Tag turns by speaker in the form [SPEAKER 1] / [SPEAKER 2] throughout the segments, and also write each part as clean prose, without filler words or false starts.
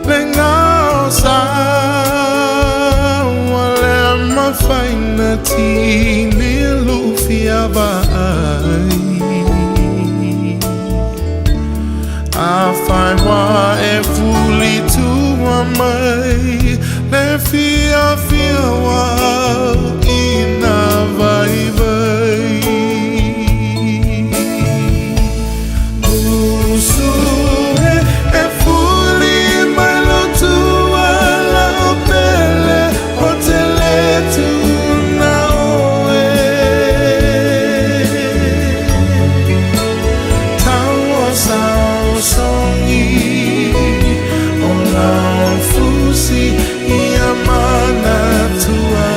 [SPEAKER 1] Le gao sa ua le mafai na tini lufia vaai. Afai ua e fuli tua mai le fiafia ua ina vaivai. Usu e, e fuli mai lou tua lau pele ou te le tuuna oe. Tauosaosogi o lau fusi ia manatua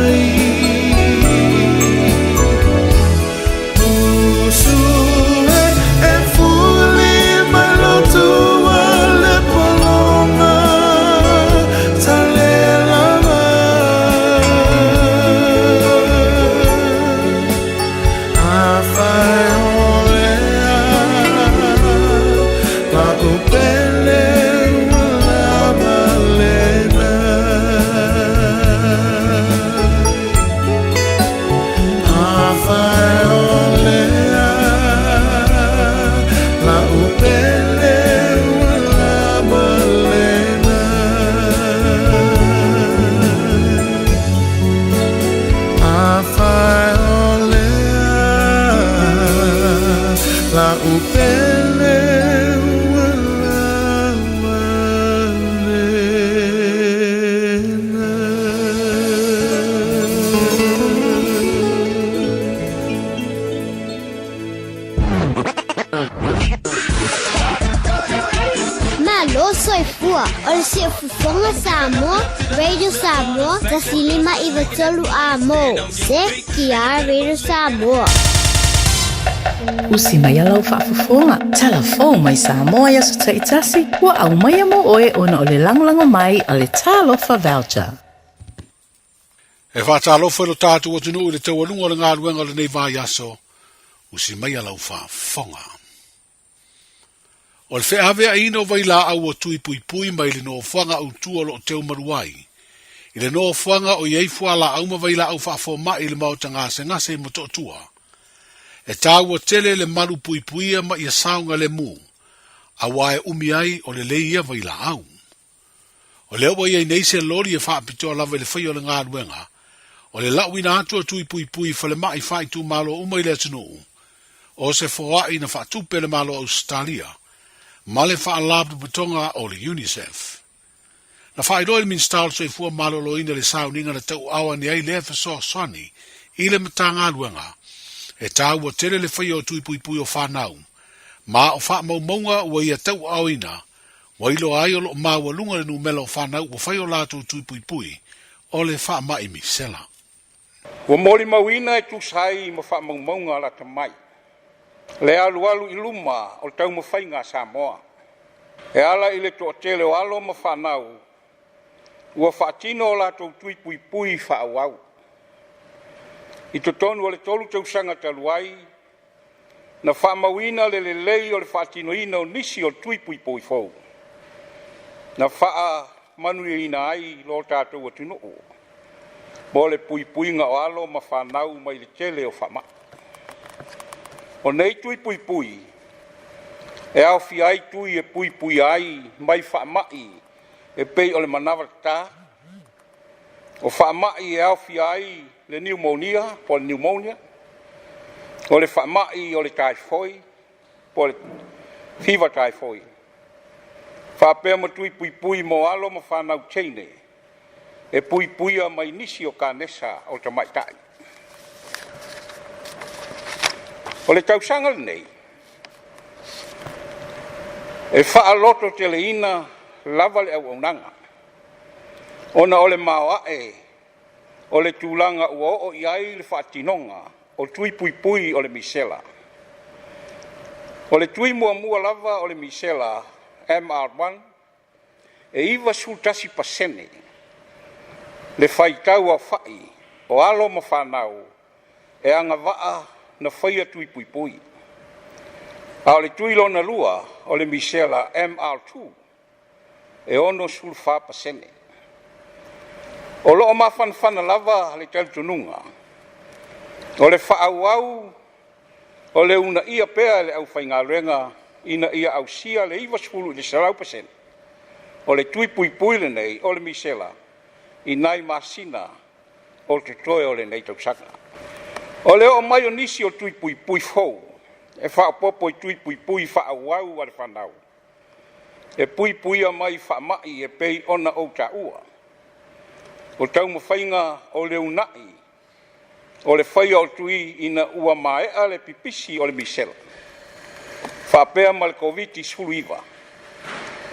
[SPEAKER 1] ai. Usu e, e fuli mai lou tua le pologa talelava. Afai o lea lau pele ua lava lena. Afai o lea lau pele ua lava lena. Afai o lea lau pele ua lava lena.
[SPEAKER 2] Malo soifua o le Siufofoga Samoa, Radio Samoa, 105 3 Amo, CKR Radio Samoa.
[SPEAKER 3] Usi mai lau faafofoga, tala fou mai Samoa i aso taitasi, ua aumaia mo oe ona o le lagolago mai a le Talofa Voucher.
[SPEAKER 4] E faatalofa i lo tatou atunuu i le taualuga o le galuega o lenei vaiaso, usi mai lau faafofoga. O le feaveaiina o vailaau ua tui puipui mai le nofoaga autu o lo o teu malu ai, i le nofoaga o i ai fualaau ma vailaau faafomai i le maota gasegase i Motootua. E taua tele le malu puipuia ma ia saogalemu, auā e umi ai o lelei ia vailaau. O lea ua i ai nei se loli e faapitoa lava i le faia o le galuega, o le lauina atu o tui puipui i falemai faaitumalo uma i le atunuu, o se foai na faatupe e le Malo o Ausetalia ma le Faalapotopotoga o le UNICEF. Na faailoa e le Minisita o le Soifua Maloloina le sauniga na tauaao ane ai lea fesoasoani i le Matagaluega e taua tele le faia o tui puipui o fanau ma o faamaumauga ua ia tauaaoina Ua iloa ai o lo o maualuga le numera o fanau ua fai o latou tui puipui o le faamai misela.
[SPEAKER 5] Ua molimauina e tusa ai ma faamaumauga lata mai le alualu i luma o le taumafaiga a Samoa e ala i le toatele o alo ma fanau ua faatino o latou tui puipui faaauau. I totonu o le 3 tausaga talu ai, na faamauina le lelei o le faatinoina o nisi o tui puipui fou na faamanuiaina ai lo tatou atunuu mo le puipuiga o alo ma fanau mai le tele o faamai. O nei tui puipui e aofia ai tui e puipuia ai mai faamai e pei o le manava tatā, o faamai e aofia ai le niumonia po o le pneumonia, o le faamai o le taifoi po o le fever typhoid, faapea ma tui puipui mo alo ma fanau teine e puipuia mai nisi o kanesa o tamaitai. O le tausaga lenei e faalototeleina lava le auaunaga ona o le maoae o le tulaga ua oo i ai le faatinoga o tui puipui o le misela. O le tui muamua lava o le misela MR1 e 91% le faitau aofai o alo ma fanau e agavaa na faia tui puipui. A o le tui lona lua o le misela MR2 e 64%. O lo o mafanafana lava le talitonuga o le faaauau o le uunaia pea e le aufaigaluega ina ia ausia le 90 i le 100% o le tui puipui lenei o le misela i nai masina o totoe o lenei tausaga. O le oo mai o nisi o tui puipui fou e faaopoopo i tui puipui faaauau a le fanau e puipuia mai faamai e pei ona ou taua. O taumafaiga o le uunai o le faia o tui ina ua maea le pipisi o le misela faapea ma le Koviti-19,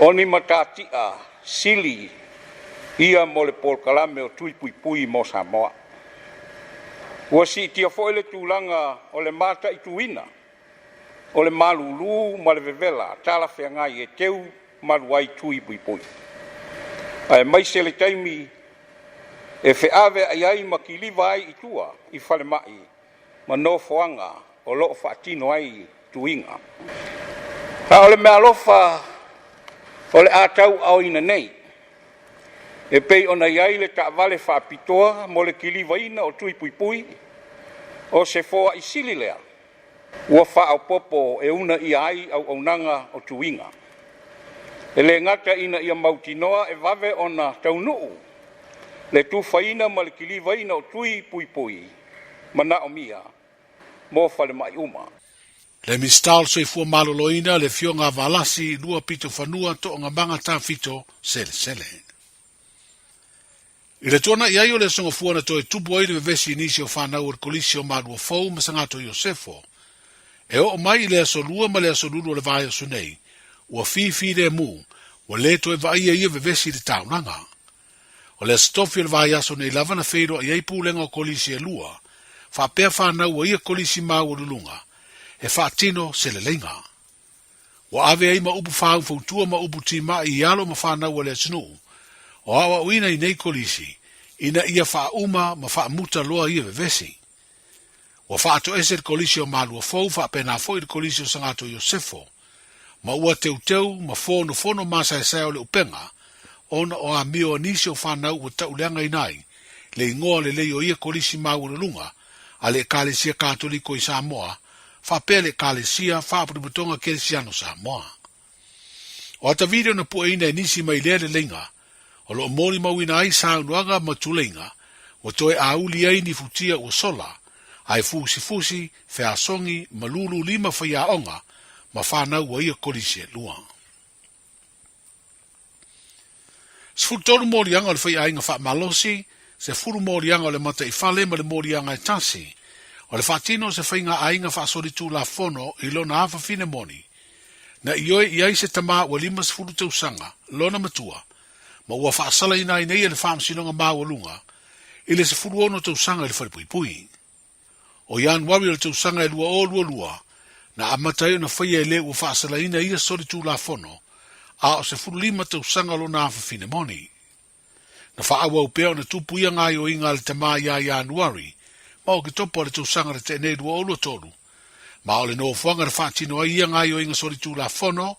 [SPEAKER 5] o ni matatia sili ia mo le polokalame o tui puipui mo Samoa. Ua siitia foi le tulaga o le mataituina o le malulu ma le vevela talafeagai e teu malu ai tui puipui, aemaise le taimi e feaveai ai ma kiliva ai i tua i falemai ma nofoaga o lo o faatino ai tuiga. A o le meaalofa o le a tauaaoina nei, e pei ona i ai le taavale faapitoa mo le kilivaina o tui puipui, o se foai sili lea ua faaopoopo e uunaia ai auaunaga o tuiga. E le gata ina ia mautinoa e vave ona taunuu le tufaina ma le kilivaina o tui puipui manaomia mo falemai uma.
[SPEAKER 4] Le Minisita o le Soifua Maloloina, le Afioga a Valasi Luapitofanua Toogamaga Tafito Selesele. I le tuanai ai o le Aso Gafua na toe tupu ai le vevesi i nisi o fanau o le Kolisi o Malua Fou ma Sagato Iosefo, e oo mai i le Aso Lua ma le Aso Lulu o le vaiaso nei, ua fifilemu, ua le toe vaaia ia vevesi i le taulaga. O le Aso Tofi o le vaiaso nei lava na feiloai ai pulega o Kolisi e lua, faapea fanau a ia Kolisi maualuluga, e faatino se leleiga. Ua ave ai ma upu faaufautua ma upu timai i alo ma fanau a le atunuu, o aoaoina i nei kolisi, ina ia faauma ma faamuta loa ia vevesi. Ua faatoese le Kolisi o Malua Fou faapena foi le Kolisi o Sagato Iosefo, ma ua teuteu ma fonofono masaesae o le upega, ona o amio a nisi o fanau ua tauleagaina ai le igoa lelei o ia kolisi maualuluga a le Ekalesia Katoliko i Samoa faapea le Ekalesia Faapotopotoga Kerisiano Samoa. O ata video na pueina e nisi mai lea leleiga, o lo o molimauina ai saunoaga ma tuleiga ua toe auli ai ni futia ua sola, ae fusifusi, feasogi ma lululima faiaoga ma fanau ua ia kolisi e lua. 13 moliaga o le faiaiga faamalosi, 10 moliaga o le mataifale ma le moliaga e tasi, o le faatino o se faiga aiga faasolitulafono i lona afafine moni, na ioe i ai se tama ua 50 tausaga lona matua, ma ua faasalaina ai nei e le Faamasinoga Maualuga i le 16 tausaga i le falepuipui. O Ianuari o le tausaga e 2022, na amata ai ona faia e le ua faasalaina ia solitulafono, a o 15 tausaga lona afafine moni. Na faaauau pea ona tupu ia gaoioiga a le tama iā Ianuari ma Oketopa o le tausaga na tea nei 2023, ma o le nofoaga na faatino ai ia gaoioiga solitulafono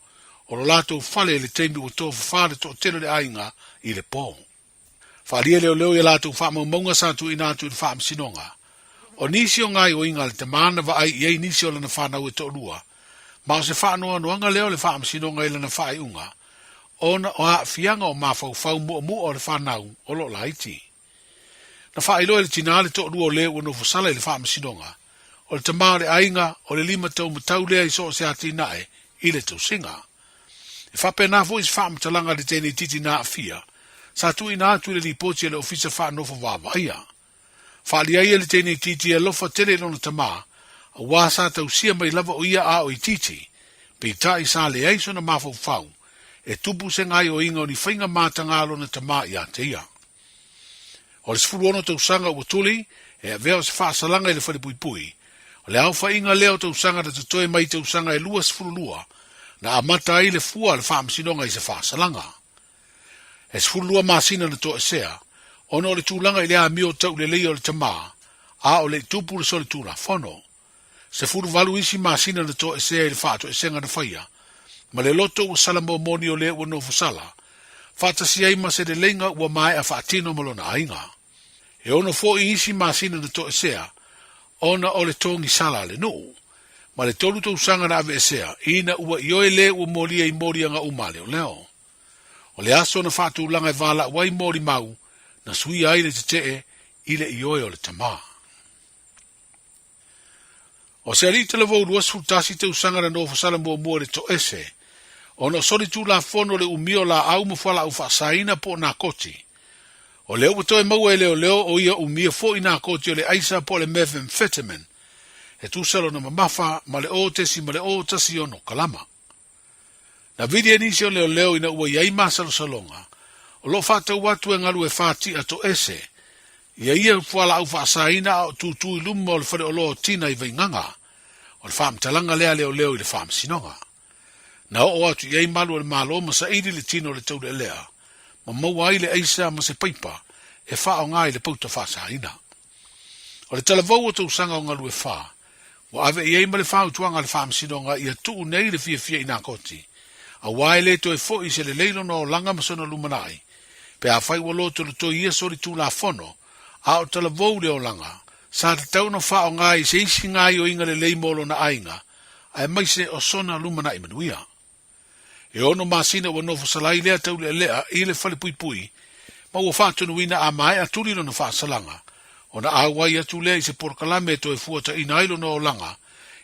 [SPEAKER 4] o lo latou fale i le taimi ua tofafa le toatele o le aiga i le po. Faaalia leoleo i a latou faamaumauga sa tuuina atu i le Faamasinoga. O nisi o gaoioiga a le tama na vaai i ai nisi o lana fanau e toalua, ma o se faanoanoaga lea o le Faamasinoga i lana faaiuga, ona o aafiaga o mafaufau muamua o le fanau o lo o laiti. Na faailoa e le tinā le toalua o le ua nofosala i le Faamasinoga, o le tama o le aiga o le limataumatau lea i so o se atinae i le tausiga. E faapena foi se faamatalaga a le teneititi na aafia, sa tuuina atu i le lipoti a le Ofisa Faanofo Vaavaaia. Faaalia ai e le teneititi e alofa tele i lona tama, auā sa tausia mai lava o ia a o itiiti, peitai sa leai sona mafaufau e tupu se gaoioiga o ni faiga mataga a lona tama iā te ia. O le 16 tausaga ua tuli, e avea o se faasalaga i le falepuipui. O le aofaiga lea o tausaga na totoe mai i tausaga e 22, na amata ai le fua a le Faamasinoga i se faasalaga. E 12 masina na toesea, ona o le tulaga i le amio tauleleia o le tama, a o le i tupu le solitulafono. 18 isi masina na toesea i le faatoesega na faia, ma le loto ua sala momoni o le ua nofo sala, faatasi ai ma se leleiga ua maea faatino ma lona aiga. E ono foi isi masina na toesea, ona o le togisala a le nuu, ma le tolu tausaga na aveesea, ina ua ioe le ua molia i moliaga uma a leoleo. O le aso na faatulaga e valaau ai molimau, na suia ai le tetee i le ioe o le tama. O se alii talavou 21 tausaga na nofosala muamua i le toese, ona o soli tulafono le umi o laau ma fualaau faasaina po o nakoti. O lea ua toe maua e leoleo o ia umia foi nakoti o le aisa po o le methamphetamine, e tusa lona mamafa ma le 0.016 kalama. Na vili e nisi o leoleo ina ua i ai masalosaloga, o lo o faatau atu e galue fati'a toese ia ia fualaau faasaina a o tūtū i luma o le faleoloa o Tina i Vaigaga. O le faamatalaga lea a leoleo i le faamasinoga. Na oo atu i ai malu a le Malo ma saili le tino o le taulealea ma maua ai le aisa ma se paipa e faaaoga i le pauta faasaina. O le talavou o tausaga o galue fa, ua ave i ai ma le fautuaga a le Faamasinoga ia tuu nei le fiafia i nakoti, auā e le toe foi se lelei lona olaga ma sona lumanai, pe afai ua lotolotoi ia soli tulafono, a o talavou le olaga, sa tatau ona faaaoga i se isi gaioiga lelei mo lona aiga, aemaise o sona lumanai manuia. E ono masina ua nofo salai lea taulealea i le falepuipui, ma ua faatonuina a maea tuli lona faasalaga, ona auai atu lea i se polokalame e toe fuataina ai lona olaga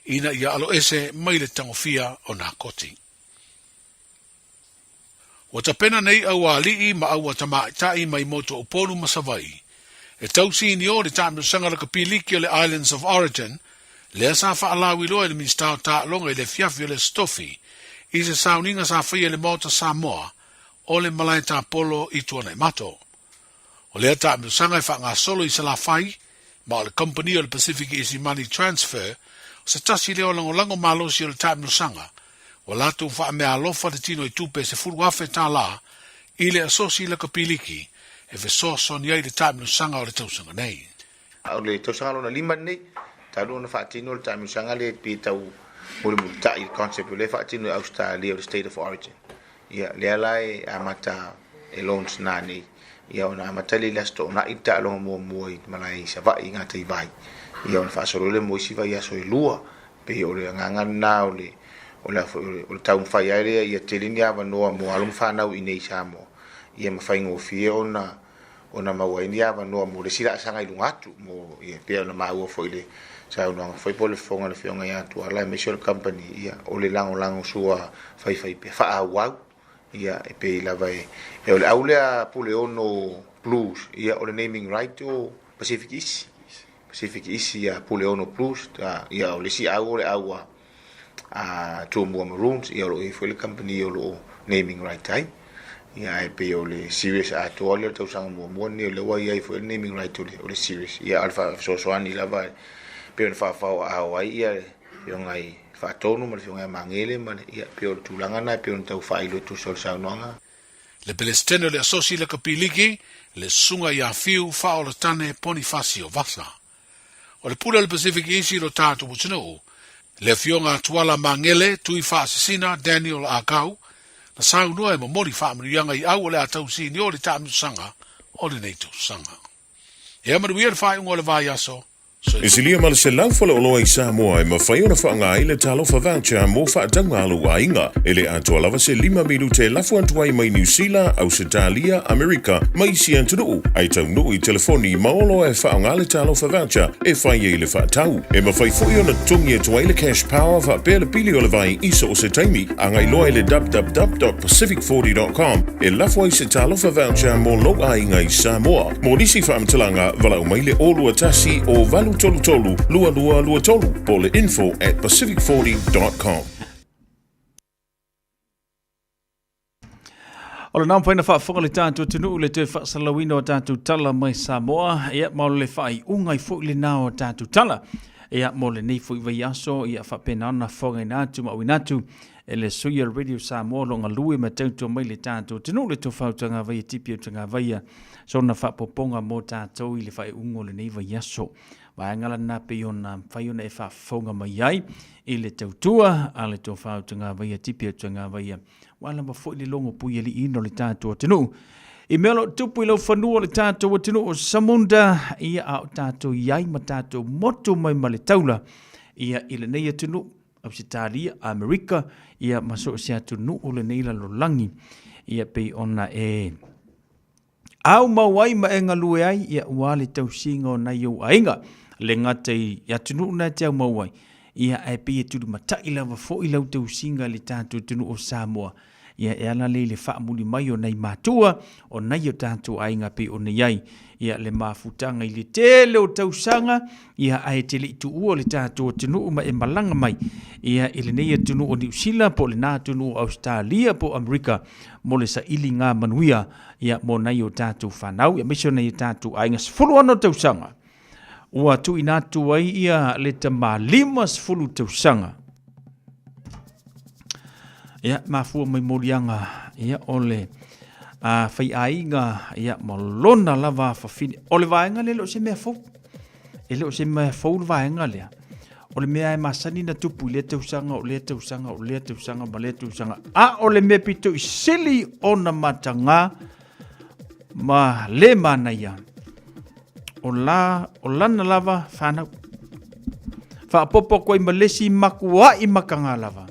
[SPEAKER 4] ina ia aloese mai le tagofia o nakoti. Ua tapena nei aualii ma auatamaitai mai motu o Upolu ma Savaii e tausi i o le taamilosaga lakapiliki o le Islands of Origin, lea sa faalauiloa e le Minisita o Taaloga i le afiafi o le Aso Tofi i se sauniga sa faia i le Maota Samoa o le Malae Tapolo i Tuanaimato. O lea taamilosaga e faagasolo i Salafai, ma o le kamupani o le Pacific Easy Money Transfer o se tasi lea o lagolago malosi o le taamilosaga, ua latou faameaalofa le tino i tupe $10,000 i le asosi lakapiliki e fesoasoani ai i le taamilosaga o le tausaga nei.
[SPEAKER 6] A o le tausaga lona lima lenei, talu ona faatino le taamilosaga lea pe tau mulimulitai i le concept o lea e faatino i Ausetalia o le State of Origin. Ia, lea la e amata e launch nanei, ia ona amata lea i le Aso Toonai le taaloga muamua i malae i Savaii i Gataivai, ia ona faasolo lea mo isi vaiaso e lua. Pei o le agaga lena o le o le o le taumafai ai lea ia tele ni avanoa mo alo ma fanau i inei i Samoa, ia ma faigofie ona ona maua ai ni avanoa mo le isi laasaga i luga atu mo ia pei ona maua foi i le saunoaga foi po o le fofoga o le Afioga ia Tuala aemaise o le company ia o le lagolago sua faifai pea faaauau ia e pei lava e, e o le au lea Puleono Blues ia o le naming right o Pacific East Pacific East ia Puleono Blues ia o le isi au o le au a a Tumua Maroons, ia o lo o i ai foi le company o lo o naming right ai. Ia ae pei o le series atoa lea o le tausaga muamua lenei o lea ua i ai foi le naming right o le, o le series. Ia a o le fesoasoani lava e pei ona faafaoaao ai ia le afioga i Faatonu ma le afioga ia Magele ma le, ia pei o le tulaga lena e pei ona tau faailo e tusa o le saunoaga.
[SPEAKER 4] Le Pelesitene o le Asosi Lakapiliki, le Susuga ia Fiu Faaolatane Ponifasio Vasa. O le pule o le Pacific East i lo tatou atunuu, le Afioga a Tuala Magele Tui Faasisina Daniel Agau, na saunoa e momoli faamanuiaga i au o le a tausini o le taamilosaga o lenei tausaga. Ea manuia le faaiuga o le vaiaso.
[SPEAKER 7] E silia ma le 100 faleoloa i Samoa e mafai ona faaaoga ai le Talofa Voucher mo faatauga a lou aiga. E le atoa lava se lima minute e lafo atu ai mai Niu Sila, Ausetalia, Amerika ma isi atunuu, ae taunuu i telefoni ma oloa e faaaoga le Talofa Voucher e fai ai le faatau. E mafai foi ona totogi atu ai le Cash Power faapea le pili o le vai i so o se taimi. Agai loa i le www.pacific40.com e lafo ai se Talofa Voucher mo lou aiga i Samoa. Mo nisi faamatalaga, valaau mai le 021 o 833 2223 po o le info@pacific40.com.
[SPEAKER 8] O lena mafai ona faafofoga le tatou atunuu i le toe faasalalauina o tatou tala mai Samoa, ia ma o le faaiuga ai foi lena o tatou tala. Ia, mo lenei foi vaiaso, ia faapena ona fofogaina atu ma auina atu e le sui o le Radio Samoa o lo o galue ma tautua mai le tatou atunuu le Tofa Utagavaia Tipi Utagavaia sona faapopoga mo tatou i le faaiuga o lenei vaiaso. Vaega lana pei ona mafai ona e faafofoga mai ai i le tautua a le Tofa Utagavaia Tipi Utagavaia ua lava foi le logo puialiiina o le tatou atunuu. I mea o lo o tupu i lau fanua o le tatou atunuu o Samunda, ia a o tatou i ai ma tatou motu mai ma le taula, ia i lenei atunuu, Ausetalia, Amerika, ia ma so o se atunuu o lenei lalolagi, ia pei ona e au mau ai ma e galue ai, ia ua le tausiga o nai ou aiga, le gata i atunuu na e te au mau ai, ia ae pei e tulimatai lava foi lau tausiga i le tatou atunuu o Samoa, ia e ala lea i le faamuli mai o nai matua, o nai o tatou aiga pei ona i ai, ia le mafutaga i le tele o tausaga, ia ae te le i tuua le tatou atunuu ma e malaga mai, ia i lenei atunuu o Niu Sila po o lena atunuu o Ausetalia po o Amerika mo le sailiga manuia, ia mo nai o tatou fanau, aemaise o nai o tatou aiga. 16 tausaga ua tuuina atu ai ia le tama 50 tausaga. Ia, mafua mai moliaga, ia, o le faiaiga, ia, ma lona lava afafine. O le vaega lea e le o se mea fou. E le o se mea fou le vaega lea. O le mea e masani na tupu i lea tausaga, o lea tausaga, o lea tausaga, ma lea tausaga. A o le mea pito i sili ona mataga ma le manaia, o, la, o lana lava whanau. Faapopo atu ai ma le isi makua'i mataga lava,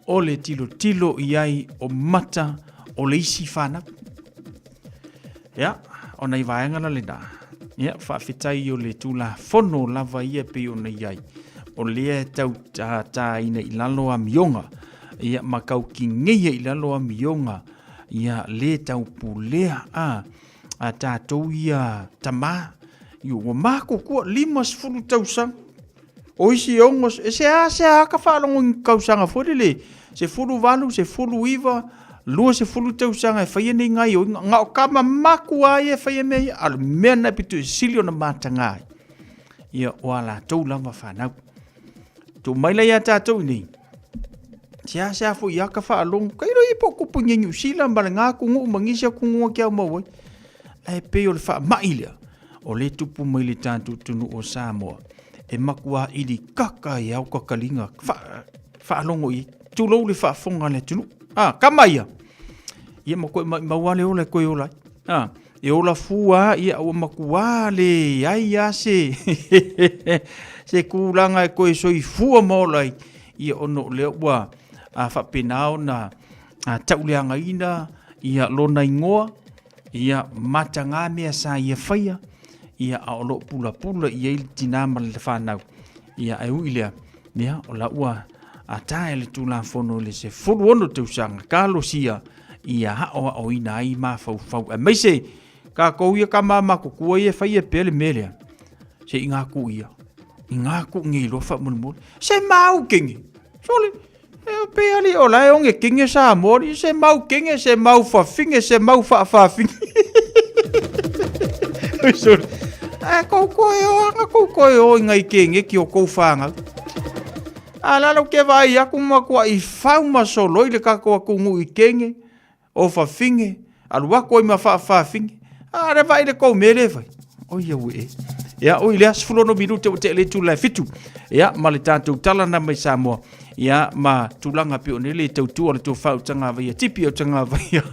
[SPEAKER 8] o le tilotilo i ai o mata o le isi fanau. Ia, o nai vaega la lena. Ia, faafetai o le Tulafono lava ia pei ona i ai, o lea e tau tātāina i lalo amioga, ia, ma kaukigeia i lalo amioga, ia, le taupulea, a, a tatou ia tamā, ua makuakua 50 tausaga, o isi ono, e se a se a ka faalogo i tausaga foi lele, 18, 19, 20 tausaga e faia nei gaioiga, na o tama matua ia e faia mea ia, a o le mea lena e pito i sili ona mataga ai, ia o a latou lava fanau. Tuu mai la ia tatou i nei, seasea foi ia ka faalogo, tailo ia po o tupu i Niu Sila ma lena atunuu ma nisi atunuu e te au mau ai. Ae pei o le faamai lea, o lea e tupu mai i le tatou atunuu o Samoa, e matua ili kaka i ao kakaliga faalogo i ai. Tulou le faafofoga a le atunuu. A, kama ia! Ia ma koe maumau lava le ola e koe ola ai. A, e ola fua lava, ia ua matua leai lava se se tulaga e toe soifua ma ola ai, ia ona o lea ua faapena ona tauleagaina ia lona igoa, ia mataga mea sa ia faia, ia a o lo o pulapula i ai le tinā ma le fanau. Ia ae ui lea, ia o la ua tae le Tulafono i le 16 tausaga talosia ia aoaoina ai mafaufau aemaise tatou ia tama matutua ia e faia pea le mea lea se i gaku ia i gaku nei loa faamolemole se mau kenge sole e pe ali o la e onge kenge Samoa li se mau kenge se mau fafine se mau faafafine sole a kou koe o anga kou koe o i ngai kenge ki o kou whāngau A lalo ke vaai aku ma kua i fau ma soloi le kako aku ngu i kenge, o fafine, alu aku ai ma faafafine, a le vaai le kou mea le fai. O ia ue e. Ia, oi lea, 16 minute ua tea le itula e fitu. Ia, ma le tatou tala na mai Samoa. Ia, ma tulaga pei ona le tautua le tofa o Tagavaia, tipi o Tagavaia.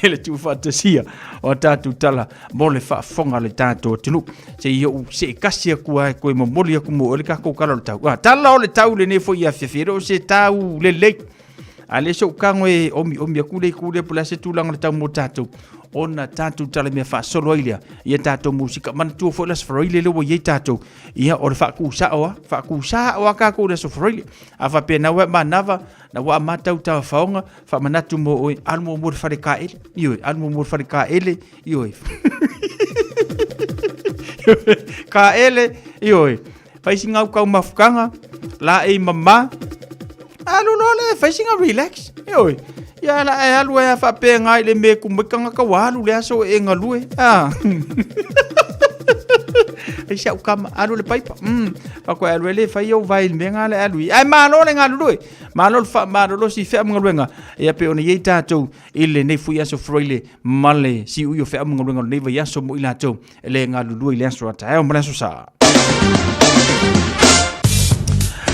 [SPEAKER 8] E le tuufaatasia o tatou tala mo le faafofoga a le tatou atunuu. Se i ou seekasi atu lava e toe momoli atu mo oe le tatou tala o le tau. Ah, tala o le tau lenei foi afiafi, e le o se tau lelei. A le sou tago e omiomi atu le itu lea po o le a se tulaga o le tau mo tatou, ona tatou talamea faasolo ai lea ia tatou musika. Manatua foi le Aso Faraile lea ua i ai tatou, ia o le faatusao lava, faatusao lava tatou i le Aso Faraile. A faapea na ua e manava, na ua amata au taofaoga, faamanatu mo oe, alu muamua i le fale taele, ioe, alu muamua i le fale taele, ioe. Taele, ioe. Fai sina au taumafutaga, laei mama, alu loa lea e fai sina relax, ioe. Ia la e alu ai a faapena i le mea e kumai tagata ua alu le aso e galue. Ah. fai si au kama, alu i le paipa. Fai atu alu e le fai ou vae i le mea nga le alu i. Ae malo le galulue, malo le faamalolosi i feau ma galuega, ia pei ona i ai tatou i lenei foi aso Friday ma le siui o feau ma galuega o lenei vaiaso mo i latou e le galulue i le aso a taeao ma le aso sa.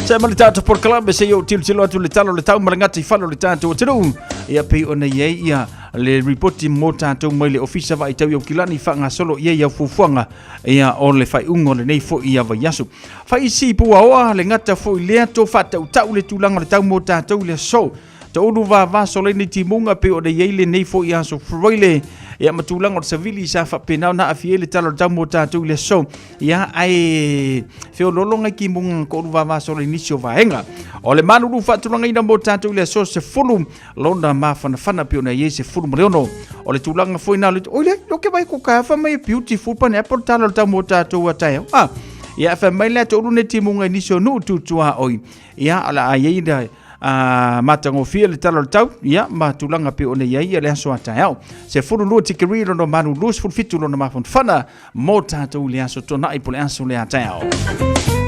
[SPEAKER 8] Se ma le tatou polokalame se i ou tilotilo atu le tala o le tau ma le gata i fale o le tatou atunuu. Ia pei ona i ai ia le ripoti mo tatou mai le Ofisa Vaai Tau i Aukilani faagasolo i ai au fuafuaga ia o le faaiuga o lenei foi ia vaiaso. Faisi puaoa le gata foi lea to faatautau le tulaga o le tau mo tatou i le aso. Toulu vava soleni timuga pei ona i ai lenei foi aso Friday. Ia ma tulaga o le savili sa faapena ona aafia ai le tala o le tau mo tatou i le aso. Ia ae feoloolo ngai timuga toulu vava soleni nisi o vaega. O le malulu faatulagaina mo tatou i le aso 10 lona mafanafana pei ona i ai 16. O le tulaga foi na o le oi le lo ke vai ko ka fa mai beautiful pane apple tala o le tau mo tatou a taeao. Ah, ia fa mai le toulu ne timuga i nisi o nuu tutua oi. Ia o le a i ai le a matagofie le tala o le tau, ia, ma tulaga pei ona i ai ia le aso a taeao. 12 tikeri lona malulu, 17 lona mafanafana mo tatou i le aso tuanai po le aso lea taeao.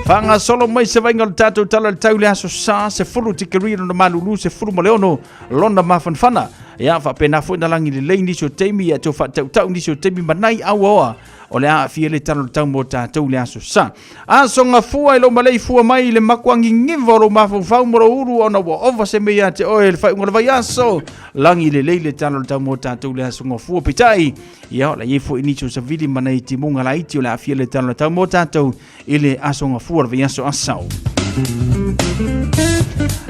[SPEAKER 8] Faagasolo mai se vaiga o le tatou tala o le tau i le aso sa, 10 tikeri lona malulu, 16 lona mafanafana. Ia, faapena foi na lagi lelei nisi o taimi, ia tau faatautau nisi o taimi manai auaoa o le aafia le tala o le tau mo tatou i le aso sa. Aso gafua i lou maleifua mai i le makuagigiva o lou mafaufau ma lou ulu ona ua ova se mea ia te oe i le faaiuga o le vaiaso. Lagi lelei le tala o le tau mo tatou i le aso gafua peitai. Ia, o le a i ai foi nisi o savili ma nai timuga laiti o le aafia le tala o le tau mo tatou i le aso gafua o le vaiaso asau.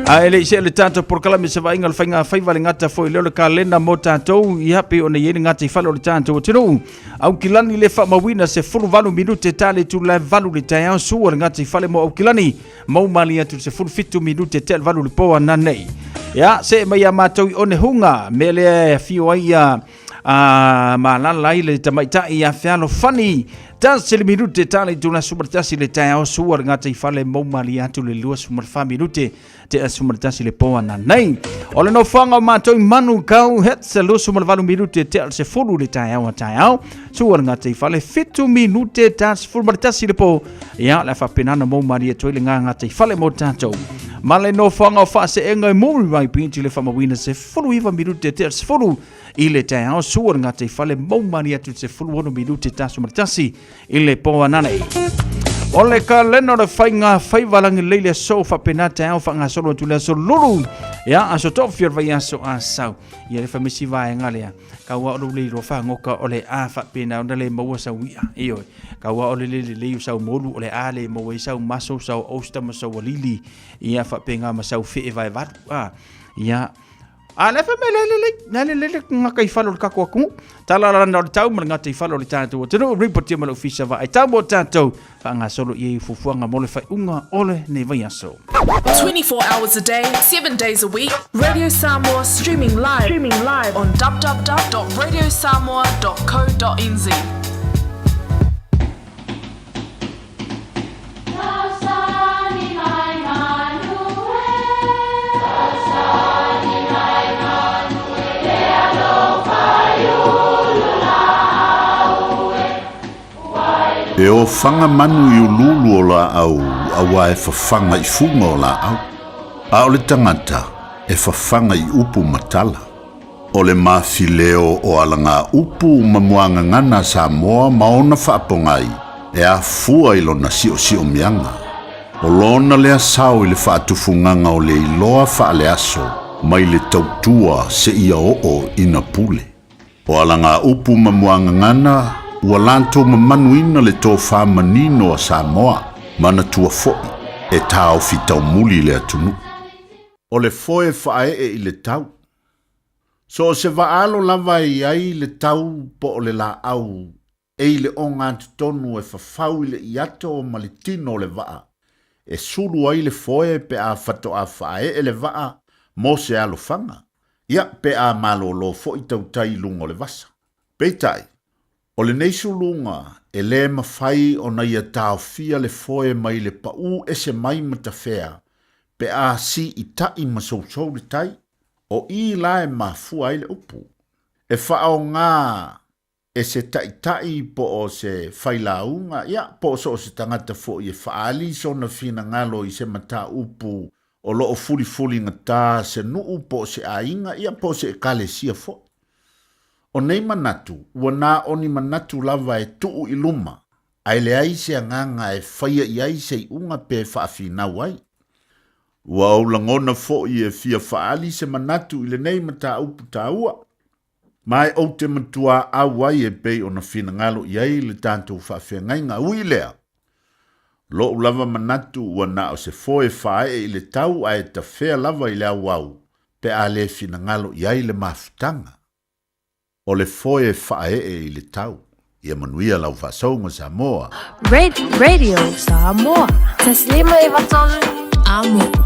[SPEAKER 8] A e le i see le tatou polokalame se vaaiga o le faiga faiva le gata foi lea o le kalena mo tatou, ia pei ona i ai le gata i fale o le tatou atunuu. Aukilani le faamauina 18 minute ta le itula e 8 le taeao sua le gata i fale mo Aukilani mau mali atu le 17 minute te le 8 le po ananei. Ia, see mai ia matou i Onehunga, mea lea e afio ai ia a malala ai le tamaitai ia Fealofani. Tasi le minute ta le itula 11 le taeao sua le gata i fale mau mali atu le 24 minute te asu ma le tasi le po ananei. O le nofoaga o matou i manu kau het se 28 minute te al se fulu le taeao a taeao. Sua le ngata i fale 7 minute ta se fulu ma le tasi le po. Ia, le whapenana mou maria toi le ngā ngata i fale mō tātou. Ma le nofoaga o whaaseenga i Muriwai Beach i le whamawina se 19 minute te al se fulu i le taeao. Sua le ngata i fale mou maria atu se 16 minute ta su ma le tasi i le po ananei. O le kalena o le faiga faiva lagi lelei le aso faapena taeao faagasolo atu le aso lulu. Ia, aso tofi o le vaiaso asau. Ia le famisi vaega lea. Kau a o le iloa fagoka o le a faapena ona le maua sau i'a. Ioe. Kau a o le le lelei o sau molu o le a le maua ai sau maso, sau oyster ma sau alili. Ia faapena ma sau fee vaevalu. A. Ia, A le fai mai le lelei, le lelei le gataifale o le tatou atunuu. Tala lana o le tau ma le gataifale o le tatou atunuu, ripotia mai le Ofisa Vaai Tau mo tatou faagasolo i ai fuafuaga mo le faaiuga o lenei vaiaso.
[SPEAKER 9] 24 hours a day, 7 days a week, Radio Samoa streaming live, streaming live on www.radiosamoa.co.nz.
[SPEAKER 10] E ofaga manu i uluulu o laau auā e fafaga i fuga o laau, a o le tagata e fafaga i upu ma tala. O le mafileo o alagaupu ma muagagana a Samoa ma ona faapogai e afua i lona siosiomiaga. O lona lea sao i le faatufugaga o le iloa faaleaso mai le tautua seia oo ina pule. O alagaupu ma muagagana ua latou mamanuina le tofa manino a Samoa, manatua foi e taofi taumuli le atunuu. O le foe faaee i le tau. So o se vaalo lava e i ai le tau po o le laau e i le ogatotonu e fafau i le iato ma le tino o le vaa, e sulu ai le foe pe a fatoa faaee le vaa mo se alofaga, ia pe a malōlō foi tautai i luga o le vasa. Peitai, o lenei suluga e lē mafai ona ia taofia le foe mai le paū ese mai matafea pe a siitai ma sousou le tai, O i la e mafua ai le upu, e faaaoga e se taitai po o se failauga, ia, po o so o se tagata foi e faaali sona finagalo i se mataupu o lo o fulifuligatā se nuu po o se aiga, ia, po o se ekalesia foi. O nei manatu, ua na o ni manatu lava e tuu i luma, ae leai se agaga e faia i ai se iuga pe faafinau ai. Ua ou lagona foi e fia faaali se manatu i lenei mataupu taua, Ma e ou te matuā au ai e pei ona finagalo i ai le tatou faafeagaiga. Ui i lea, loʻu lava manatu ua na o se foe faaee i le tau ae tafea lava i le auau pe a le finagalo i ai le mafutaga. O le foe faaee i le tau. Ia manuia lau faasouga Samoa.
[SPEAKER 9] Radio Samoa. Taslima Ivatolu. Amo.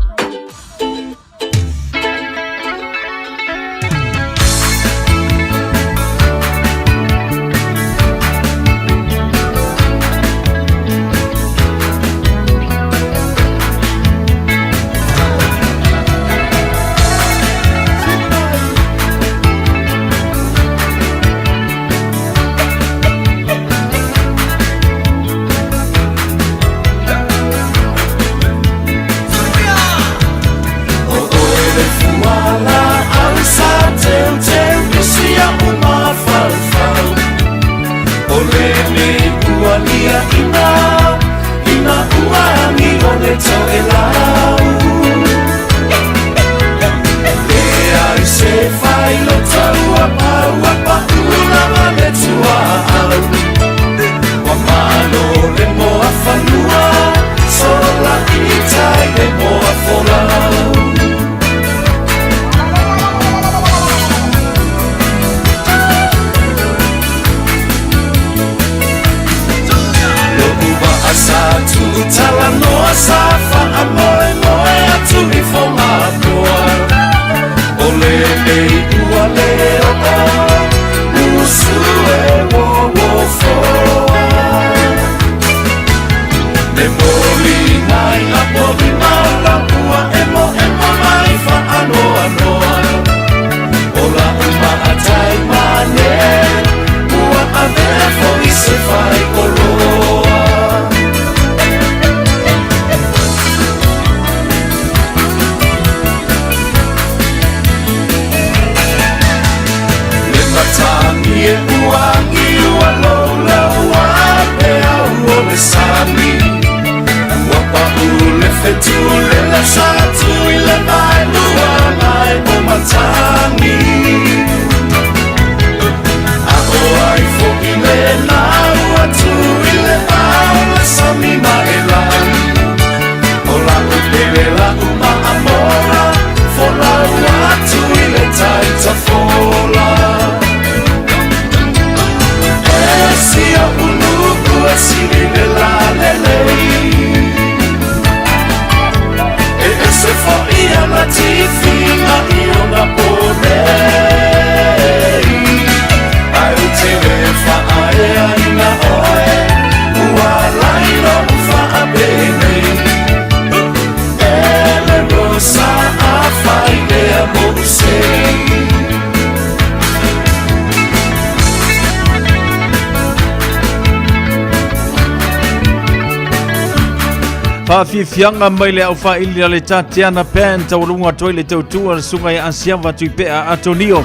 [SPEAKER 8] Faafiafiaga mai le aufaaili a le Tatiana Band taualuga atu ai le tautua le susuga ia Asiava Tuipea Atonio.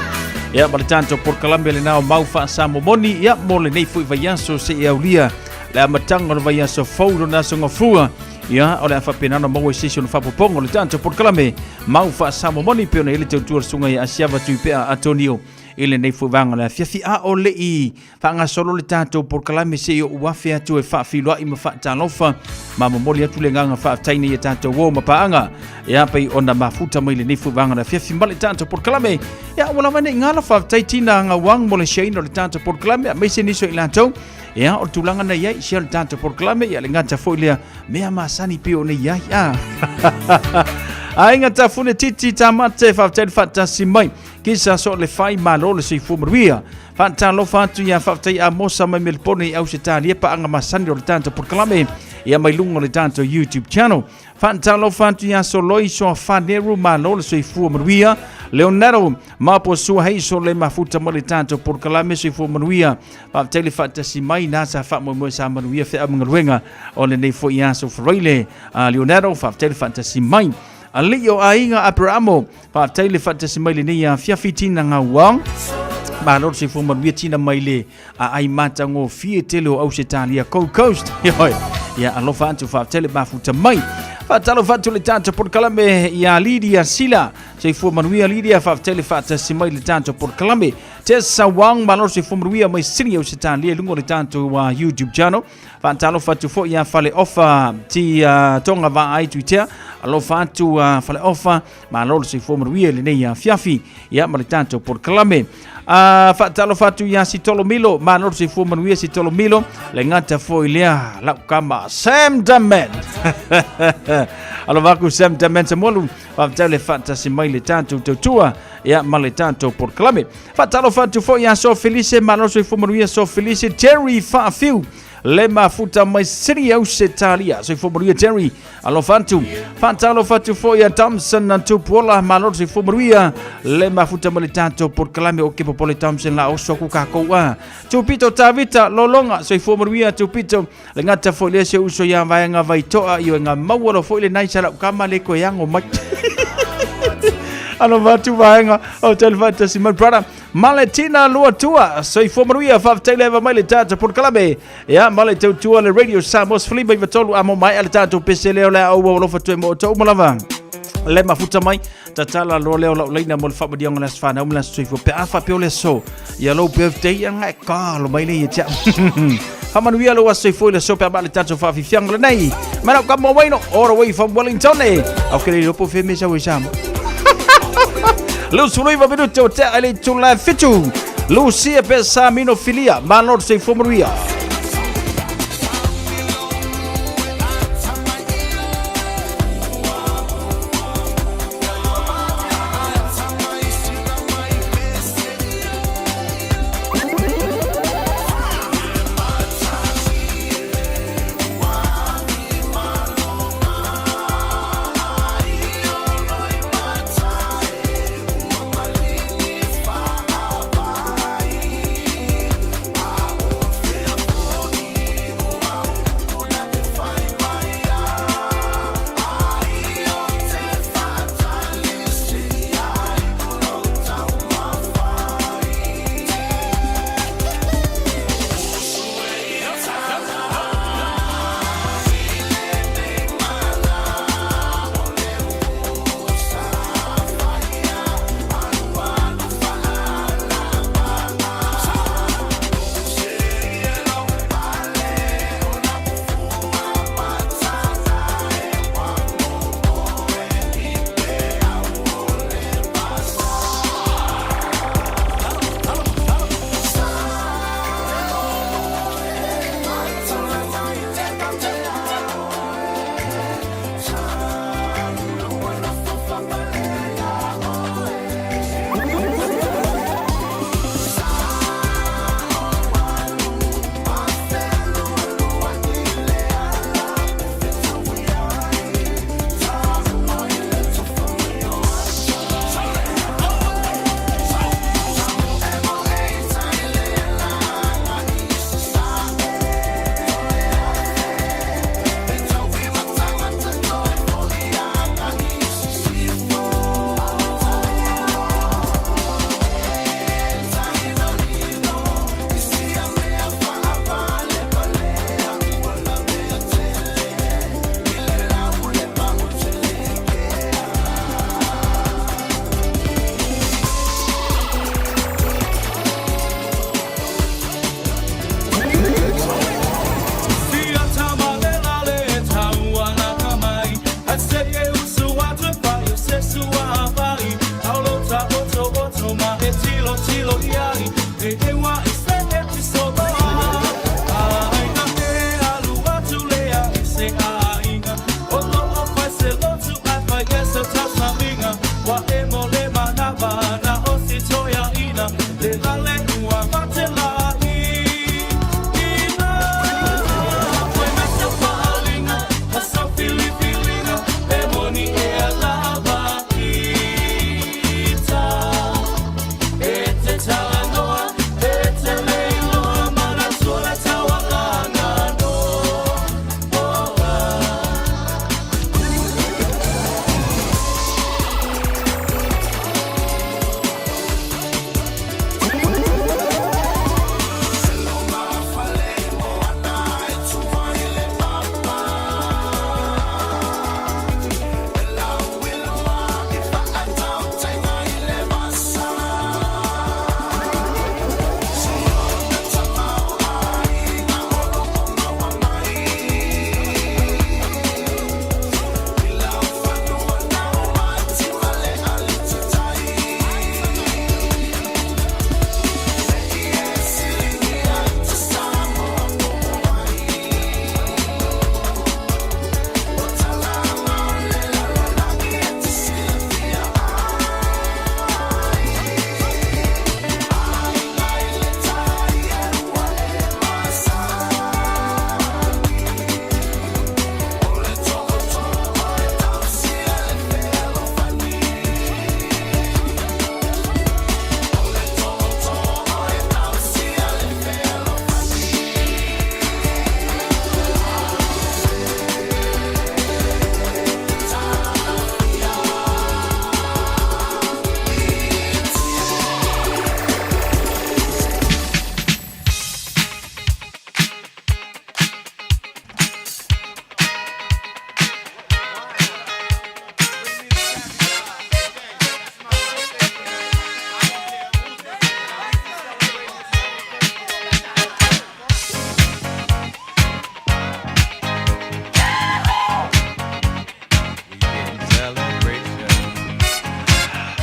[SPEAKER 8] Ia ma le tatou polokalame lena o Mau Faasamomoni ia mo lenei foi vaiaso seia aulia le amataga o le vaiaso fou lona aso gafua. Ia o le a faapena ona maua i se isi ona faaopoopoga o le tatou polokalame Mau Faasamomoni pei ona i ai le tautua le susuga ia Asiava Tuipea Atonio i lenei foi vaega o le afiafi a o le i Faagasolo le tatou polokalame se i ou afe atu e faafeiloai ma faatalofa ma momoli atu le agaga faafetai nei a tatou o ma paaga. Ia pei ona mafuta mai lenei foi vaega o le afiafi ma le tatou polokalame. Ia ua lava nei gala faafetai Tina Gauang mo le shareina o le tatou polokalame aemaise nisi o i latou. Ia o le tulaga na i ai share le tatou polokalame ia le gata foi lea mea masani pei ona i ai. Ah. Aiga Tafune Titi Tamate faafetai le faatasi mai. Kisa so le fai malo le soifua manuia. Faatalofa atu ia faafetai Amosa mai Melipone i Ausetalia paaga masani o le tatou polokalame. Ia mai luga o le tatou YouTube channel. Faatalofa atu ia Soloi Soafaneru, malo le soifua manuia. Leonardo Maposua Heiso le mafuta mo le tatou polokalame soifua manuia. Faafetai le faatasi mai na sa faamoemoe sa manuia feau ma galuega o lenei foi aso Faraile. Leonardo, faafetai le faatasi mai. Alii o aiga Aperamo, faafetai le faatasi mai lenei afiafi tina gauang. Malo le soifua manuia tina mai le aai matagofie tele o Ausetalia Gold Coast. Ioe. Ia alofa atu faafetai le mafuta mai. Faatalofa atu le tatou polokalame ia Lydia Sila. Soifua manuia Lydia, faafetai le faatasi mai le tatou polokalame. Tessa Wong, malo le soifua manuia mai Sydney Ausetalia i luga o le tatou YouTube channel. Faatalofa atu foi ia Faleofa ti Tonga Vaai Tuitea. Alofa atu Faleofa, malo le soifua manuia i lenei afiafi ia ma le tatou polokalame. Faatalofa atu ia Sitolo Milo, malo le soifua manuia Sitolo Milo, le gata foi lea lau kama Sam Damen. Alofa atu Sam Damen Samuelu, faafetai le faatasi mai le tatou tautua ia ma le tatou polokalame. Faatalofa atu foi ia So Felice, malo le soifua manuia So Felice, Jerry Faafiu, le mafuta mai Sydney Ausetalia, soifua manuia Jerry, alofa atu. Faatalofa atu foi ia Thompson Tupuola, malo le soifua manuia, le mafuta mai le tatou polokalame o ke popole Thompson la oso aku kākou a. Tupito Tavita, lolonga, soifua manuia Tupito, le gata foi lea se uso ia vaega vaitoa i o ngā maua lo foi le nai sa lau kama le koe ango mai. Alofa atu vaega o te le faatasi mai brother. Maletina Luatua, soifua manuia, faafetai le eva mai le tatou polokalame. Ia, male tautua le Radio Samoa sefulima iva tolu a mo mai le tatou pese leo le au ua alofa toe mo outou uma lava. Le mafuta mai, tatala loa leo lau laina mo le faamadiaga o le aso fanau ma le aso soifua. Pe a faapea o le aso, ia lou birthday, ia ngai ka lo mai le ia tia. Faamanuia lou aso soifua i le aso pe a maa le tatou faafiafiaga lenei. Mai lau kama waino, all the way from Wellington e. Au ke le iloa po o fea mea sau e Samoa. 29 minute o tea i le itula e 7. Lucia Pesamino Filia, malo le soifua manuia.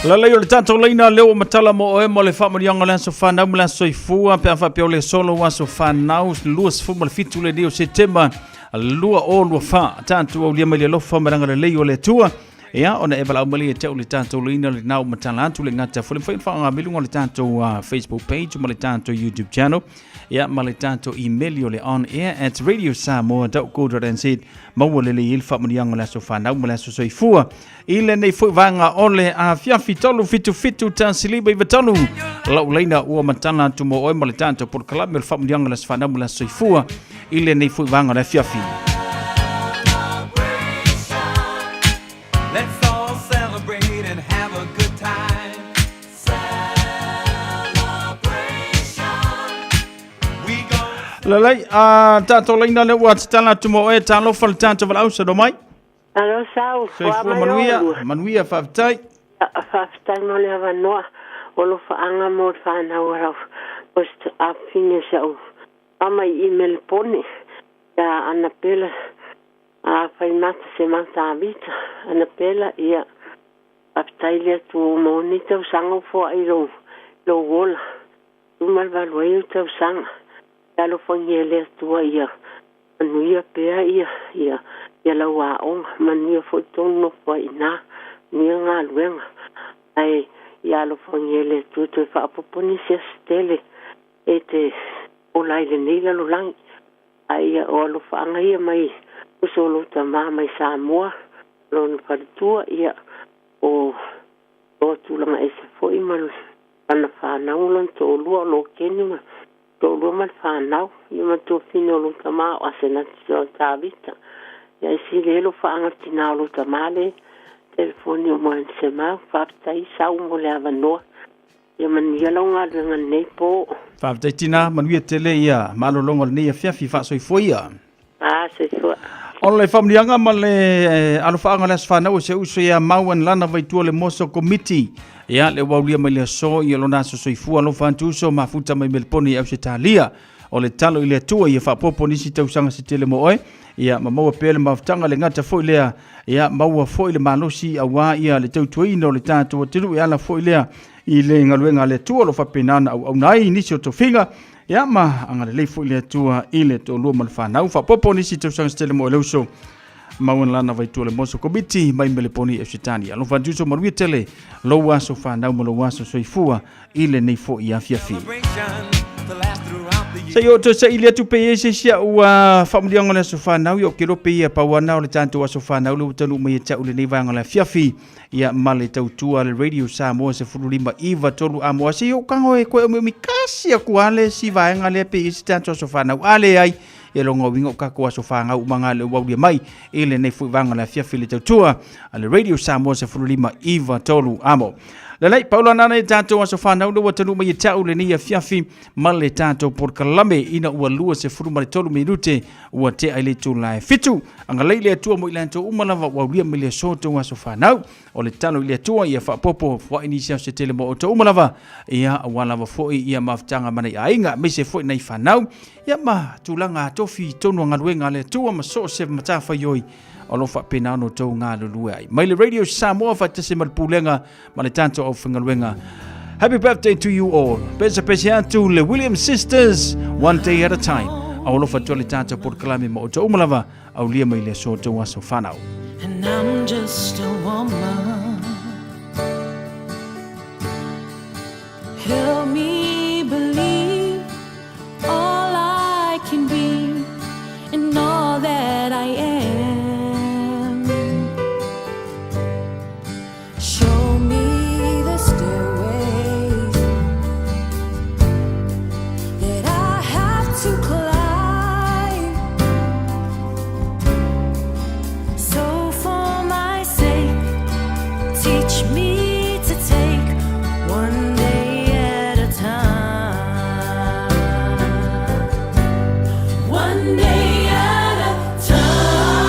[SPEAKER 8] Lalei o le tatou laina lea ua matala mo oe mo le faamanuiaga o le aso fanau ma le aso soifua pe a faapea o le solo aso fanau 27 lenei o Setema 2024. Tatou aulia mai le alofa ma le agalelei o le Atua. Ia, ona e valaau mai lea ia te au le tatou laina lena ua matala atu le gata foi le mafai ona faaaoga mai luga o le tatou Facebook page ma le tatou YouTube channel. Ia, ma le tatou email o le onair at radiosamoa.co.nz maua lelei ai le faamanuiaga o le aso fanau ma le aso soifua. I lenei foi vaega o le afiafi 377 1 5 93 lau laina ua matala atu mo oe ma le tatou polokalame o le faamanuiaga o le aso fanau ma le aso soifua i lenei foi vaega o le afiafi.
[SPEAKER 11] Let's all celebrate and have a good time. Celebration. We go.
[SPEAKER 8] Lalei, a tatou laina lea ua tatala atu mo oe, talofa le tatou valaau, sado mai.
[SPEAKER 12] Alo sau,
[SPEAKER 8] Soifua
[SPEAKER 12] mai
[SPEAKER 8] manuia,
[SPEAKER 12] oulua.
[SPEAKER 8] manuia, faafetai.
[SPEAKER 12] Faafetai mo le avanoa o alofaaga mo le fanau a lau post afafine si a'u ama i Melepone ia Anapela Faimata Semata Avita Anapela ia faafetai le Atua ua maua nei tausaga ua foa'i lou lou ola uma le valu ai ou tausaga ia alofagia e le Atua ia manuia pea ia ia ia lau aoga manuia foi tonu nofo ai iinā manuia galuega ae ia alofagia e le Atua toe faaopoopo nisi aso tele e te ola ai lenei lalolagi ae ia o alofaaga ia mai uso o lou tamā mai Samoa lona faletua ia o o tulaga ese foi ma lana fanau lona toalua o Lokeni ma toalua ma le fanau ia ma tuafine o lou tamā o Asenati Tavita ia e sili ai alofaaga tinā o lou tamā le telefoni o moe Semau. Faafetai sau mo le avanoa ia manuia lau galuega lenei po.
[SPEAKER 8] Faafetai tina, manuia tele ia malologa o lenei afiafi faasoifua ia.
[SPEAKER 12] A soifua.
[SPEAKER 8] O le faamanuiaga ma le alofaaga o le aso fanau o se uso ia Mauan Lana Vaitua le Moso Komiti. Ia, le ua aulia mai le aso ia lona aso soifua alofa atu uso mafuta mai Melipone i Ausetalia. O le talo i le Atua ia faaopoopo nisi tausaga se tele mo oe. Ia, ma maua pea le mafutaga le gata foi lea. Ia, maua foi le malosi auā ia le tautuaina o le tatou atunuu e ala foi lea i le galuega a le Atua o lo o faapena ona auauna ai nisi o tofiga. Ia ma agalelei foi le Atua i le toalua ma le fanau. Faaopoopo nisi tausaga se tele mo oe le uso. Mauan Lana Vaitua le Moso Komiti mai Meleponi i Ausetalia. Alofa atu uso manuia tele lou aso fanau ma lou aso soifua i lenei foi afiafi. Se i o toe saili atu pe i ai se isi a'u faamanuiaga o le aso fanau, ia ou te iloa pe ia pau lava na o le tatou aso fanau lea ua taunuu mai ia te a'u i lenei vaega o le afiafi, ia ma le tautua a le Radio Samoa 15 9 3 Amoa. Se i ou tago e toe omiomi kasi atu lava le isi vaega lea pe i ai se tatou aso fanau. A leai, ia lona uiga o tatou aso fanau uma na lea ua aulia mai i lenei foi vaega o le afiafi i le tautua a le Radio Samoa 15 9 3 Amo. Lelei, paula nana i tatou aso fanau lea ua taunuu mai ia te a'u lenei afiafi ma le tatou polokalame ina ua 23 minute ua tea i le itula e fitu. Agalelei le Atua mo i latou uma lava ua aulia mai le aso tou aso fanau. O le tatalo i le Atua ia faaopoopo foai nisi aso se tele mo outou uma lava, ia aua lava foi ia mafutaga ma nai aiga, aemaise foi nai fanau, ia ma tulaga tofi i totonu o galuega a le Atua ma so o se matafaioi o lo o faapena ona outou galulue ai. Mai le Radio Samoa faatasi ma le Pulega ma le tatou aufaigaluega. Happy birthday to you all. Pesa pese atu le Williams Sisters, One Day at a Time. Aualofa atu le tatou polokalame ma outou uma lava, aulia mai le aso outou aso fanau.
[SPEAKER 13] And I'm just a woman. Help me believe all I can be and all that I am. Show me the stairways that I have to climb. So for my sake, teach me to take one day at a time. One day at a time.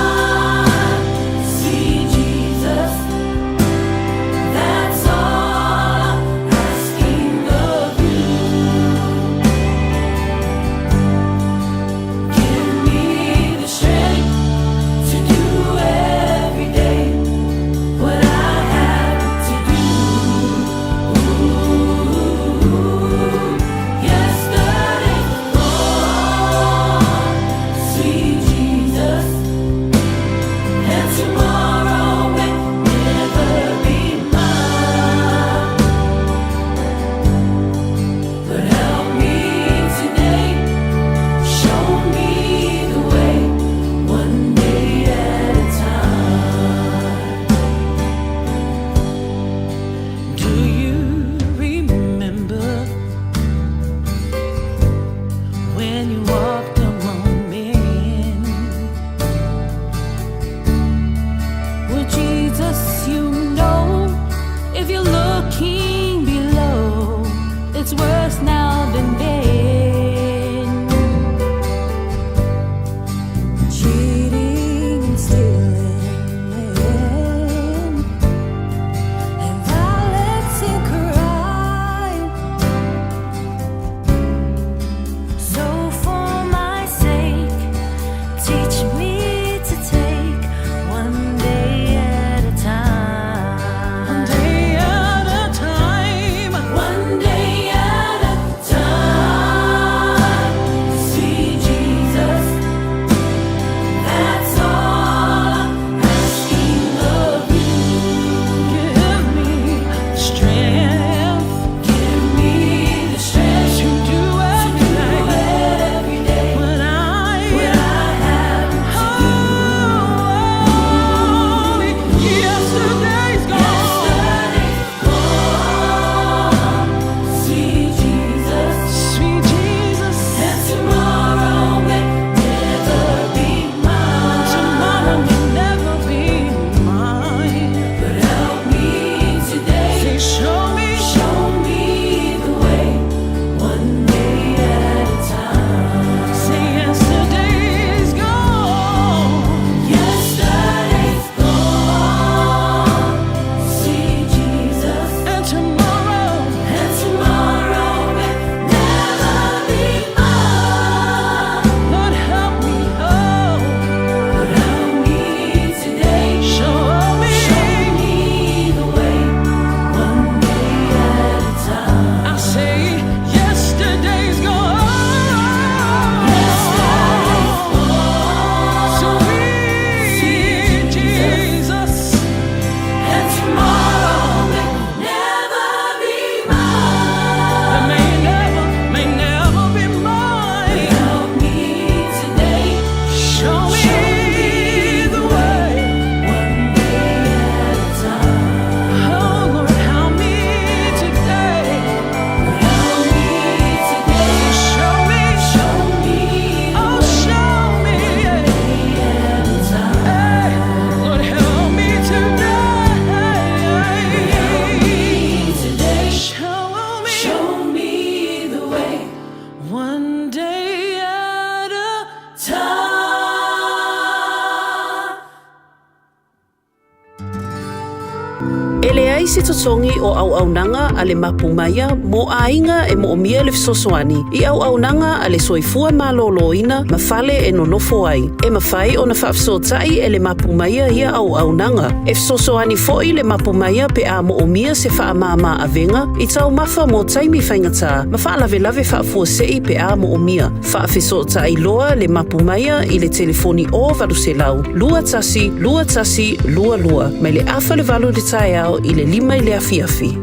[SPEAKER 14] leai se totogi o auaunaga a le Mapu Maia mo aiga e moomia le fesoasoani i auaunaga a le Soifua Maloloina ma fale e nonofo ai. E mafai ona faafesootai e le Mapu Maia ia auaunaga. E fesoasoani foi le Mapu Maia pe a moomia se faamāmā avega i taumafa mo taimi faigata ma faalavelave faafuasei pe a moomia. Faafesootai loa le Mapu Maia i le telefoni 0800 21 21 22 mai le afa le valu i le taeao i le lima i le afiafi.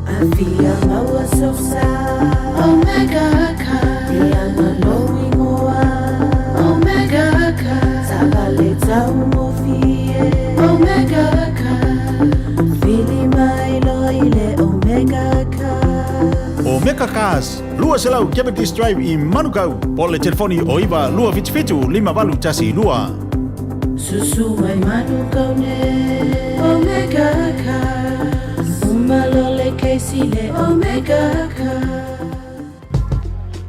[SPEAKER 13] Afia maua sosa Omega ka Ianga lou ingoa Omega ka Tavale taugofie Omega ka Vili mai loa i le Omega ka
[SPEAKER 15] Omega Cars, 200 Cavendish Drive i Manukau, po o le telefoni o 9 277 5812.
[SPEAKER 13] Susu mai Manukau nei Omega Cars Uma loa le kesi le Omega Cars.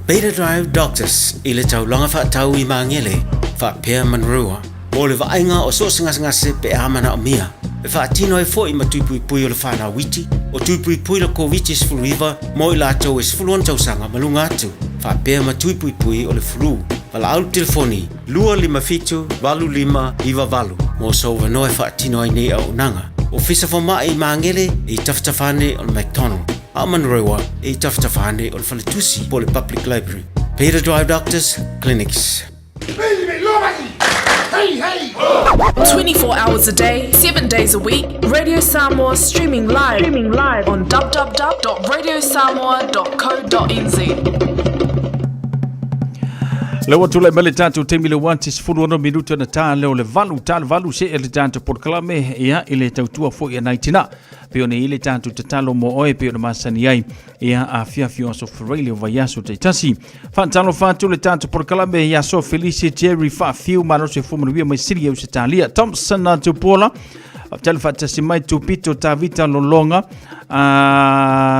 [SPEAKER 16] Beta Drive Doctors i le taulaga faatau i Magele, faapea Manurewa, mo le vaaiga o so o se gasegase pe a manaomia. E faatino ai foi ma tui puipui o le fanau iti, o tui puipui le Koviti-19 mo i latou e 16 tausaga ma luga atu, faapea ma tui puipui o le flu. Valaau le telefoni 257 8598 mo sou avanoa e faatino ai nei auaunaga. Ofisa Fomai i Magele i tafatafa ane o le McDonald, a o Manurewa i tafatafa ane o le Faletusi po o le Public Library. Beta Drive Doctors Clinics.
[SPEAKER 9] 24 hours a day, 7 days a week, Radio Samoa streaming live, streaming live on www.radiosamoa.co.nz.
[SPEAKER 8] Le ua tulai mai le tatou taimi le ua te 16 minuta na tā leo le valu tā le valu se e le tatou polokalame ia i le tautua foi a nai tina pe ona i le tatou tatalo mo oe pe ona masani ai ia afiafi o aso Faraile o vaiaso taitasi. Faatalofa atu le tatou polokalame ia so Felice Jerry Faafiu malosi fua manuia mai Sili Ausetalia Thompson Atupola Faafetai faatasi mai Tupito Tavita Lolonga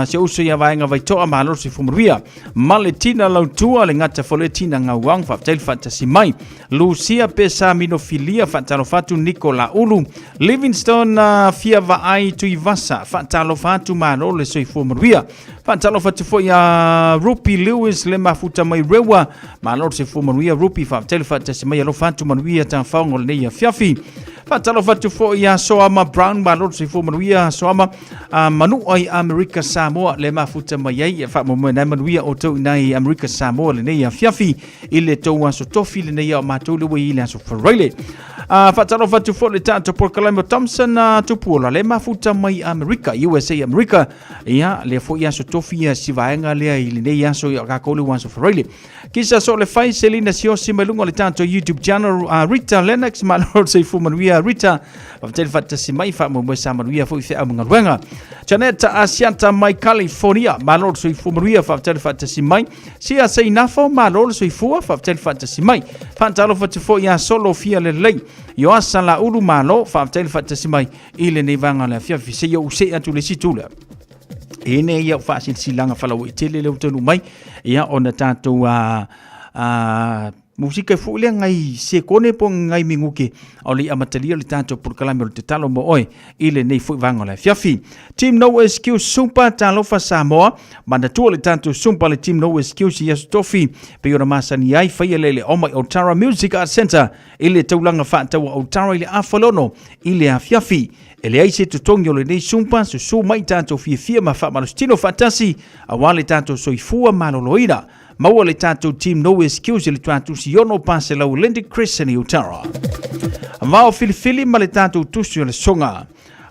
[SPEAKER 8] se uso ia vaega Vaitoa malosi fua manuia Maletina Lautua le gata fole Tina Gauang faafetai faatasi mai Lucia Pesa Minofilia faatalofa atu Niko Laulu Livingstone Fia Vaai Tuivasa faatalofa atu malo le soifua manuia Faatalofa atu foi a Rupi Lewis le mafuta mai Rewa. Malo se fua manuia Rupi faafetai le faatasi mai alofa atu manuia tafaoga o lenei afiafi. Faatalofa atu foi a Soama Brown malo se fua manuia Soama a manua i Amerika Samoa le mafuta mai ai e faamoemoe nai manuia o tou inai Amerika Samoa lenei afiafi i le tou aso tofi lenei ao matou le ua i le aso Faraile. A faatalofa atu foi le tatou polokalame o Thompson Tupuola le mafuta mai Amerika USA Amerika Ia, lea foi aso tofi ia si vaega lea i lenei aso ia kākou le aso Faraile. Kisa so le fai Selina Siosi mai luga o le tatou YouTube channel Rita Lennox malo se fu manuia Rita. Faafetai le faatasi mai faamoemoe sa manuia foi feau ma galuega. Janet Asiata mai California malo le soifua manuia faafetai le faatasi mai. Sia Seinafo malo le soifua faafetai le faatasi mai. Faatalofa atu foi ia Solo Fia Lelei. Ioasa Laulu malo faafetai le faatasi mai. I lenei vaega o le afiafi seia ou see atu i le isi itu lea. E nei ia o faasilasilaga faalauaitele lea ua taunuu mai ia ona tatou a a musika foi lea ngai sekone po ngai minguke o le amatalia le tatou polokalame o le tatalo mo oe i lenei foi vaega o le afiafi. Team No Excuse Super Talofa Samoa manatua le tatou Super le Team No Excuse i Aso Tofi pei ona masani ai faia le le oma i Otara Music Arts Center i le taulaga faataua Otara i le afa lono i le afiafi. E leai se totogi o lenei sumpa, susu mai tatou fiafia ma faamalositino faatasi aua le tatou soifua maloloina. Maua le tatou team No Excuse i le tuatusi ono paselau Atlantic Crescent i Otara. Vao filifili ma le tatou tusi o le soga.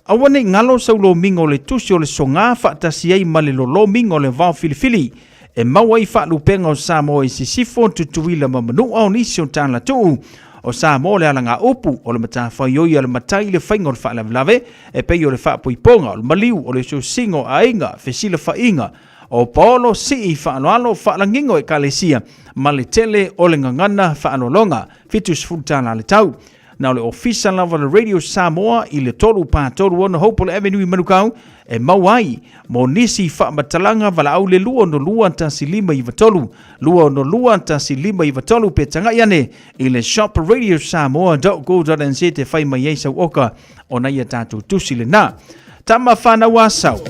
[SPEAKER 8] Aua nei galo sau lomiga o le tusi o le soga faatasi ai ma le lolomiga o le vao filifili e maua ai faalupega o Samoa i Sisifo, Tutuila ma Manua o nisi o talatuu o Samoa le alagaupu o le matafaioi a le matai i le faiga o le faalavelave e pei o le faapoipoga, o le maliu, o le osiosiga o aiga, fesilafaiga o paolo, sii, faaaloalo, faalagiga o ekalesia ma le tele o le gagana faaaloaloga. $70 tala le tau. Na o le ofisa lava o le Radio Samoa i le 3 4 3 6 Hopewell Avenue i Manukau e maua ai mo nisi faamatalaga valaau le 262 1593 262 1593 pe tagai ane i le shop radiosamoa.co.nz e fai mai ai sau oka ona ia tatou tusi lena. Tama whanau asau.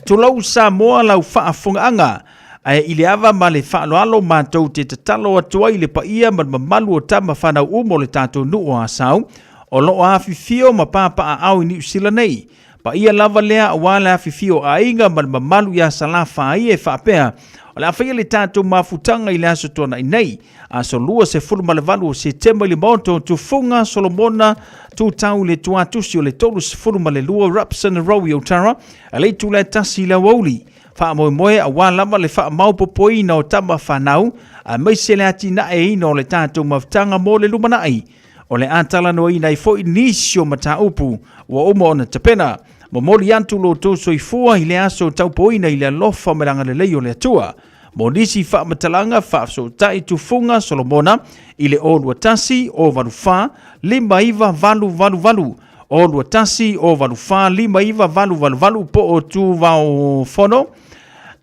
[SPEAKER 8] Tulou Samoa lau faafogaaga, ae i le ava ma le faaaloalo matou te tatalo atu ai i le paia ma le mamalu o tama fanau uma o le tatou nuu o Asau, o lo o afifio ma papaaao i Niu Sila nei. Paia lava lea aua le afifio o aiga ma le mamalu ia Salafai e faapea, o le a faia le tatou mafutaga i le Aso Toonai nei, aso 28 o Setema i le Maota o Tufuga Solomona Tutau i le tuatusi o le 32 Rapson Row i Otara, a le itula e 1 i le aoauli. Faamoemoe aua lava le faamaopopoina o tama fanau, aemaise le atinaeina o le tatou mafutaga mo le lumanai. O le a talanoaina ai foi nisi o mataupu ua uma ona tapena. Momoli atu lo outou soifua i le aso taupoina i le alofa ma le agalelei o le Atua. Mo nisi faamatalaga faafesootai Tufuga Solomona i le 021 084 59888, 021 084 59888 po o Tuvaofono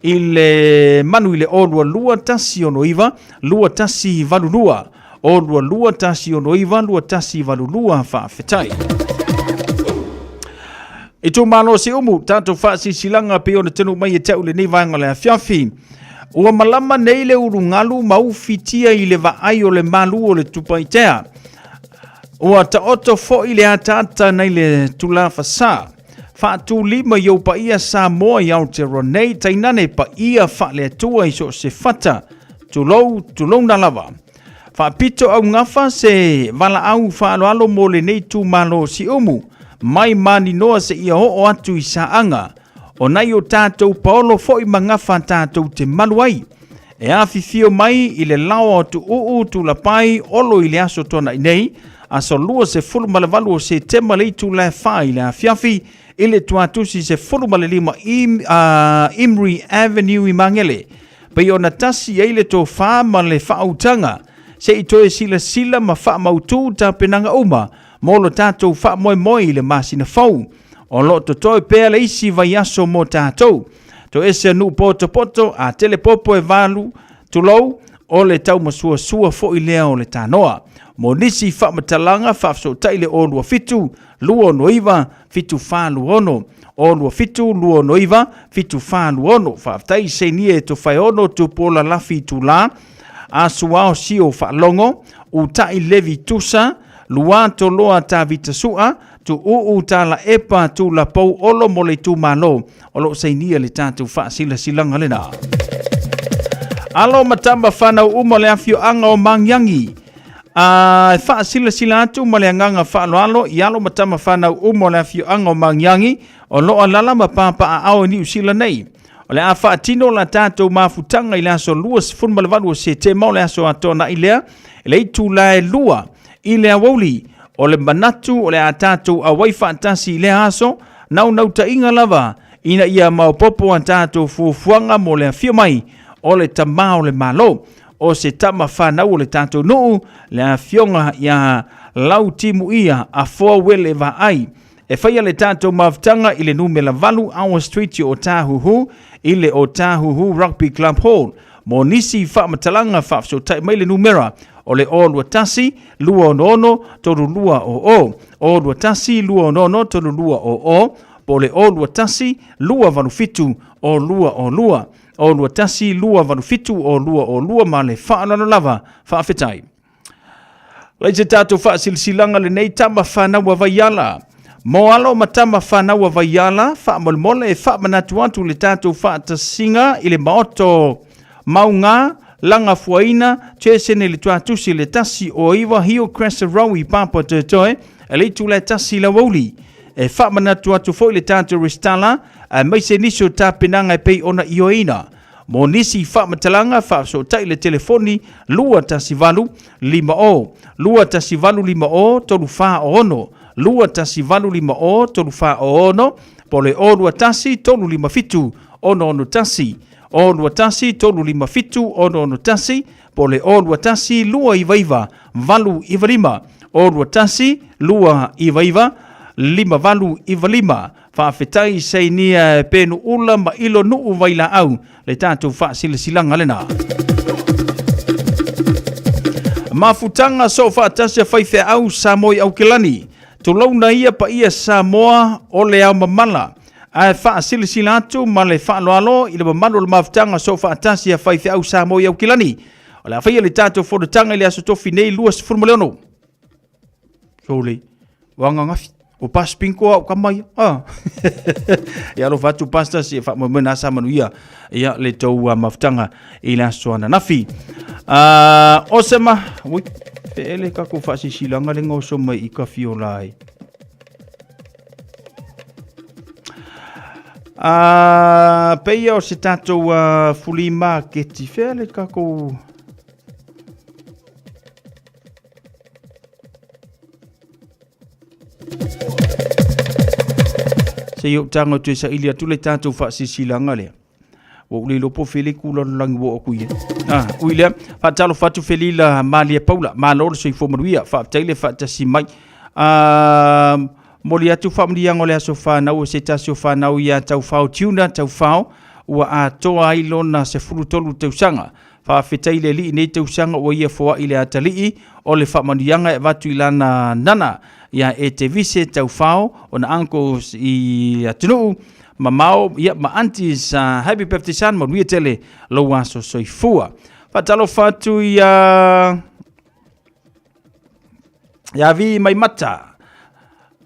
[SPEAKER 8] i le manu i le 022 169 2182, 022 169 2182. Faafetai. Itumalo Siumu, tatou faasisilanga pei ona tanu mai e te au lenei vaega o le afiafi. Ua malama nei le ulugalu ma ufitia i le vaai o le malu o le tupaitea. Ua taoto foi le ataata nai le tulafasā. Faatulima i ou paia Samoa i Aotearoa nei, tainane paia faale-Atua i so o se fata. Tulou, tulouna lava. Faapito augafa se valaau faaaloalo mo lenei itumalo Siumu, mai Maninoa seia oo atu i Saaga. O nai o tatou paolo foi ma gafa tatou te malu ai. E afifio mai i le laoa o Tuuu, Tulapai, Olo i le aso Toonai nei, aso 28 o Setema le itula e 4 i le afiafi, i le tuatusi 15 Imri Avenue i Magele. Pei ona tasi ai le tofa ma le faautaga, se i toe silasila ma faamautu tapenaga uma mo lo tatou faamoemoe i le masina fou. O lo o totoe pea le isi vaiaso mo tatou. Toese nuu potopoto a tele popo e valu, tulou, o le taumasuasua foi lea o le tanoa. Mo nisi faamatalaga faafesootai le 027 269 7426, 027 269 7426. Faafetai Seinia e Tofaeono Tupuola Lafi Itula, Asuao Sio Faalogo, Uta'i Levi Tusa, Lua Toloa Tavita Sua, Tuuu Tala Epa Tulapou Olo mo le itumalo o lo o sainia le tatou faasilasilaga lena. Alo ma tama whanau uma le afioaga o Magiagi. A e faasilasila atu ma le agaga faaaloalo i alo ma tama whanau uma o le afioaga o Magiagi o lo o alala ma papaaao i Niu Sila nei. O le a faatino la tatou mafutaga i le aso 28 o Setema o le aso atoanai lea, i le itula e 2 i le aoauli. O le manatu o le a tatou auai faatasi i lea aso, naunautaiga lava ina ia maopoopo a tatou fuafuaga mo le afio mai o le Tama o le Malo, o se tama fanau o le tatou nuu, le afioga ia Lautimuia Afoa Uele Vaai. E faia le tatou mafutaga i le numera 8 Our Street i Otahuhu i le Otahuhu Rugby Club Hall. Mo nisi faamatalaga faafesootai mai le numera o le 021 266 3200, 021 266 3200, po o le 021 287 0202, 021 287 0202 ma le faaaloalo lava. Faafetai. Lai se tatou faasilasilaga lenei tama fanau a Vaiala. Mo alo ma tama fanau a Vaiala, faamolemole e faamanatu atu le tatou faatasiga i le maoto Mauga, Lagafuaina, Chesene le tuatusi le tasi o iwa Hillcrest Row i Papatoetoe, e le itula e tasi i le aoauli. E faamanatu atu foi le tatou resitala, aemaise nisi o tapenaga e pei ona ioeina. Mo nisi faamatalaga, faafesootai le telefoni 218 50 218 50 346 218 50 346 po o le 021 357 661 021 357 661 po o le 021 299 895 021 299 5895. Faafetai Sainia Penu Ula ma Ilo Nuu Vailaau le tatou faasilasilaga lena. Mafutaga soo faatasi a faifeau Samoa i Aukelani. Tulouna ia paia Samoa o le ao mamala, ae faasilasila atu ma le faaaloalo i le mamalu o le mafutaga soofaatasi a faifeau Samoa i Aukilani. O le a faia le tatou fonotaga i le Aso Tofi nei 26. Sole, o ananafi, o pasipinko au kama ia. Ah. Ia alofa atu pastor si faamoemoe na sa manuia ia le tou mafutaga i le aso ananafi. O se ma, ui, feele kako faasisilaga le goso mai i kafiola ai. Peia o se tatou fuli maketi, fea le kako Se i ou tago atu e saili atu le tatou faasisilanga lea. Ua ou le iloa po o fea le itu lalolagi ua oo atu i ai. Ah, ui lea, faatalofa atu Felila Malie Paula, malo le soifua manuia, faafetai le faatasi mai. Ah, momoli atu faamanuiaga o le aso fanau o se tasi o fanau ia Taufao Tuna Taufao, ua atoa ai lona 13 tausaga. Faafetai i le Alii i nei tausaga ua ia foai i le atalii o le faamanuiaga e avatu i lana nana ia Etevise Taufao, ona uncles i atunuu mamao ia ma aunties. Happy birthday son, manuia tele lou aso soifua. Faatalofa atu ia ia Vi Maimata.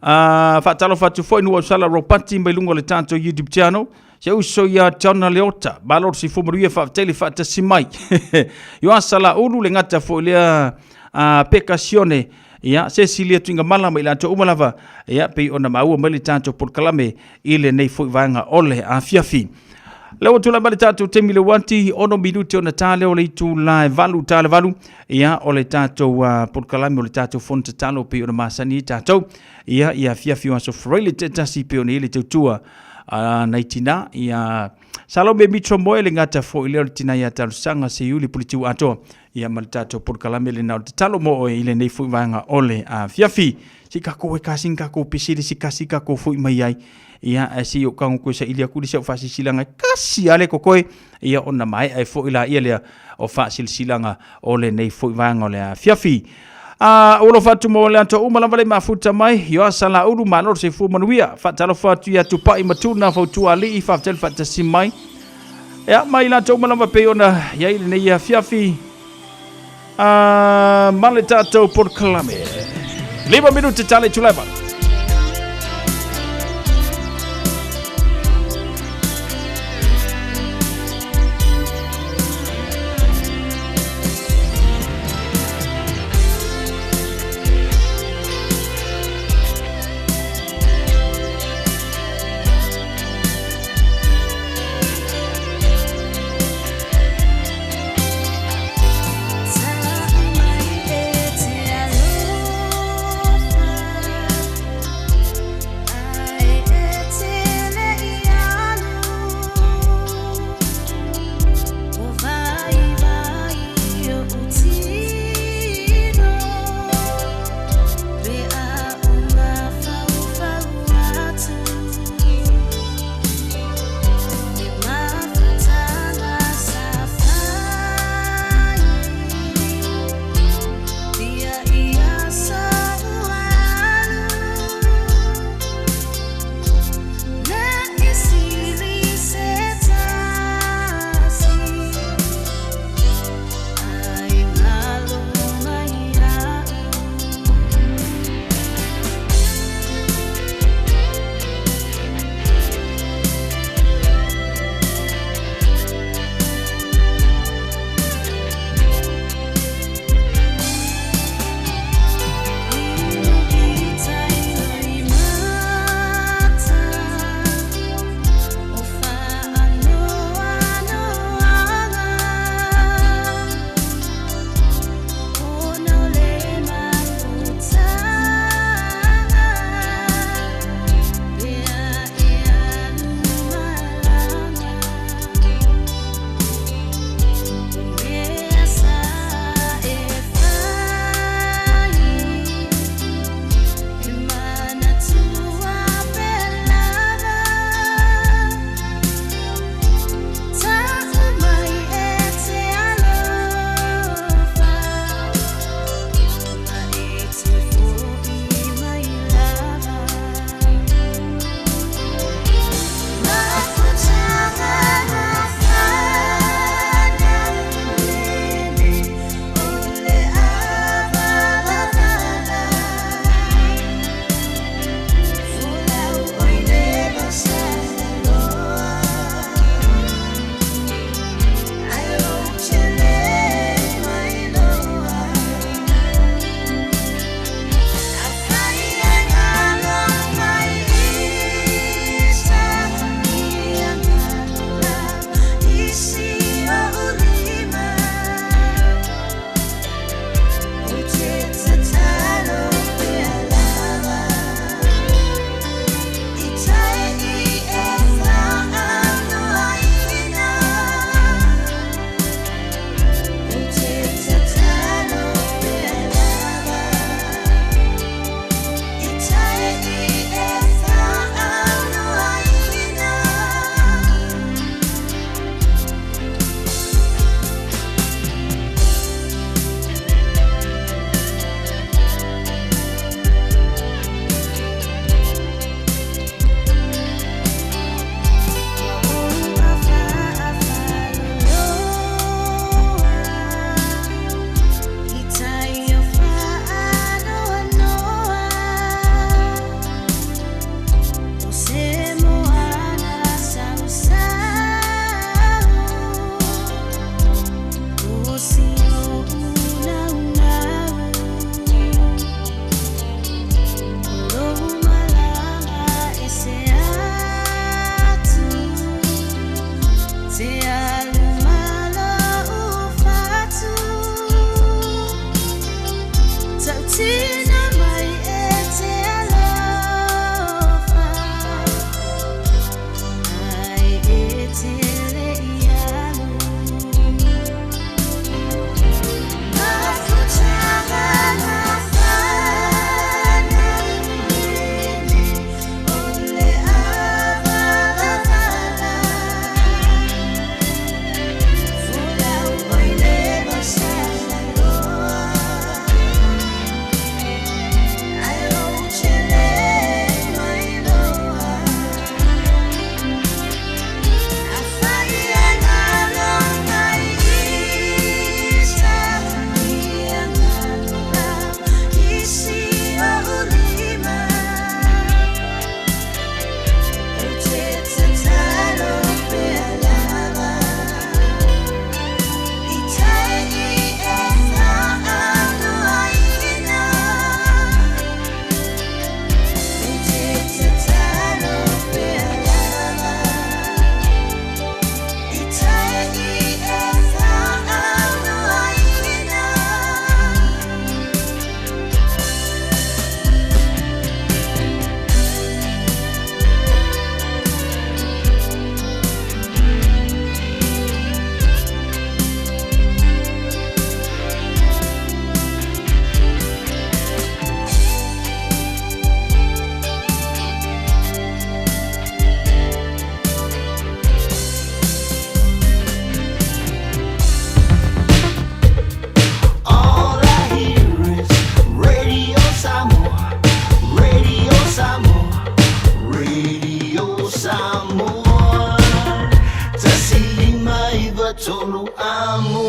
[SPEAKER 8] Faatalofa atu foi Nuausala Ropati mai luga o le tatou YouTube channel. Se uso ia John Leota, malo le soifua manuia, faafetai le faatasi mai. Ioasa Laulu le gata foi lea Peka Sione, ia Cecilia Tuigamala ma i latou uma lava, ia pei ona maua mai le tatou polokalame i lenei foi vaega o le afiafi. Lea ua tulai mai le tatou taimi le uati, 6 minute ona ta lea o le itula e 8 ta le 8, ia o le tatou polokalame o le tatou fono tatalo pei ona masani ai tatou. Ia ia afiafi o aso Faraile taitasi pei ona i ai le tautua a nai tina ia Salome Mitro Moe le gata foi lea o le tina ia Talosaga Seiuli Puletiu atoa ia ma le tatou polokalame lena o le tatalo mo oe i lenei foi vaega o le afiafi. Se i kakou e kasi ni kakou pese le se kasi kakou foi mai ai. Ia ae se i ou tago koe saili aku le si au faasilasilaga e kasi a le kokoe ia ona maea ai foi la ia lea o faasilasilaga o lenei foi vaega o le afiafi. A ua alofa atu mo le ato uma lava le mafuta mai Ioasa Laulu malo le soifua manuia. Faatalofa atu ia Tupai ma Tuna fautua alii faafetai le faatasi mai. Ia mai latou uma lava pei ona i ai lenei afiafi ma le tatou polokalame. 5 minute tale tuleva.
[SPEAKER 13] Sina mai e te alofa Ai e te le ialu Mafutaga na whana mene O le avala Folau mai le masala loa Ai o te le mai loa A whai e ngalo mai isa Ia ngalo lava isi o ulima O te tatalo pea lava I tai i e whaanu aina O te tatalo pea lava I tai i e whaanu aina
[SPEAKER 17] All I hear is Radio Samoa, Radio Samoa, Radio Samoa. Tasilima iva tolu amo.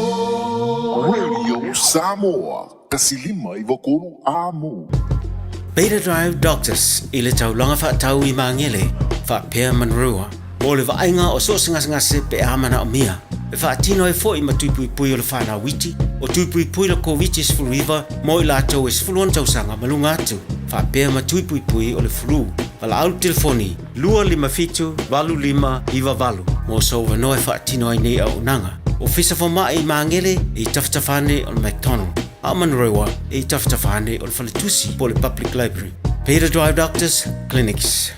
[SPEAKER 18] Radio Samoa, tasilima iva kolu amo.
[SPEAKER 16] Beta Drive Doctors i le taulaga faatau i Magele, faapea Manurewa, mo le vaaiga o so o se gasegase pe a manaomia. E faatino ai foi ma tui puipui o le fanau iti, o tui puipui le Koviti-19 mo i latou e 16 tausaga ma luga atu, faapea ma tui puipui o le flu. Valaau i le telefoni 257 8598 mo sou avanoa e faatino ai nei auaunaga. Ofisa Fomai i Magele e i tafatafa ane o le McDonald, a o Manurewa e i tafatafa ane o le Faletusi po o le Public Library. Beta Drive Doctors Clinics.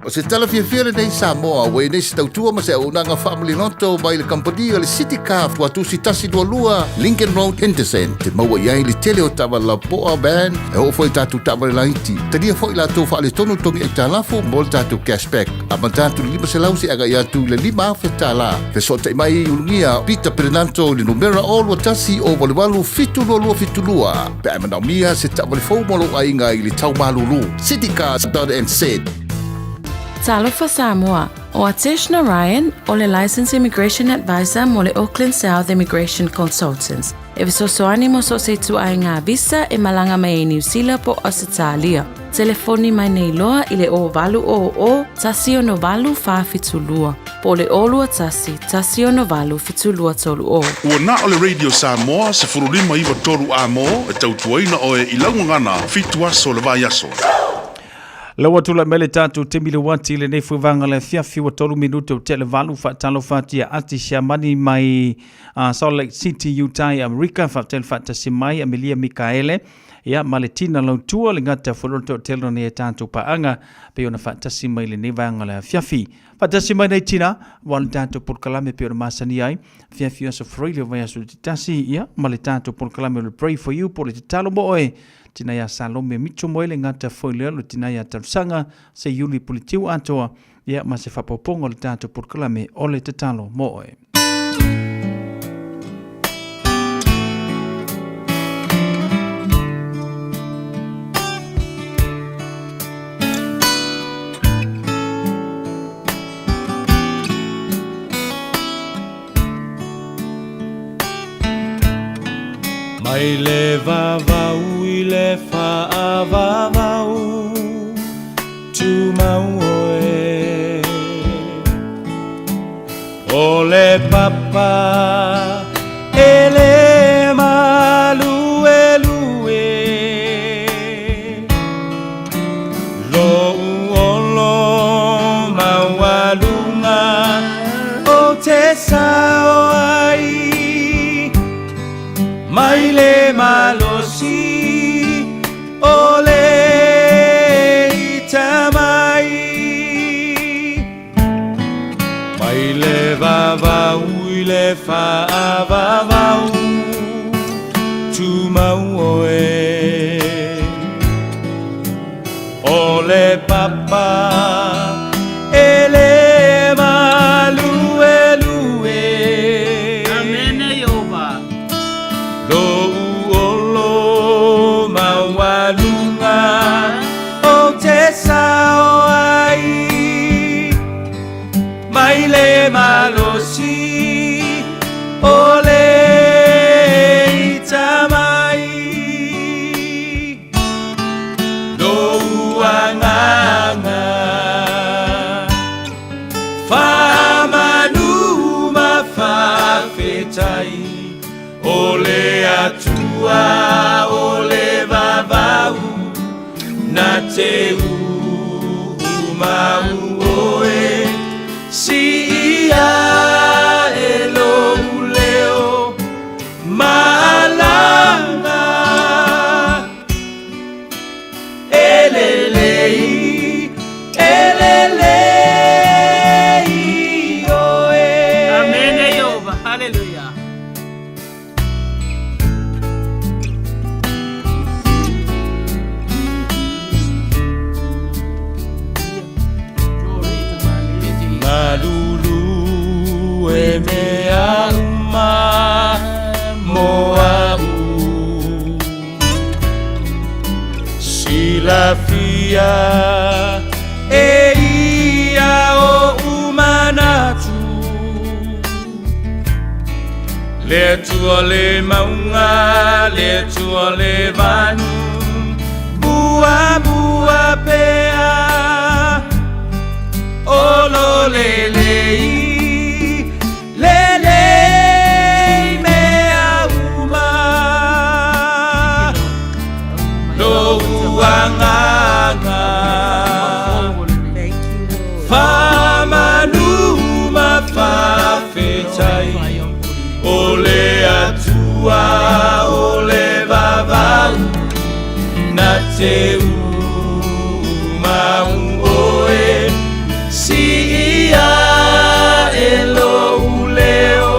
[SPEAKER 19] O se tala fiafia lenei Samoa, ua i nei se tautua ma se auaunaga faamaliloto mai le kamupani o le City Car Tuatusi 122 Lincoln Road, Henderson. Te maua i ai le tele o taavale lapoa, van, e oo foi i tatou taavale laiti. Talia foi latou faaletonu togi aitalafu mo le tatou cashback. Amata atu i le 500 seia agai atu i le $5,000. Fesootai mai i Ulugia Peter Perenanto i le numera 0 21 0 88 722 72 pe a e manaomia se taavale fou mo lou aiga i le tau malulu. Citycars.nz.
[SPEAKER 9] Talofa Samoa, ʻO Atesh Narayan, ʻo le Licensed Immigration Advisor mo le Auckland South Immigration Consultants, e fesoasoani mo so o se ituaiga visa e malaga mai ai Niu Sila po o Ausetalia. Telefoni mai nei loa i le 0800 168 472 po o le 021 168 7230.
[SPEAKER 18] Ua na o le Radio Samoa 15 93 amo e tautuaina oe i lau gagana 7 aso o le vaiaso.
[SPEAKER 8] La ua tulai mai le tatou taimi le uati i lenei fuevaga le afiafi ua 3 minute o tea le valu faatalofa atu ia Ati Siamani mai Salt Lake City, Utah i Amerika. Faafetai le faatasi mai Amelia Mikaele ia ma le Tina Lautua le gata foi lo toatele o nei e tatou paaga pei ona faatasi mai lenei vaega le afiafi. Faatasi mai nei Tina ua le tatou polokalame pei ona masani ai afiafi o aso Faraile o vaiaso le tasi ia ma le tatou polokalame o le Pray for You po o le tatalo mo oe tina ia Salome Mitchell Moe le gata foi lea lo tina ia Talosaga se Iuli Puletiu atoa ia ma se faaopoopoga o le tatou polokalame o le tatalo mo oe.
[SPEAKER 1] Mai le vavau i le faavavau Tumau oe O le papa e le maluelue Lou olo maualuga o te sao ai Mai le malosi le faavavau tumau oe. O le papa e le maluelue.
[SPEAKER 20] Amene Iova.
[SPEAKER 1] Lou olo maualuga o te sao ai mai le malosi o le ita mai. Lou agaga faamanu ma faafetai o le Atua o le vavau na te uumau oe siia e lou leo malaga e lelei e lelei oe.
[SPEAKER 20] Amene Iova. Hallelujah.
[SPEAKER 1] Malulu e mea uma mo a'u Silafia e ia oʻu manatu Le Atua le mauga le Atua le vanu Muamua pea O lo lelei lelei mea uma Lou agaga Faamanu ma faafetai O le Atua o le vavau Na te uumau oe Siia e lou leo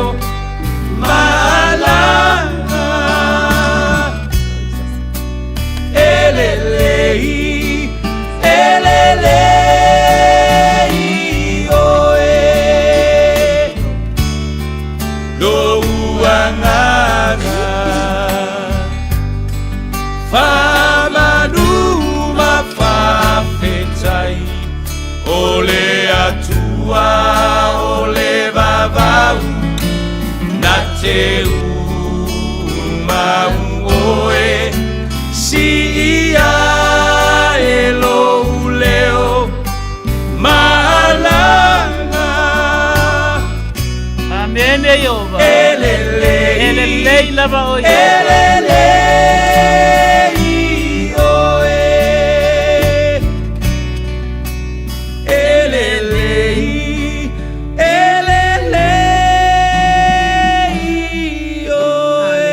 [SPEAKER 1] malaga E lelei e lelei oe Lou agaga Faamanu ma faafetai O le Atua o le vavau Na te uumau oe Siia e lou leo malaga
[SPEAKER 20] Amene Iova.
[SPEAKER 1] E lelei
[SPEAKER 20] E lelei lava o
[SPEAKER 1] E
[SPEAKER 20] Iova.
[SPEAKER 1] lelei oe E lelei e lelei oe.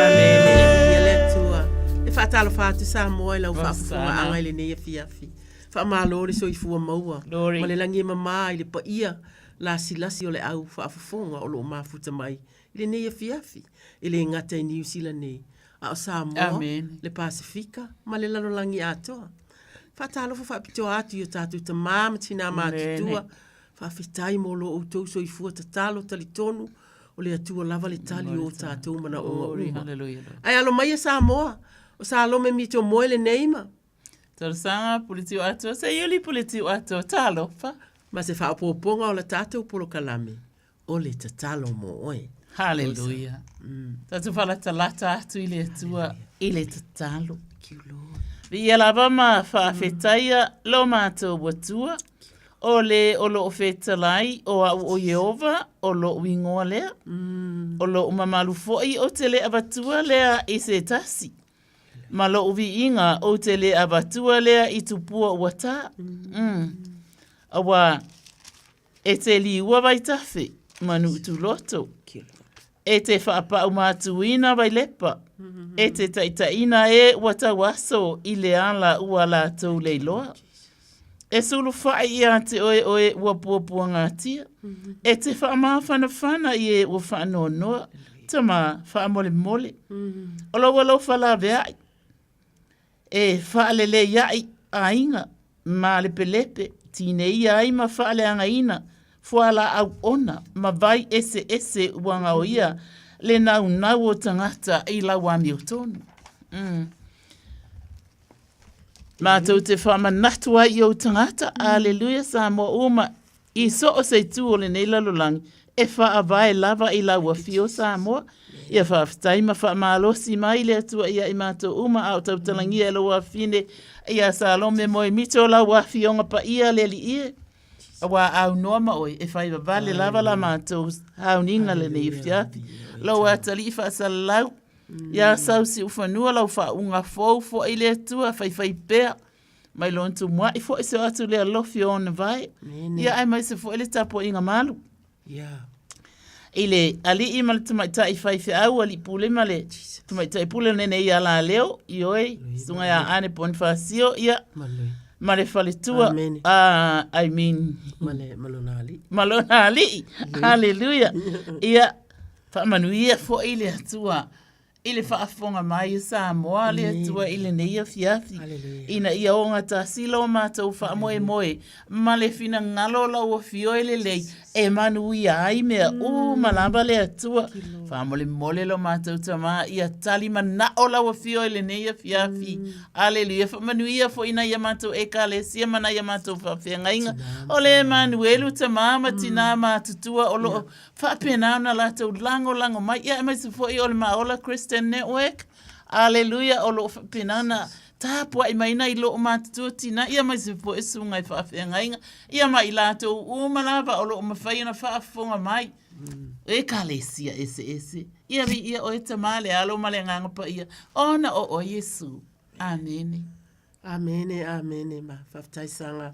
[SPEAKER 14] Amene. Ia le Atua. E faatalofa atu Samoa i lau faafofogaaga i lenei afiafi. Faamalo le soifua maua
[SPEAKER 20] Glory.
[SPEAKER 14] ma le lagi e mamā i le paia lasilasi o le au faafofoga o lo o mafuta mai i lenei afiafi, e le gata i Niu Sila nei, a o Samoa,
[SPEAKER 20] Amene.
[SPEAKER 14] le Pasefika ma le lalolagi atoa. Faatalofa faapitoa atu i o tatou tamā ma tinā matutua, faafetai mo lo outou soifua tatalo talitonu o le Atua lava le tali o o tatou manaoga
[SPEAKER 20] Glory,
[SPEAKER 14] uma.
[SPEAKER 20] hallelujah, Lord.
[SPEAKER 14] Ae alo maia Samoa, o Salome Mitomoe lenei ma.
[SPEAKER 20] Talosaga Puletiu Atoa, Seiuli Puletiu Atoa, talofa.
[SPEAKER 14] Ma se faaopoopoga o la tatou polokalame, o le tatalo mo oe.
[SPEAKER 20] Hallelujah. Tatou faalatalata atu i le Atua i le tatalo. Viia lava ma faafetaia lo matou Atua, o le o loo fetalai o au o Ieova, o lou igoa lea. O lou mamalu foi ou te le avatua lea i se tasi. Ma lou viiga ou te le avatua lea i tupua ua tā. Mm. Auā, e te liua vaitafe, ma Nuutuloto. E te faapau matuina Vailepa. E te taitaiina e ua tauaso i le ala ua latou leiloa. E sulufaʻi iā te oe o e ua puapuagatia, e te faamafanafana i e ua faanoanoa, Tama, faamolemole. O lou alofa laveaʻi, e faaleleiaʻi aiga malepelepe, tineia ai ma faaleagaina fualaau ona ma vai eseese ua gaoia le naunau o tagata i lau amiotonu. Mm. Mātou te whaamanatu ai i ou tagata, aleluia Samoa uma, i so o se itu o lenei lalolagi, e whaavae lava i lau afio Samoa, ia whaafetai ma whaamalosi mai le Atua ia i mātou uma a o tautalangia e lou afine ia Salome Moemito lau afioga paia le alii e. Auā aunoa ma oe e whai vavale lava la mātou hauniga lenei afiafi. Lou atalii faasalalau, Ia sau siufanua lau faauuga fou foʻi le Atua faifai pea mai lona tumuaʻi foʻi se o atu le alofi o ona vae. Ia aemaise foʻi le tapuaiga malu. I le alii ma le tamaitai faifeau alii pule ma le tamaitai pule lenei ia Laleo, ioe, susuga ia Ane Ponifasio, ia, ma le faletua, I mean,
[SPEAKER 21] ma le, ma lona alii.
[SPEAKER 20] Ma lona alii. Hallelujah. Ia, Faamanuia foi le Atua i le faafofoga mai a Samoa le Atua i lenei afiafi, ina ia ogatasi lo matou faamoemoe ma le finagalo o lau Afio e lelei e manuia ai mea uma lava le Atua. Faamolemole lo matou Tama ia tali manao lau Afio i lenei afiafi. Aleluia. Faamanuia foi nai a matou Ekalesia ma nai a matou faafeagaiga. O le Emanuelu Tama ma Tina matutua o loo Faapena ona latou lagolago mai, ia aemaise foi o le Maola Christian Network, aleluia, o lo o faapena ona tapuai mai nai loo matutua tina, ia aemaise foi susuga i faafeagaiga, ia ma i latou uma lava o lo o mafai ona faafofoga mai, Ekalesia eseese, ia viia oe Tama, le Alo ma le Agaga Paia, ona o oe Iesu. Amene.
[SPEAKER 21] Amene, amene, ma faafetai Saga.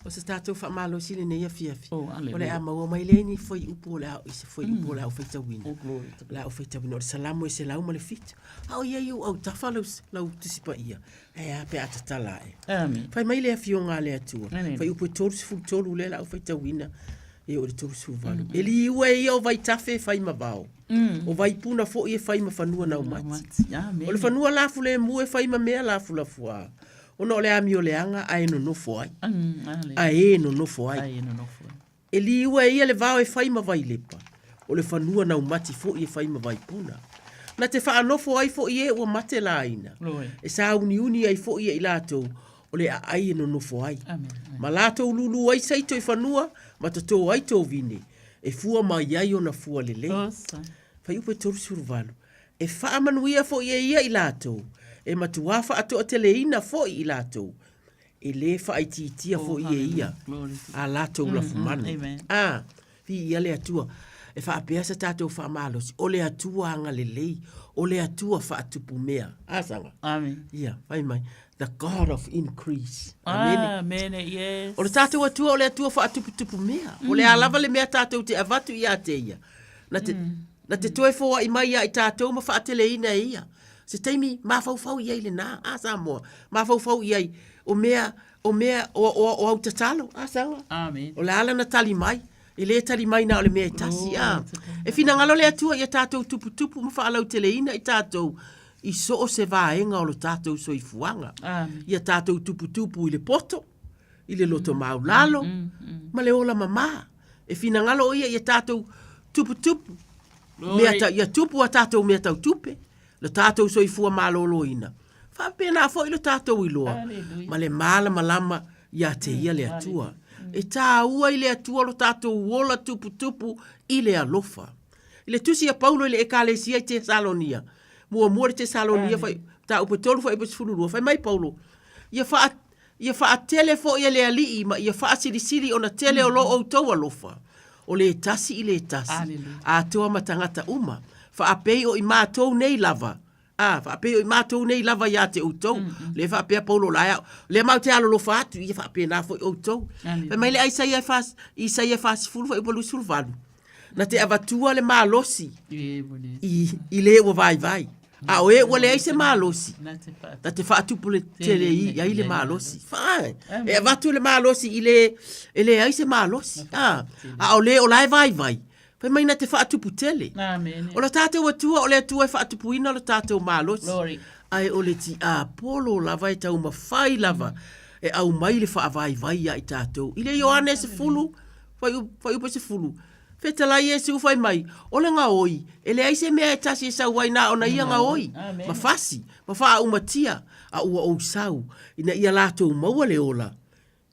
[SPEAKER 21] O se tatou faamalosi lenei afiafi.
[SPEAKER 20] Oh,
[SPEAKER 21] o le a maua mai lea ni fuaiupu o le a i se fuaiupu o le a ou faitauina.
[SPEAKER 20] Oh, glory to
[SPEAKER 21] O le a ou faitauina o le Salamo e 107. A o i ai ou autafa lau, lau Tusi Paia, ae a pe a tatala ae.
[SPEAKER 20] Amen.
[SPEAKER 21] Fai mai le afioga a le Atua.
[SPEAKER 20] Amen.
[SPEAKER 21] Fuaiupu e 33 lea o le a ou faitauina e oo i le 38. E liua e ia o vaitafe e fai ma vao. O vaipuna foi e fai ma fanua naumati.
[SPEAKER 20] Amen.
[SPEAKER 21] O le fanua lafulemu e fai ma mea lafulafuā. Ona o le amioleaga a e nonofo ai. A e nonofo ai.
[SPEAKER 20] A e nonofo ai.
[SPEAKER 21] E liua e ia le vao e fai ma vailepa. O le fanua naumati foi e fai ma vaipuna. Na te faanofo ai foi e ua mate laina. E sauniuni ai foi e i latou o le aai e nonofo ai.
[SPEAKER 20] Amen.
[SPEAKER 21] Ma latou lulu ai saito i fanua ma toto ai tovine. E fua mai ai ona fua lelei. Fuaiupu e 38. E faamanuia foi e ia i latou, e matuā faatoateleina foi i latou, e lē faaitiitia foi e ia a latou lafumanu. A, viia le Atua, e faapea se tatou faamalosi, o le Atua agalelei, o le Atua faatupu mea. A Saga?
[SPEAKER 20] Amen.
[SPEAKER 21] Ia, fai mai, the God of increase. Amene.
[SPEAKER 20] Amene, yes.
[SPEAKER 21] O le tatou Atua o le Atua faatuputupu mea. O le a lava le mea tatou te avatu ia te ia, na te, Na te toe foai mai ia i tatou ma faateleina e ia. Se taimi mafaufau i ai lenā, a Samoa, mafaufau i ai o mea, o mea, o, o, o au tatalo, a Saga?
[SPEAKER 20] Amen.
[SPEAKER 21] O le a lana tali mai, e lē tali mai na o le mea e tasi, a. E finagalo le Atua ia tatou tuputupu ma faalauteleina i tatou i so o se vaega o lo tatou soifuaga.
[SPEAKER 20] Amen.
[SPEAKER 21] Ia tatou tuputupu i le poto, i le loto maulalo, ma le ola mamā. E finagalo o ia ia tatou tuputupu, mea ta, ia tupu a tatou mea tau tupe, lo tatou soifua malōlōina. Faapena foi lo tatou iloa ma le mālamalama ia te ia le Atua. E tāua i le Atua lo tatou ola tuputupu i le alofa. I le tusi a Paulo i le Ekalesia i Tesalonia, muamua le Tesalonia fai, mataupu e 3 fuaiupu e 12, fai mai Paulo, ia wha, Ia faatele foi e le Alii ma ia faasilisili ona tele o lo outou alofa, o le tasi i le tasi, atoa ma tagata uma, faapei o i matou nei lava, a, faapei o i matou nei lava ia te outou. Lea e faapea Paulo, la e, lea matou te alolofa atu, ia faapena foi outou. Fai mai le Aisaia e Isaia 40 fuaiupu 28, na te avatua le malosi i, i le ua vaivai. A o e ua leai se malosi, na te faatupu le tele i ai le malosi. Faa, e avatu le malosi i le, e leai se malosi. A, a o le o la e vaivai, fai mai na te faatupu tele. O le tatou Atua, o le Atua e faatupuina lo tatou malosi. Ae o le tiapolo lava e taumafai lava e aumai le faavaivai ia i tatou. I le Ioane 10, fuaiupu 10, Fetalai Iesu fai mai, O le gaoi, e leai se mea e tasi e sau ai na ona ia gaoi, ma fasi, ma faaumatia, a ua ou sau, ina ia latou maua le ola,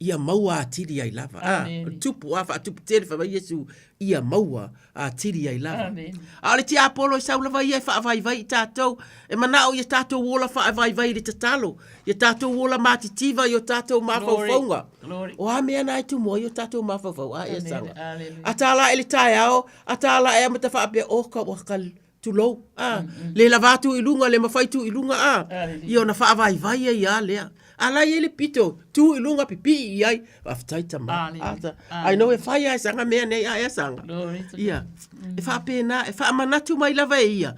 [SPEAKER 21] ia maua atili ai lava. A, o le tupu, a, faatupu tele fai mai Iesu, ia maua atili ai lava. A o le tiapolo e sau lava ia e faavaivai i tatou, e manao ia tatou ola faavaivai i le tatalo, ia tatou ola matitiva i o tatou mafaufauga. O a mea na e tumu ai o tatou mafaufau a ia saga. A tā la e le taeao, a tā la e amata faapea, o ka ua ka tulou, a, le lava atu i luga, le mafai tu i luga, a, ia ona faavaivai ai a lea. A la e i ai le pito, tu i luga pipii i ai, faafetai tama. Ai no e fai a e saga mea nei a e saga. Ia, e faapena, e faamanatu mai lava e ia,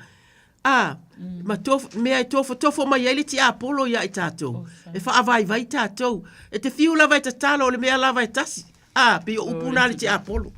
[SPEAKER 21] A, ma tof, mea e tofotofo mai ai le tiapolo iā i tatou, e faavaivai tatou. E te fiu lava e tatalo o le mea lava e tasi. A, pei o upu na a le tiapolo.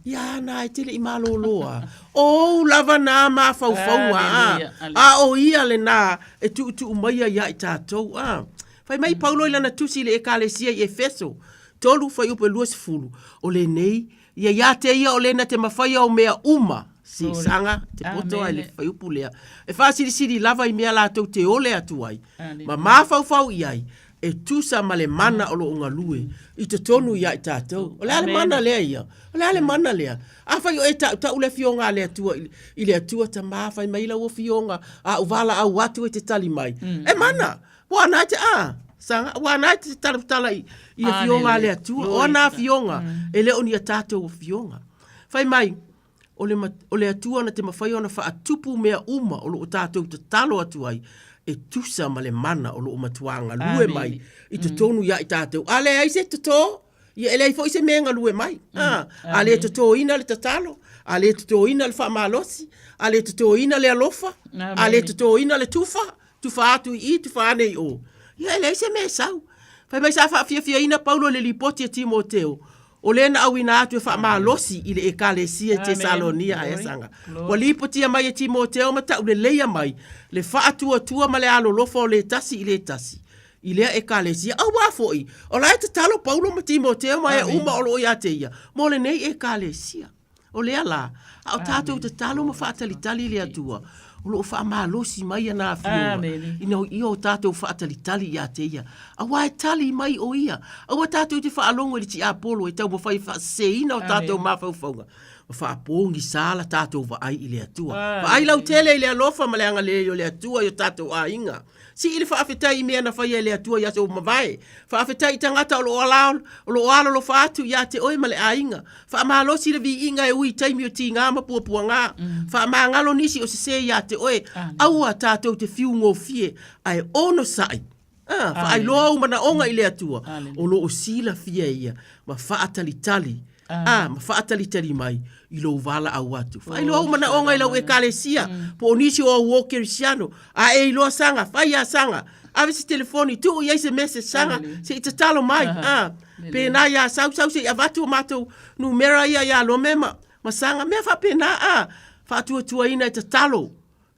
[SPEAKER 21] Ia na e te le i malōlō a. O ou lava nā mafaufauga, a, a o ia lenā e tuutuu maia iā i tatou. A, fai mai Paulo i lana tusi i le Ekalesia i Efeso, 3 fuaiupu e 20, o lenei Ia ia te ia o lena te mafaia o mea uma, si saga te poto ai le fuaiupu lea, e faasilisili lava i mea latou te ole atu ai, ma mafaufau i ai, e tusa ma le mana o lo o galue i totonu ia i tatou. O le a le mana lea ia? O le a le mana lea? Afai o e tautau le afioga a le Atua i le Atua Tama, fai mai lau afioga, a ou valaau atu e te tali mai. E mana! Ua ana e te a, saga, ua ana e te talatala i, i afioga a le Atua. O ana afioga, e le o ni a tatou afioga. Fai mai, o le, o le Atua na te mafai ona faatupu mea uma o lo o tatou tatalo atu ai, e tusa ma le mana o lo o matuā galue mai i totonu ia i tatou. A leai se totō, ia e leai foi se mea e galue mai. A, a le totōina le tatalo, a le totōina le faamalosi, a le totōina le alofa, a le totōina le tufa, Tufa atu i i, tufa ane i o. Ia e leai se mea e sau. Fai mai sa faafiafiaina Paulo i le lipoti a Timoteo, o lea na auina atu e faamalosi i le Ekalesia i Tesalonia ae asaga. Ua lipotia mai e Timoteo ma tauleleia mai le faatuatua ma le alolofa o le tasi i le tasi i lea Ekalesia. Auā foi, o la e tatalo Paulo ma Timoteo ma e uma o lo o ia te ia mo lenei Ekalesia. O lea la, a o tatou tatalo ma faatalitali i le Atua, o lo o faamalosi mai ana afioga ina ia o tatou faatalitali ia te Ia, aua e tali mai o Ia. Aua tatou te faalogo i le tiapolo e taumafai e faaseseina o tatou mafaufauga, ma faapogisa la tatou vaai i le Atua. Vaai lautele i le alofa ma le agalelei o le Atua i o tatou aiga. Sii le faafetai i mea na faia e le Atua i aso ua mavae. Faafetai i tagata o lo o ala, o lo o alolofa atu ia te oe ma le aiga. Faamalosi le viiga e ui i taimi o tiga ma puapuaga. Faamagalo nisi o sese ia te oe. Aua tatou te fiu gofie, ae onosai. A, faailoa ou manaoga i le Atua, o lo o silafia e Ia, ma faatalitali A, ma faatalitali mai i lou valaau atu. Faailoa ou manaoga i lau Ekalesia, po o nisi o au uo Kerisiano, a e iloa saga, fai a saga, ave se telefoni, tuu i ai se message saga, se i tatalo mai, a, pēnā iā sau, sau se i avatu o matou numera ia iā Lome ma, ma saga, mea faapena, a, faatuatuaina e tatalo,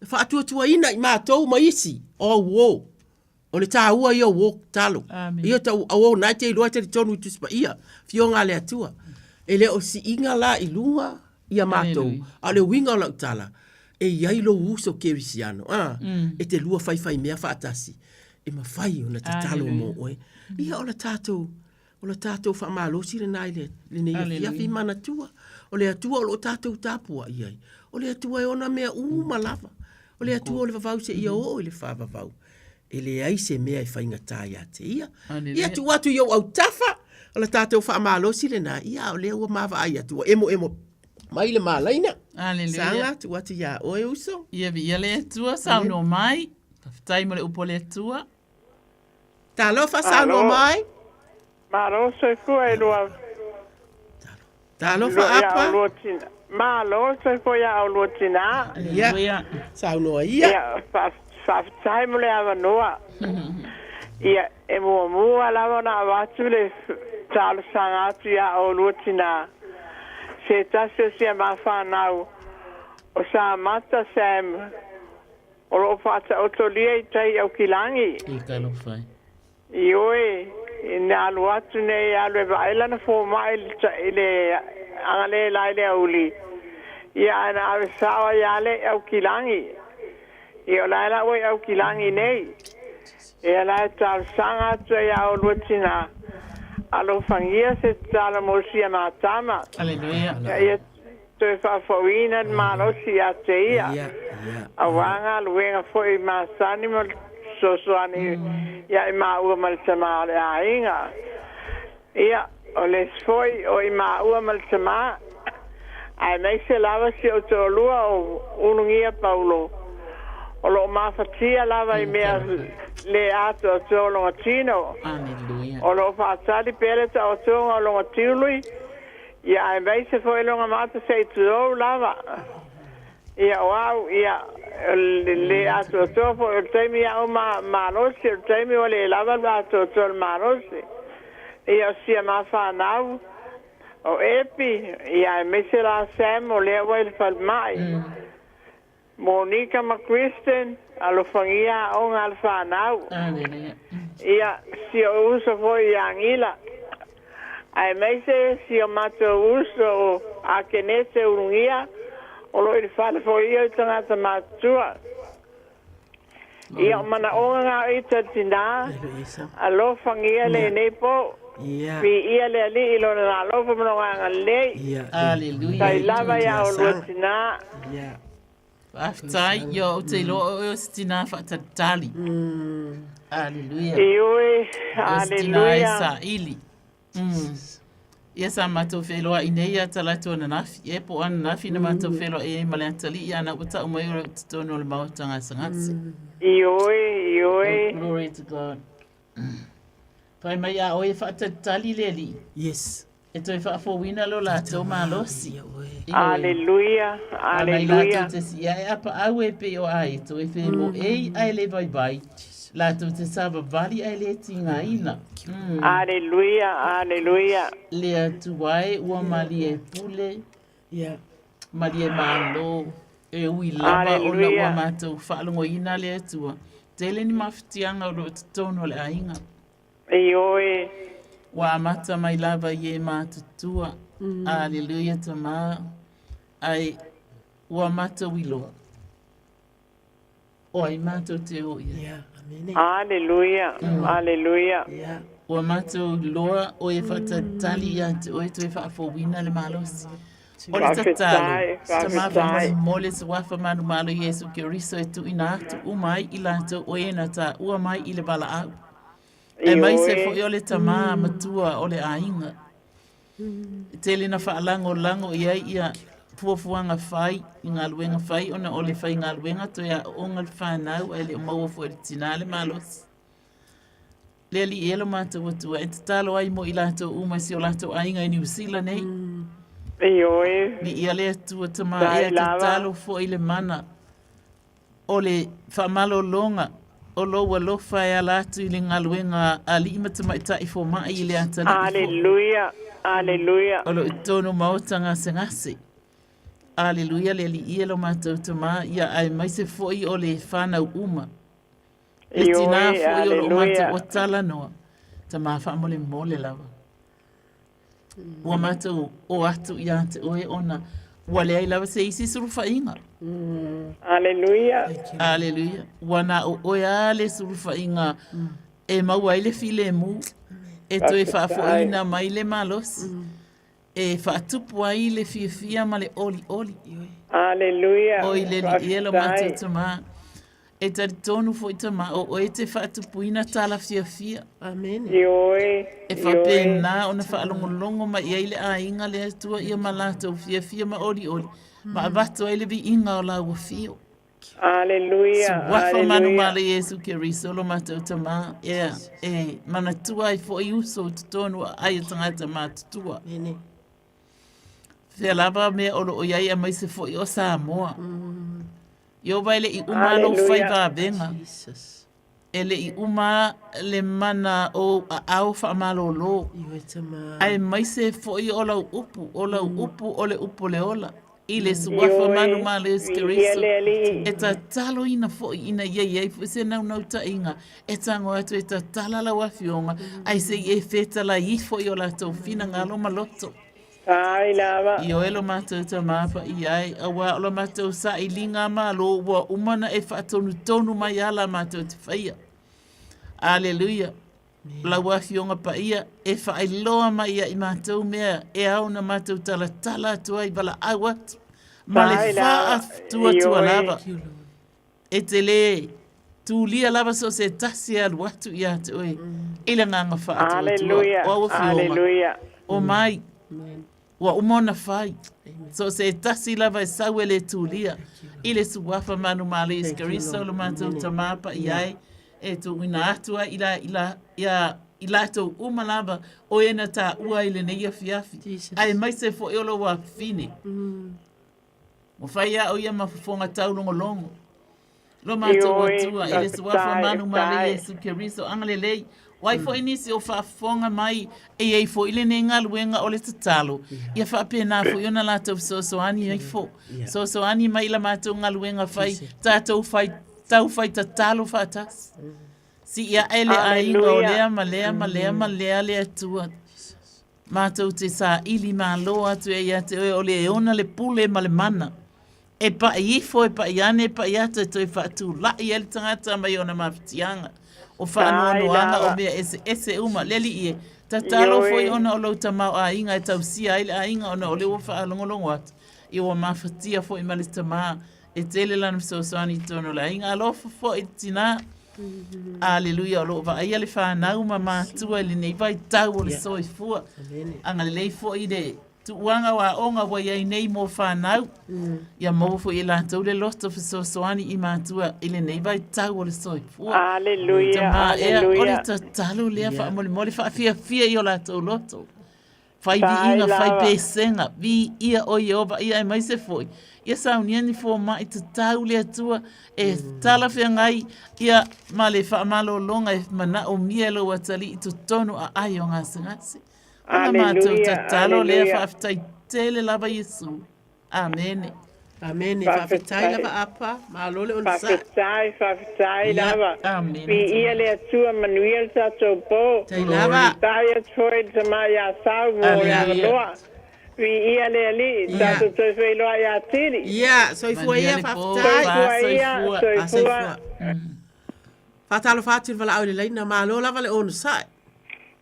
[SPEAKER 21] faatuatuaina i matou ma isi o au uo. O le tāua ia o uo tatalo. Ia tau au na e te iloa e talitonu i Tusi Paia, Afioga a le Atua. E le o siiga la i luga ia matou, a o le uiga o lau tala, e i ai lou uso kerisiano, a, e te lua faifai mea faatasi, e mafai ona tatalo mo oe. Ia o le tatou O le tatou faamalosi lena i lenei afiafi manatua. O le Atua o lo o tatou tapuai ai. O le Atua e ona mea uma lava. O le Atua o le vavau seia oo i le faavavau. E leai se mea e faigata ia te ia. Ia tuu atu i ou autafa, o le tatou faamalosi lena, ia o lea ua ma vaai atu, ua emoemo mai le malaina. Saga, tuu atu iā oe uso.
[SPEAKER 20] Ia viia le Atua, saunoa mai. Faafetai mo le upu a le Atua.
[SPEAKER 21] Talofa saunoa mai.
[SPEAKER 2] Malo soifua e lua.
[SPEAKER 21] Talofa Apa.
[SPEAKER 2] Malo le soifua iā oulua tinā.
[SPEAKER 21] Ia, saunoa ia.
[SPEAKER 2] Ia, faafetai mo le avanoa. Ia, e muamua lava ona avatu le talosaga atu iā oulua tinā, se tasi o sia ma fanau o Samata Sam o lo o faataotolia i tai i Aukilagi.
[SPEAKER 20] I talofa e.
[SPEAKER 2] Ioe, ina alu atu nei e alu e vaai lana fomai i le agalelai i le aoauli, ia ae na ave sao ai lava lea i Aukilagi. Ia o la e la ua i Aukilagi nei. Ia la e talosaga atu ai ia oulua tinā, alofagia se tatalo mo sia ma tama.
[SPEAKER 20] Aleluia.
[SPEAKER 2] Ia ia toe faafouina le malosi ia te ia, auā galuega foi masani ma le fesoasoani ia i maua ma le tamā o le aiga. Ia, o le isi foi o i maua ma le tamā, aemaise lava si ou toalua o Ulugia Paulo, o lo o mafatia lava i mea le atoatoa o lona tino, o lo o faatali pea le taotoga o lona tiului, Ia aemaise foi lona mata se i tulou lava. Ia o au, ia, o le le atoatoa foi o le taimi ia o ma, malosi, o le taimi ua le lava le atoatoa o le malosi. Ia o sia ma fanau, o Epi, ia aemaise la Sam o lea ua i le falemai. Monica ma Kristen, alofagia aoga a le fanau. Ia, si ou uso foi ia Gila, aemaise si o matou uso o Akenese Ulugia, o lo o i le fale foi ia o tagata matutua. Ia, o manaoga na o ita tinā, alofagia lenei po, viia le Alii i lona alofa ma lona agalelei. Tai lava ia oulua tinā.
[SPEAKER 20] Faafetai, ia ou te iloa o oe o se tinā faatalitali. Aleluia.
[SPEAKER 2] Ioe,
[SPEAKER 20] O se tinā e
[SPEAKER 2] aleluia.
[SPEAKER 20] saili. Ia sa matou feiloai nei ia Talaatu ananafi, e po o ananafi na matou feiloai ai ma le atalii ana ua tau mai o le totonu o le maota gasegase.
[SPEAKER 2] Ioe, ioe.
[SPEAKER 20] Oh, glory to God. Fai mai a oe e faatalitali le alii.
[SPEAKER 21] Yes.
[SPEAKER 20] E toe faafouina lo latou malosi.
[SPEAKER 2] Aleluia, aleluia.
[SPEAKER 20] Latou te siia e apaau e pei o aeto e femoei ae le vaivai. Latou te savavali ae le tigaina.
[SPEAKER 2] Aleluia, aleluia.
[SPEAKER 20] Le Atua e ua malie pule, malie malo, e ui lava ona ua matou faalogoina le Atua. Tele ni mafatiaga o lo o totonu o le aiga.
[SPEAKER 2] Ioe.
[SPEAKER 20] Ua amata mai lava i e matutua. Aleluia Tamā. Ae ua matou iloa. O ai matou te o i ai.
[SPEAKER 2] Aleluia, aleluia.
[SPEAKER 20] Ua matou iloa o e faatalitali ia te oe toe faafouina le malosi. O le tatalo, Tamā faamolemole suafa manumalo Iesu Keriso e tuuina atu uma ai i latou o e na taua mai i le valaau. Aemaise foi o le tamā matua o le aiga. E tele na faalagolago i ai ia fuafuaga fai i galuega fai ona o le faigaluega toe aooga le fanau ae le o maua foi e le tinā le malosi. Le Alii e lo matou Atua e tatalo ai mo i latou uma i si o latou aiga i Niu Sila nei.
[SPEAKER 2] Ioe.
[SPEAKER 20] Viia le Atua Tama ea tatalo foi le mana o le faamalologa o lou alofa e ala atu i le galuega a alii ma tamaitai fomai i le atalii foi.
[SPEAKER 2] Aleluia, aleluia.
[SPEAKER 20] O lo o i totonu maota gasegase. Aleluia le Alii e lo matou Tama, ia aemaise foi o le fanau uma. Le tinā foi o lo o matou ua talanoa, Tama faamolemole lava. Ua matou o atu ia te oe ona ua leai lava se isi sulufaiga.
[SPEAKER 2] Aleluia.
[SPEAKER 20] Aleluia. Ua na o oe lava le sulufaiga e maua ai le filemu, e toe faafoiina mai le malosi. E faatupu ai le fiafia ma le olioli.
[SPEAKER 2] Aleluia.
[SPEAKER 20] Oi le Alii e lo matou Tama. E talitonu foi Tama o oe te faatupuina tala fiafia.
[SPEAKER 21] Amene.
[SPEAKER 2] Ioe.
[SPEAKER 20] E faapena ona faalogologo mai i ai le aiga le Atua ia ma latou fiafia ma olioli, ma avatu ai le viiga o laua fio.
[SPEAKER 2] Aleluia.
[SPEAKER 20] Suafa manumalo Iesu Keriso lo matou Tama, ea, e manatua ai foi uso i totonu o aai o tagata matutua. Fea lava mea o loo iai aemaise foi o Samoa. Ieova e le i uma lou fai vavega. E le i uma le mana o ou aao faamalolo. Aemaise foi o lau upu, o lau upu o le upu o le ola. I le Suafa malu ma le Iesu Keriso, e tataloina foi ina ia i ai foi se naunautaiga e tago atu e tatala lau Afioga, ae se i e fetalai ifo i o latou finagalo ma loto.
[SPEAKER 2] Ai lava.
[SPEAKER 20] Ioe lo matou Tama Paia e, auā o la matou sailiga malo ua uma ona e faatonutonu mai ala matou te faia. Aleluia. Lau Afioga Paia, e faailoa mai ia i matou mea e ao ona matou talatala atu ai, valaau atu, ma le faatuatua lava. E te lē tulia lava so o se tasi e alu atu ia te oe i le agaga faatuatua o au afioga. O mai, ua uma ona fai. So o se tasi lava e sau e le tulia i le Suafa manumalo Iesu Keriso lo matou Tama Paia e, e tuuina atu ai i la, i la, ia i latou uma lava o e na taua i lenei afiafi, aemaise foi o lou afafine. Ua fai au ia ma fofoga taulogologo. Lo matou Atua, i le Suafa manu ma le Iesu Keriso agalelei, o ai foi nisi o faafofoga mai e i ai foi lenei galuega o le tatalo, ia faapena foi ona latou fesoasoani ifo. Fesoasoani mai i la matou galuega fai, tatou fai, tau fai tatalo faatasi. Sii ae le aiga o lea ma lea ma lea ma lea le Atua. Matou te saili malo atu ai ia te oe o le e ona le pule ma le mana. E paʻi ifo, e paʻi ane, e paʻi atu e toe faatulaʻi ai le tagata mai ona mafatiaga. O faanoanoaga o mea eseese uma. Le Alii e, tatalo foi ona o lou tamaoaiga e tausia ai le aiga ona o lea ua faalogologo atu ia ua mafatia foi ma le tama e tele lana fesoasoani i totonu o le aiga. Alofa foi i le tinā. Aleluia, o lo o vaaia le fanau ma matua i lenei vaitau o le soifua. Agalelei foi i le tuuaga o aoga ua i ai nei mo fanau. Ia maua foi e latou le loto fesoasoani i matua i lenei vaitau o le soifua.
[SPEAKER 2] Aleluia,
[SPEAKER 20] Tama ea, o le
[SPEAKER 2] aleluia.
[SPEAKER 20] tatalo lea faamolemole faafiafia i o latou loto. Fai viiga, fai pesega, viia o Ieova, ia aemaise foi, ia saunia ni fomai tatau le Atua e talafeagai ia ma le faamalologa e manaomia e lou atalii i totonu aai o gasegase. O la matou tatalo lea, faafetai tele lava Iesu. Amene.
[SPEAKER 21] Amene. Faafetai lava Apa. Malo le onosai.
[SPEAKER 2] Faafetai, faafetai lava.
[SPEAKER 20] Amene.
[SPEAKER 2] Viia le Atua, manuia le tatou po.
[SPEAKER 21] Tai lava.
[SPEAKER 2] Faafetai atu foi i le tama ia Sau mo le avanoa. Viia le Alii, tatou toe feiloai atili.
[SPEAKER 21] Ia, soifua ia, faafetai.
[SPEAKER 2] Soifua ia, soifua.
[SPEAKER 21] Faatalofa atu i le valaau i le laina, malo lava le onosai.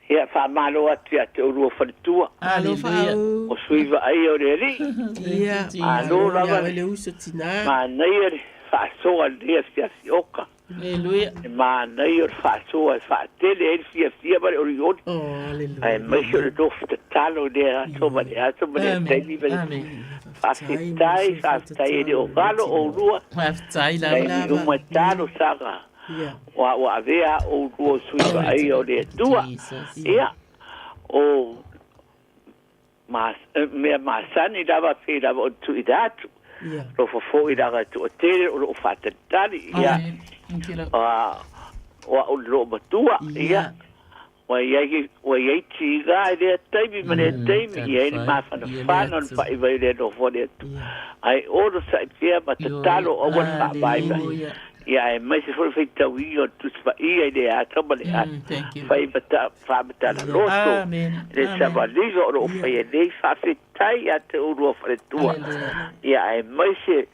[SPEAKER 3] Ia, faamalo atu ia te oulua faletua.
[SPEAKER 21] Malo faau.
[SPEAKER 3] O sui vaaia o le Alii.
[SPEAKER 21] Ia,
[SPEAKER 3] Malo lava
[SPEAKER 21] le uso tina.
[SPEAKER 3] Manaia le faasoa i lenei afiafi oka.
[SPEAKER 20] Aleluia.
[SPEAKER 3] E manaia o le faasoa e faatele ai le fiafia ma le olioli.
[SPEAKER 21] Oh, aleluia.
[SPEAKER 3] Aemaise o le nofo tatalo i lea aso ma lea aso ma lea taimi ma le Faafetai, faafetai e le o galo oulua.
[SPEAKER 20] Faafetai lava.
[SPEAKER 3] Taimi uma e talosaga. Ua ua avea oulua o sui vaaia o le Atua. Ia, o ma, mea masani lava pei lava o tuuina atu. Alofa foi laga e toatele o loo faatalitali. Ia, o au le loomatua. Ia, Ua i ai, ua i ai tiga i lea taimi ma lea taimi, i ai le mafanafana o le paʻi mai o le alofa o le Atua. Ae onosai pea ma tatalo aua le faavaivai. Ia aemaise foi le faitauina o le Tusi Paia i lea aso ma lea aso. Fai ma ta, faamatala loto le savaliga o lo o faia nei. Faafetai ia te oulua faletua. Ia aemaise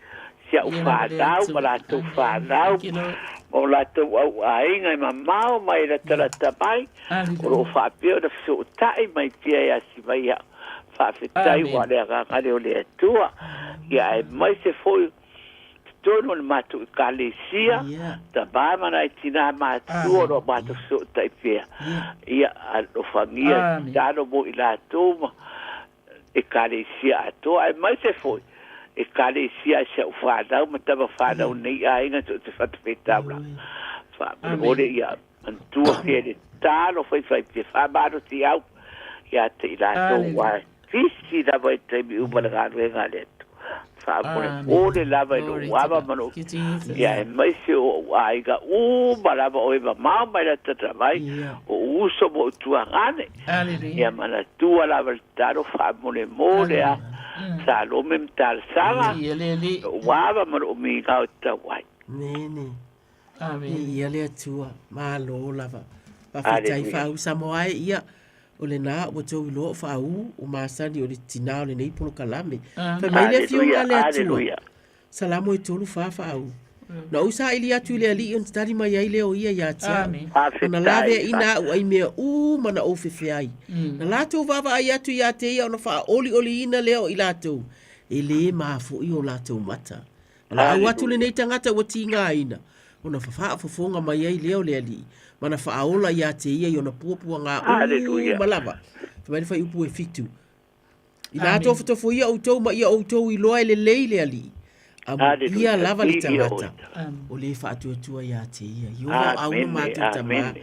[SPEAKER 3] si au fanau ma latou fanau ma o latou auaiga e mamao mai e latalata mai, o lo o faapea ona fesootai mai pea e asi mai au. Faafetai ua le agaga lea o le Atua. Ia aemaise foi totonu o le matou ekalesia, tama ma nai tinā matutua o lo o matou fesootai pea. Ia alofagia tatalo mo i latou ma Ekalesia atoa, aemaise foi Ekalesia a si au fanau ma tama fanau nei aiga so o se fatafaitaulaga. Faamolemole ia manatua pea le tatalo faifai pea faamalosi au ia te i latou aua e Pisi lava i taimi uma le galuega a le Atua. Faamolemole lava i lou ava ma lou ia aemaise o ou aiga uma lava o e mamao mai le tatavai, o ou uso ma ou tuagane. Ia manatua lava le tatalo faamolemole a Salome ma talosaga, lou ava ma lou migao e tatau ai.
[SPEAKER 21] Amene. Viia le Atua. Malo lava. Faafetai Faau Samoa e ia o lena ua tou iloa o Faau o masani o le tina o lenei polokalame. Fai mai le afioga a le Atua. Salamo e 3 4 Faau. Na ou saili atu i le Alii ona tali mai ai lea o ia ia te au. Ona laveaina au ai mea uma na ou fefe ai. Na latou vaavaai atu ia te ia ona faaolioliina lea o i latou, e lē mafo'i o latou mata. Valaau atu lenei tagata ua tigaina, ona faafofoga mai ai lea o le Alii, ma na faaola ia te ia i ona puapuaga uma lava. Fai mai le fuaiupu e 7, Inā tofotofoia outou ma ia outou iloa e lelei le Alii, amuia lava le tagata o le faatuatua ia te ia. Ieova o au ma matou tama,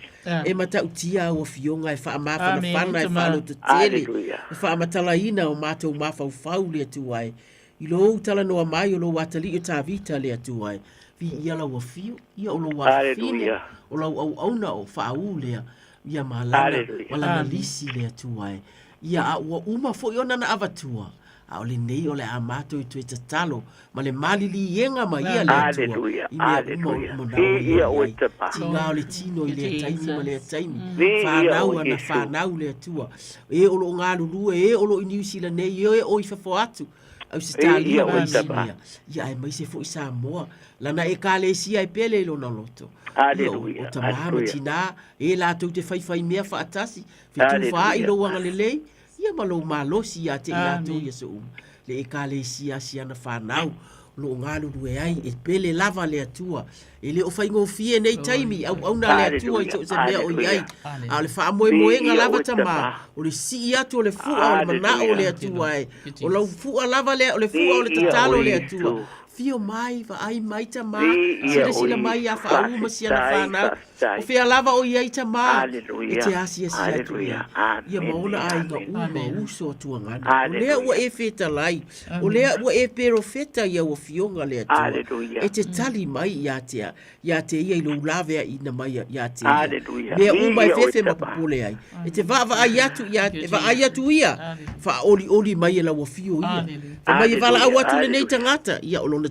[SPEAKER 21] e matautia au afioga e faamafanafana, e faalototele, e faamatalaina o matou mafaufau le Atua e. I lou talanoa mai o lou atalii o Tavita le Atua e, viia lau afio, ia o lou afafine, o lau auauna o faaū lea, ia ma lana, ma lana lisi le Atua e. Ia a ua uma foi ona na avatua, a o lenei o le a matou e toe tatalo ma le maliliega ma ia le Atua i mea uma o lou manao ia i ai. Tiga o le tino i lea taimi ma lea taimi, fanau ana fanau le Atua, e o loo galulue, e o loo i Niu Sila nei, e o i fafo atu, Ausetalia ma isi mea, ia aemaise foi Samoa, lana Ekalesia e pele i lona loto. Ia, o tamā ma tinā, e latou te whaiwhai mea faatasi, fetufaai lou agalelei, ia ma lou malosi ia te i latou i aso uma. Le Ekalesia si ana whanau, o loo galulue ai, e pele lava le Atua. E le o faigofie nei taimi, auauna a le Atua i so o se mea o i ai. A o le faamoemoega lava tamā, o le sii atu o le fua o le manao o le Atua e. O lau fua lava lea, o le fua o le tatalo o le Atua. Fio mai, vaai mai tamā, silasila mai ia Faauu ma si ana fanau. O fea lava o i ai tamā, e te asiasi atu i ai. Ia ma ona aiga uma, uso a tuagana. O lea ua e fetalai, o lea ua e perofeta i au afioga le Atua, e te tali mai ia te, ia te ia i lou laveaiina mai ia te ia. Mea uma e fefe ma popole ai. E te vaavaai atu ia, e vaai atu ia, faaolioli mai e lau afio ia. Fai mai e valaau atu lenei tagata, ia o lona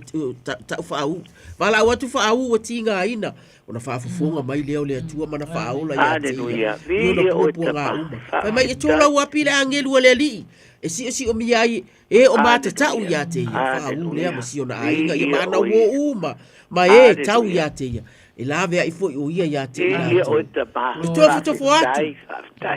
[SPEAKER 21] tau faauu. Valaau atu faauu ua tigaina, Ona faafofoga mai lea o le Atua ma na faaola ia te ia i ona puapuaga uma. Fai mai e tōlau api le agelu a le alii, e siosiomia ai e o matatau ia te ia, faaū lea ma si ona aiga ia ma ana uō uma, ma e tau ia te ia, e laveai foi o ia ia te i latou. E tofotofo atu,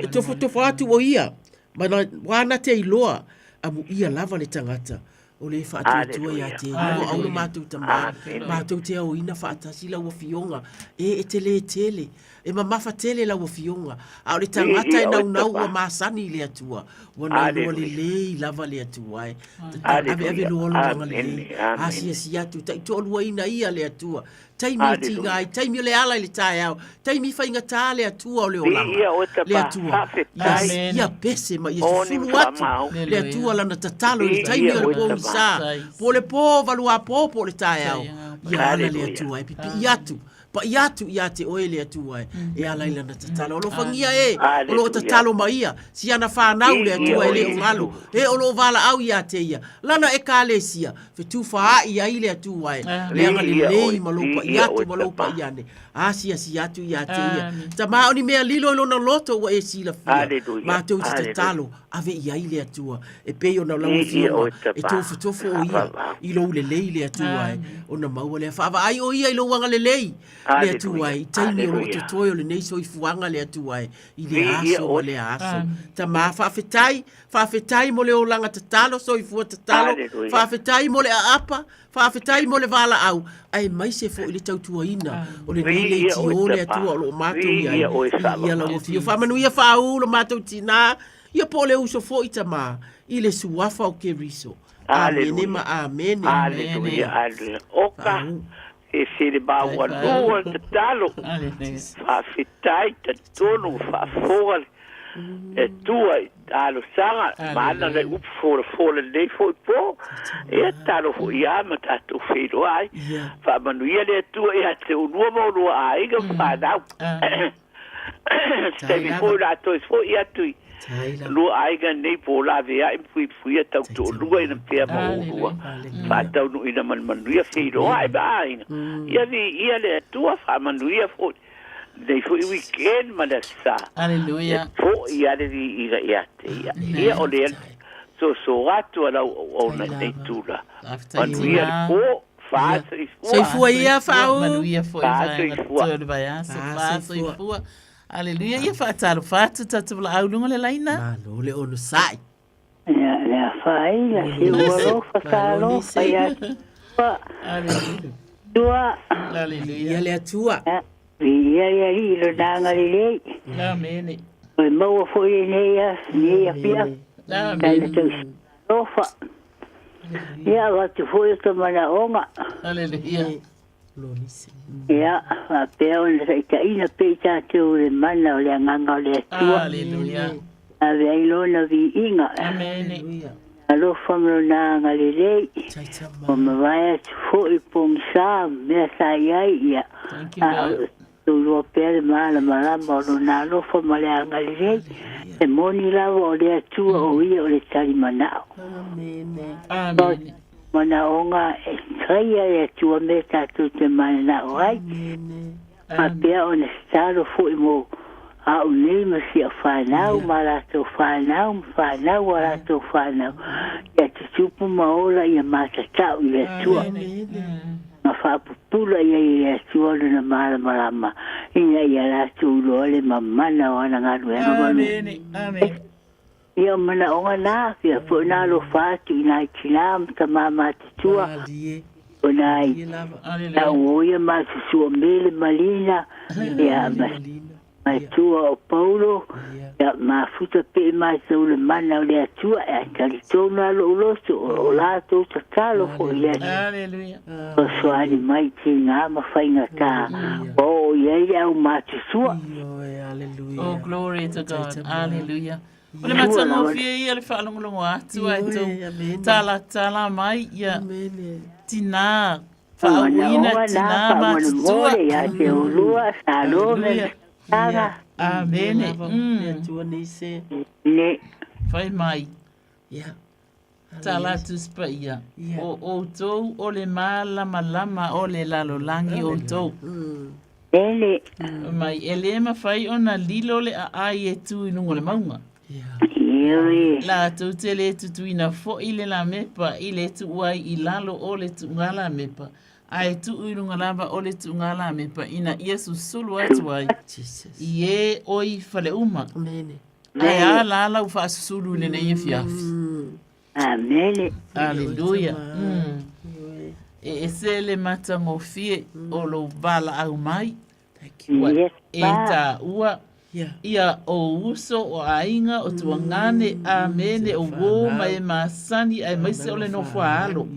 [SPEAKER 21] e tofotofo atu o ia, ma na wāna te iloa, amuia lava le tagata, O le faatuatua ia te Ieova au lo matou tamā, matou te aoina faatasi lau afioga, e e telē tele, e mamafa tele lau afioga, a o le tagata e naunau ua masani i le Atua, ua naunoa lelei lava le Atua e. Aveave loa lou agalelei, asiasi atu, taitoaluaina ia le Atua, Taimi e tiga ai, taimi o le ala i le taeao, taimi faigata le Atua o le olaga, le Atua, ia, ia pese ma ia susulu atu le Atua lana tatalo i le taimi o le pogisa, po o le pō valuapō po o le taeao, ia ala le Atua e pipii atu, paʻi atu ia te oe le Atua e, e ala i lana tatalo. Alofagia e, o lo o tatalo ma ia, si ana whanau le Atua e le o galo, e o lo o valaau ia te ia, lana ekalesia, fetufaai ai le Atua e, le agalelei ma lou paʻi atu ma lou paʻi ane, asiasi atu ia te ia. Tamā o ni mea lilo i lona loto ua e silafia, matou te tatalo, ave i ai le Atua, e pei ona lau afioga e tofotofo o ia i lou lelei le Atua e, ona maua lea. Faavaai o ia i lou agalelei le Atua e, i taimi o loo totoe o lenei soifuaga le Atua e, i lea aso ma lea aso. Tamā, faafetai, Faafetai mo le olaga tatalo, soifua tatalo. Faafetai mo le aapa, faafetai mo le valaau, aemaise foi le tautuaina o lenei leitio le Atua o lo o matou i ai. Viia lau Afio. Faamanuia faaū lo matou tinā, ia po o le uso foi tamā, i le suafa o Keriso. Amene ma amene.
[SPEAKER 3] Aleluia, aleluia. Oka, e se le maualua le tatalo. Faafetai, talitonu, faafofoga le Atua i. Talosaga ma ana nai upu folafola i lenei foi po. Ia tatalo foi ia ma tatou feiloai. Faamanuia le Atua ia te oulua ma oulua aiga ma fanau. Se taimi foi o le a toe foi atu i lua aiga nei po o laveai ma puipuia tautoalua ina pea ma oulua faataunuuina ma le manuia feiloai ma aiga. Ia viia le Atua, faamanuia foi lenei foi weekend ma le Aso Sa.
[SPEAKER 20] Aleluia.
[SPEAKER 3] E foi lava le viiga ia te ia. Ia o lea soso atu a lau auauna i lenei tulaga. Manuia le po, fa soifua.
[SPEAKER 21] Soifua ia Faau.
[SPEAKER 20] Manuia foi
[SPEAKER 3] Fa
[SPEAKER 20] vaega
[SPEAKER 3] soifua.
[SPEAKER 20] totoe o le vaiaso. Fa soifua. Aleluia. Ia faatalofa atu tatou valaau i luga o le laina.
[SPEAKER 21] Malo le onosai.
[SPEAKER 5] Ia, le afaina, si ua alofa sa alofa ia Atua. Atua.
[SPEAKER 20] Aleluia.
[SPEAKER 21] Ia le Atua.
[SPEAKER 5] Viia le Alii i lona agalelei.
[SPEAKER 20] Amene.
[SPEAKER 5] Ua maua foi lenei aso, lenei afiafi.
[SPEAKER 20] Amene.
[SPEAKER 5] Tana tausi alofa. Ia, avatu foi o ta manaoga.
[SPEAKER 20] Aleluia.
[SPEAKER 5] Ia, faapea ona taitaiina pea i tatou i le mana o le Agaga o le Atua.
[SPEAKER 20] Aleluia.
[SPEAKER 5] Ave ai Lona viiga.
[SPEAKER 20] Amene.
[SPEAKER 5] Alofa ma Lona agalelei. Ua mavae atu foi pogisa ma mea sa i ai, ia, a o tatou iloa pea le malamalama o Lona alofa ma le agalelei. E moni lava o le Atua o Ia o le tali manao.
[SPEAKER 20] Amene. Amene.
[SPEAKER 5] Manaoga e faia e Atua mea tatou te mananao ai. Faapea ona tatalo foi mo a'u nei ma si au fanau ma a latou fanau ma fanau a latou fanau, ia tutupu ma ola ia matatau i le Atua. Ma faapupula i ai e le Atua Lona malamalama ina ia latou iloa le mamana o ana galuega manuia. Ia o manaoga na, pea foi na alofa atu i nai tina ma tama matutua, o nai tauo ia matutua Mele ma Lina, ia ma matua o Paulo, ia mafuta pe i matou le mana o le Atua, ae talitonu lava lou loto, o latou tatalo foi i le Atua. Fesoasoani mai i tiga ma faigata ua oo i ai le au matutua.
[SPEAKER 20] Oh, glory to God. Hallelujah. O le matagofie ia le faalogologo atu ae tou talatala mai ia tinā faauuina tinā matutua.
[SPEAKER 5] Ia te olua, Salome, Saga.
[SPEAKER 20] Amene.
[SPEAKER 5] Ne.
[SPEAKER 20] Fai mai. Tala atu si paia. O outou o le malamalama o le lalolagi outou.
[SPEAKER 5] Ele.
[SPEAKER 20] Mai, e le mafai ona lilo le aai e tu i luga o le mauga.
[SPEAKER 5] Ioe.
[SPEAKER 20] Latou te le tutuina foi le lamepa i le tuu ai i lalo o le tuuga lamepa, ae tuu i luga lava o le tuuga lamepa ina ia susulu atu ai i e o i fale uma. Ae a la lau faasusulu i lenei afiafi.
[SPEAKER 5] Amene.
[SPEAKER 20] Aleluia. E ese le matagofie o lou valaau mai. Ua e taua ia ou uso, o aiga, o tuagane, amene, o uō ma e masani aemaise o le nofo a alo.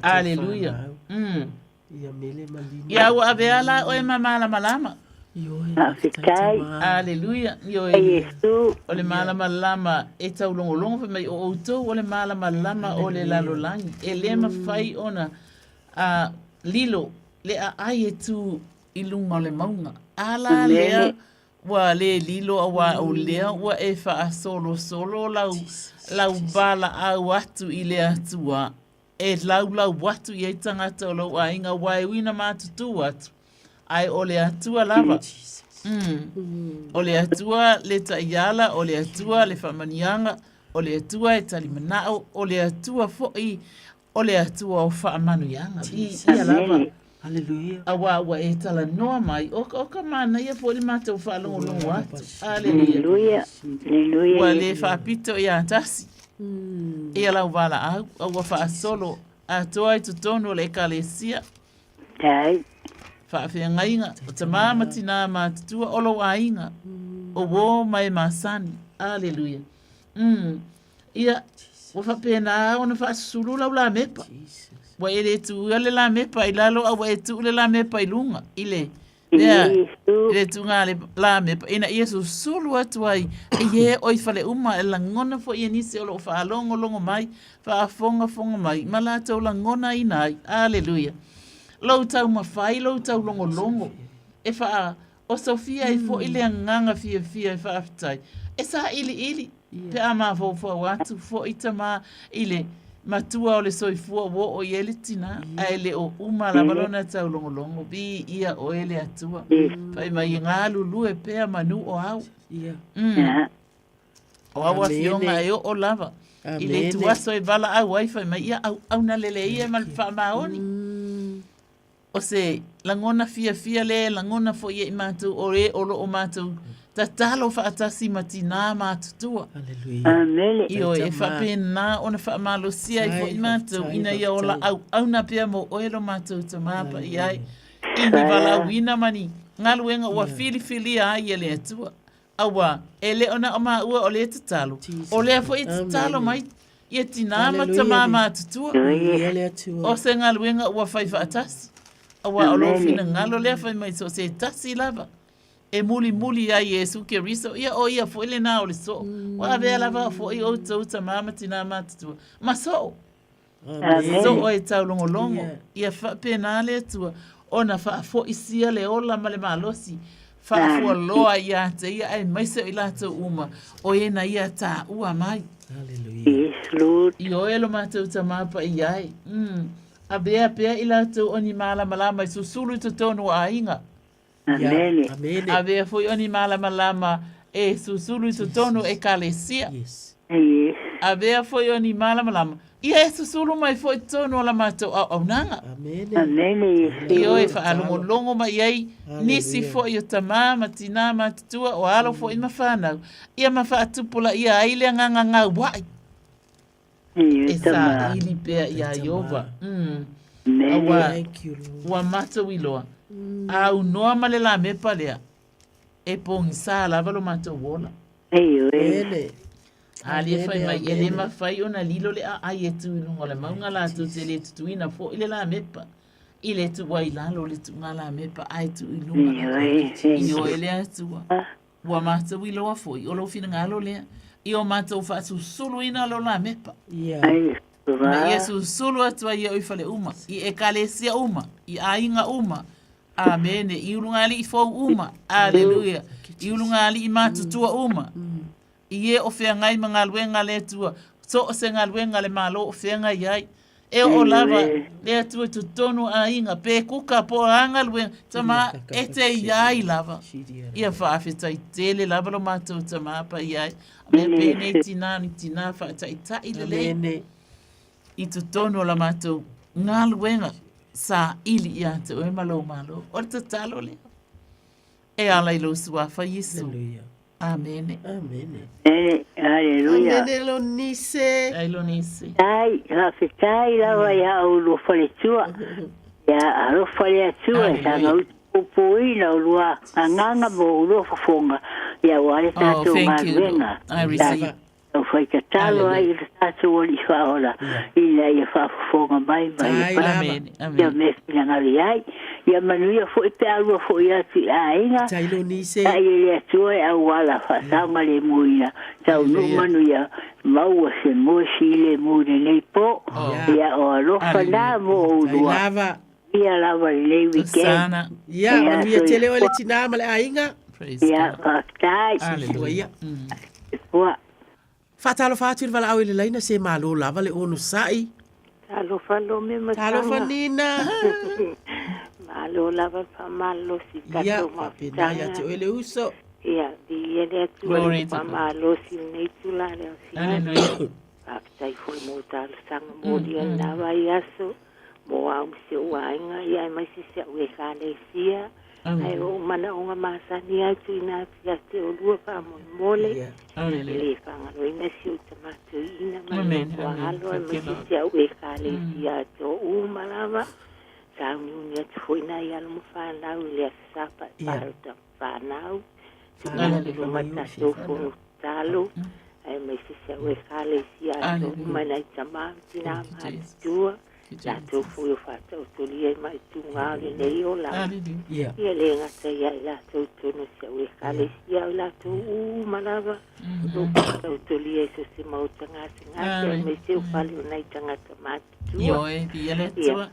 [SPEAKER 20] Aleluia. Ia ua avea la oe ma malamalama.
[SPEAKER 5] Faafetai.
[SPEAKER 20] Aleluia. Ioe.
[SPEAKER 5] Iesu.
[SPEAKER 20] O le malamalama e taulogologo fai mai o outou o le malamalama o le lalolagi. E le mafai ona a, lilo le aai e tu i luga o le mauga. A la lea ua le lilo auā o lea ua e faasolosolo lau, lau valaau atu i le Atua e laulau atu i ai tagata o lou aiga aua e ui ina matutu atu, ae o le Atua lava. Mm. O le Atua le taiala, o le Atua le faamanuiaga, o le Atua e talimanao, o le Atua foi o le Atua o faamanuiaga. Viia lava.
[SPEAKER 21] Hallelujah.
[SPEAKER 20] Aua ua e talanoa mai, o, o ka manaia foi le matou faalogologo atu. Hallelujah.
[SPEAKER 5] Hallelujah. Hallelujah.
[SPEAKER 20] Ua le faapito ia tasi. Ia lau valaau, a ua faasolo atoa i totonu o le ekalesia.
[SPEAKER 5] Tai.
[SPEAKER 20] Faafeagaiga, o tamā ma tinā matutua o lou aiga, o uō ma e masani. Hallelujah. Mm. Ia, ua faapena ona faasusulu lau lamepa. Ua e le tuua le lamepa i lalo a ua e tuu le lamepa i luga, i le. Lea, le tūnga le la me ina ia susulu atu ai i e oi fale uma e lagona foi e nisi o loo faalogologo mai, faafogafoga mai ma latou lagonaina ai. Aleluia. Lou taumafai, lou taulogologo e faa osofia ai foi le agaga fiafia e faafetai. E sailiili pe a mafaufau atu foi tama i le matua o le soifua ua oo i ai le tina, ae le o uma lava lona taulogologo. Viia oe le Atua. Fai mai e galulue pea manu o au. O au afioga e oo lava i le ituaso e valaau ai, fai mai, ia auauna lelei ia ma le faamaoni. O se lagona fiafia lea e lagona foi e i matou o e o lo o matou tatalo faatasi ma tinā matutua.
[SPEAKER 5] Amene.
[SPEAKER 20] Ioe, e faapena ona faamalosia ai foi matou ina ia ola auauna pea mo oe lo matou Tamā Paia ai, i ni valaauina ma ni galuega ua filifilia ai e le Atua. Aua, e le o na o maua o lea tatalo, o lea foi e tatalo mai ia tinā ma tamā matutua. O se galuega ua fai faatasi, aua o lou finagalo lea fai mai so o se tasi lava e mulimuli ai Iesu Keriso, ia o ia foi lenā o le soo. Ua avea lava foi outou tamā ma tinā matutua ma soo. Soo e taulogologo, ia faapena le Atua ona faafoisia le ola ma le malosi faafualoa ia te ia aemaise o i latou uma o e na ia taua mai. Ioe lo matou Tamā Paia e. Avea pea i latou o ni malamalama e susulu i totonu o aiga.
[SPEAKER 5] Amene.
[SPEAKER 20] Avea foi o ni malamalama e susulu i totonu o ekalesia.
[SPEAKER 5] Yes.
[SPEAKER 20] Avea foi o ni malamalama ia e susulu mai foi i totonu o la matou auaunaga.
[SPEAKER 5] Amene. Amene.
[SPEAKER 20] Ioe, faalogologo mai ai nisi foi o tamā ma tinā matutua o alo foi ma fanau, ia ma faatupulaia ai le agaga gaua'i. E saili pea iā Ieova. Aua ua matou iloa, a aunoa ma le lamepa lea, e pogisa lava lo matou ola. A lea fai mai, e le mafai ona lilo le aai e tu i luga o le mauga latou te le tutuina foi le lamepa i le tuua i lalo o le tuuga lamepa ae tuu i luga. Ioe le Atua. Ua matou iloa foi o lou finagalo lea i o matou faasusuluina lo lamepa. Ina ia susulu atu ai e oe i fale uma, i ekalesia uma, i aiga uma. Amene. I ulugalii fou uma. Aleluia. I ulugalii matutua uma. I e o feagai ma galuega a le Atua, so o se galuega a le Malo o feagai ai. E oo lava le Atua i totonu o aiga, pe kuka po o a galuega, tama, e te i ai lava. Ia faafetai tele lava lo matou tamā paia ai. Mea penei tinā ni tinā faataitai lelei i totonu o la matou galuega saili ia te oe ma lou Malo. O le tatalo lea. E ala i lou suafa Iesu. Amene.
[SPEAKER 21] Amene.
[SPEAKER 5] Amene. Aleluia.
[SPEAKER 21] Amene Lonise.
[SPEAKER 20] Ai Lonise.
[SPEAKER 5] Tai, faafetai lava ia oulua faletua. Ia alofa le Atua e saga utupupuina oulua agaga ma oulua fofoga ia aua le tatou galuega.
[SPEAKER 20] I receive.
[SPEAKER 5] Taufai tatalo ai i le tatou Alii Faaola ina ia faafofoga mai ma ia
[SPEAKER 20] Amen.
[SPEAKER 5] Ia mea finagalo i ai. Ia manuia foi pe a lua foi atu i aiga.
[SPEAKER 21] Tai Lonise.
[SPEAKER 5] Tai e le Atua e auala faasaogalemuina. Taunuu manuia maua se moe filemu i lenei po. Ia o alofa na mo oulua.
[SPEAKER 21] Tai lava.
[SPEAKER 5] Ia lava lenei weekend.
[SPEAKER 21] Ia, manuia tele oe le tinā ma le aiga.
[SPEAKER 5] Ia, faafetai.
[SPEAKER 21] Soifua ia.
[SPEAKER 5] Soifua.
[SPEAKER 21] Faatalofa atu i le valaau i le laina se malo lava le onosai.
[SPEAKER 12] Talofa Lome ma Saga.
[SPEAKER 21] Talofa Nina.
[SPEAKER 12] Malo lava le faamalolosi i
[SPEAKER 21] Ia,
[SPEAKER 12] tatou
[SPEAKER 21] faapena ia
[SPEAKER 12] mafutaga.
[SPEAKER 21] te oe le uso.
[SPEAKER 12] Ia, viia le Atua i
[SPEAKER 20] Glory
[SPEAKER 12] le
[SPEAKER 20] to God.
[SPEAKER 12] faamalosi i lenei itula le afiafi.
[SPEAKER 20] Hallelujah.
[SPEAKER 12] Faafetai foi mo talosaga molia i lena vaiaso. Mo au ma si ou aiga, ia aemaise si au Ekalesia, ae o ou manaoga masani lava e tuuina atu ia te oulua faamolemole, e le faagaloina si ou tama toeaina ma le matua alo, aemaise si au Ekalesia atoa uma lava. Sauniuni atu foi nai alo ma fanau i le Aso Sapa e palota ma fanau, tuuina atu luma tatou fono tatalo, aemaise si au Ekalesia atoa uma nai tama ma tina matutua.
[SPEAKER 5] Latou foi o faataotolia i maʻituga o lenei olaga.
[SPEAKER 21] Ia.
[SPEAKER 5] Ia le gata ia i latou tonu si au ekalesia o i latou uma lava o faataotolia i so se maota gasegase aemaise o fale o nai tagata matutua.
[SPEAKER 20] Ioe, viia le Atua.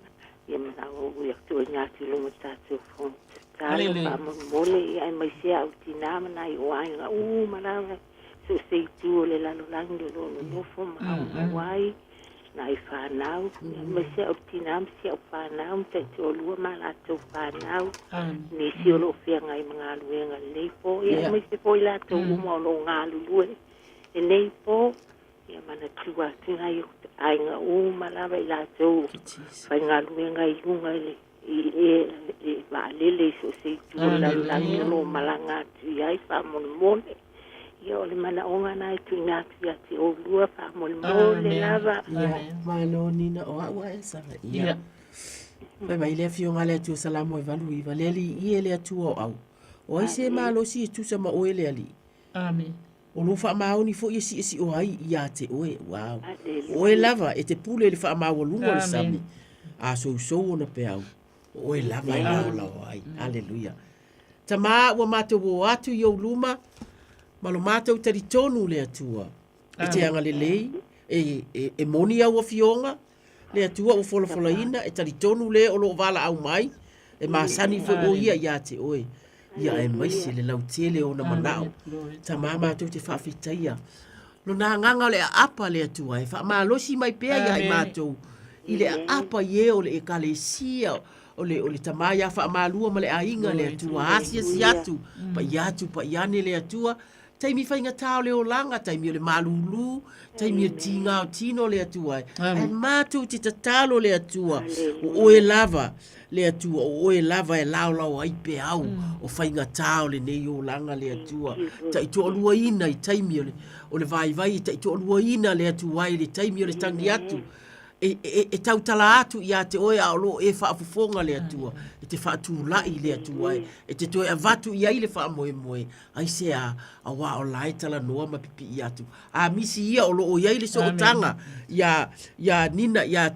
[SPEAKER 5] Ia manao ia tuuina atu i luma tatou fono tatalo faamolemole ia aemaise au tinā ma nai o aiga uma lava so o se itu o le lalolagi o lo o nonofo ma aumau ai nai fanau aemaise au tinā ma si au fanau ma taitoalua ma latou fanau nisi o lo o feagai ma galuega lenei po ia aemaise foi latou uma o lo o galulue lenei po. Ia manatua atu nai ou aiga uma lava i latou faigaluega i luga i le i e vaalele i so o se itu o le lalolagi o lo o malaga atu i ai faamolemole. Ia o le manaoga na e tuuina atu ia te oulua faamolemole lava.
[SPEAKER 21] Ia, malo Nina o au a e sala. Ia. Fai mai le afioga a le Atua Salamo e 89, le Alii ie le Atua o au. O ai se malosi e tusa ma oe le Alii?
[SPEAKER 20] Amen.
[SPEAKER 21] O lou faamaoni foi e siosio ai ia te oe. Wow. O oe lava e te pule i le faamaualuga o le sami, a sousou ona peau, o oe lava e laolao ai. Aleluia. Tamā, ua matou o atu i ou luma, ma lo matou talitonu le Atua, e te agalelei, e, e, e moni au afioga, le Atua ua folafolaina, e talitonu le o lo o valaau mai, e masani foi o ia ia te oe. Ia aemaise le lautele o ona manao. Tamā matou te faafetaia. Lona agaga o le aapa le Atua e faamalosi mai pea ia i matou i le aapa i e o le ekalesia o le, o le tamā ia faamalua ma le aiga le Atua asiasi atu, paia atu paia ane le Atua Taimi faigata o le olaga, taimi o le malūlū, taimi o tīgā o tino le Atua e. Ae matou te tatalo le Atua, o oe lava le Atua, o oe lava e laolao ai peau o faigata o lenei olaga le Atua. Taitoaluaina i taimi o le, o le vaivai, e taitoaluaina le Atua i le taimi o le tangi atu. E, e, e tautala atu ia te oe a o lo o e faafofoga le Atua, e te faatulai le Atua e, e te toe avatu i ai le faamoemoe, Aisea, auā o la e talanoa ma pipii atu. A misi ia o lo o i ai le sootaga iā, iā Nina, iā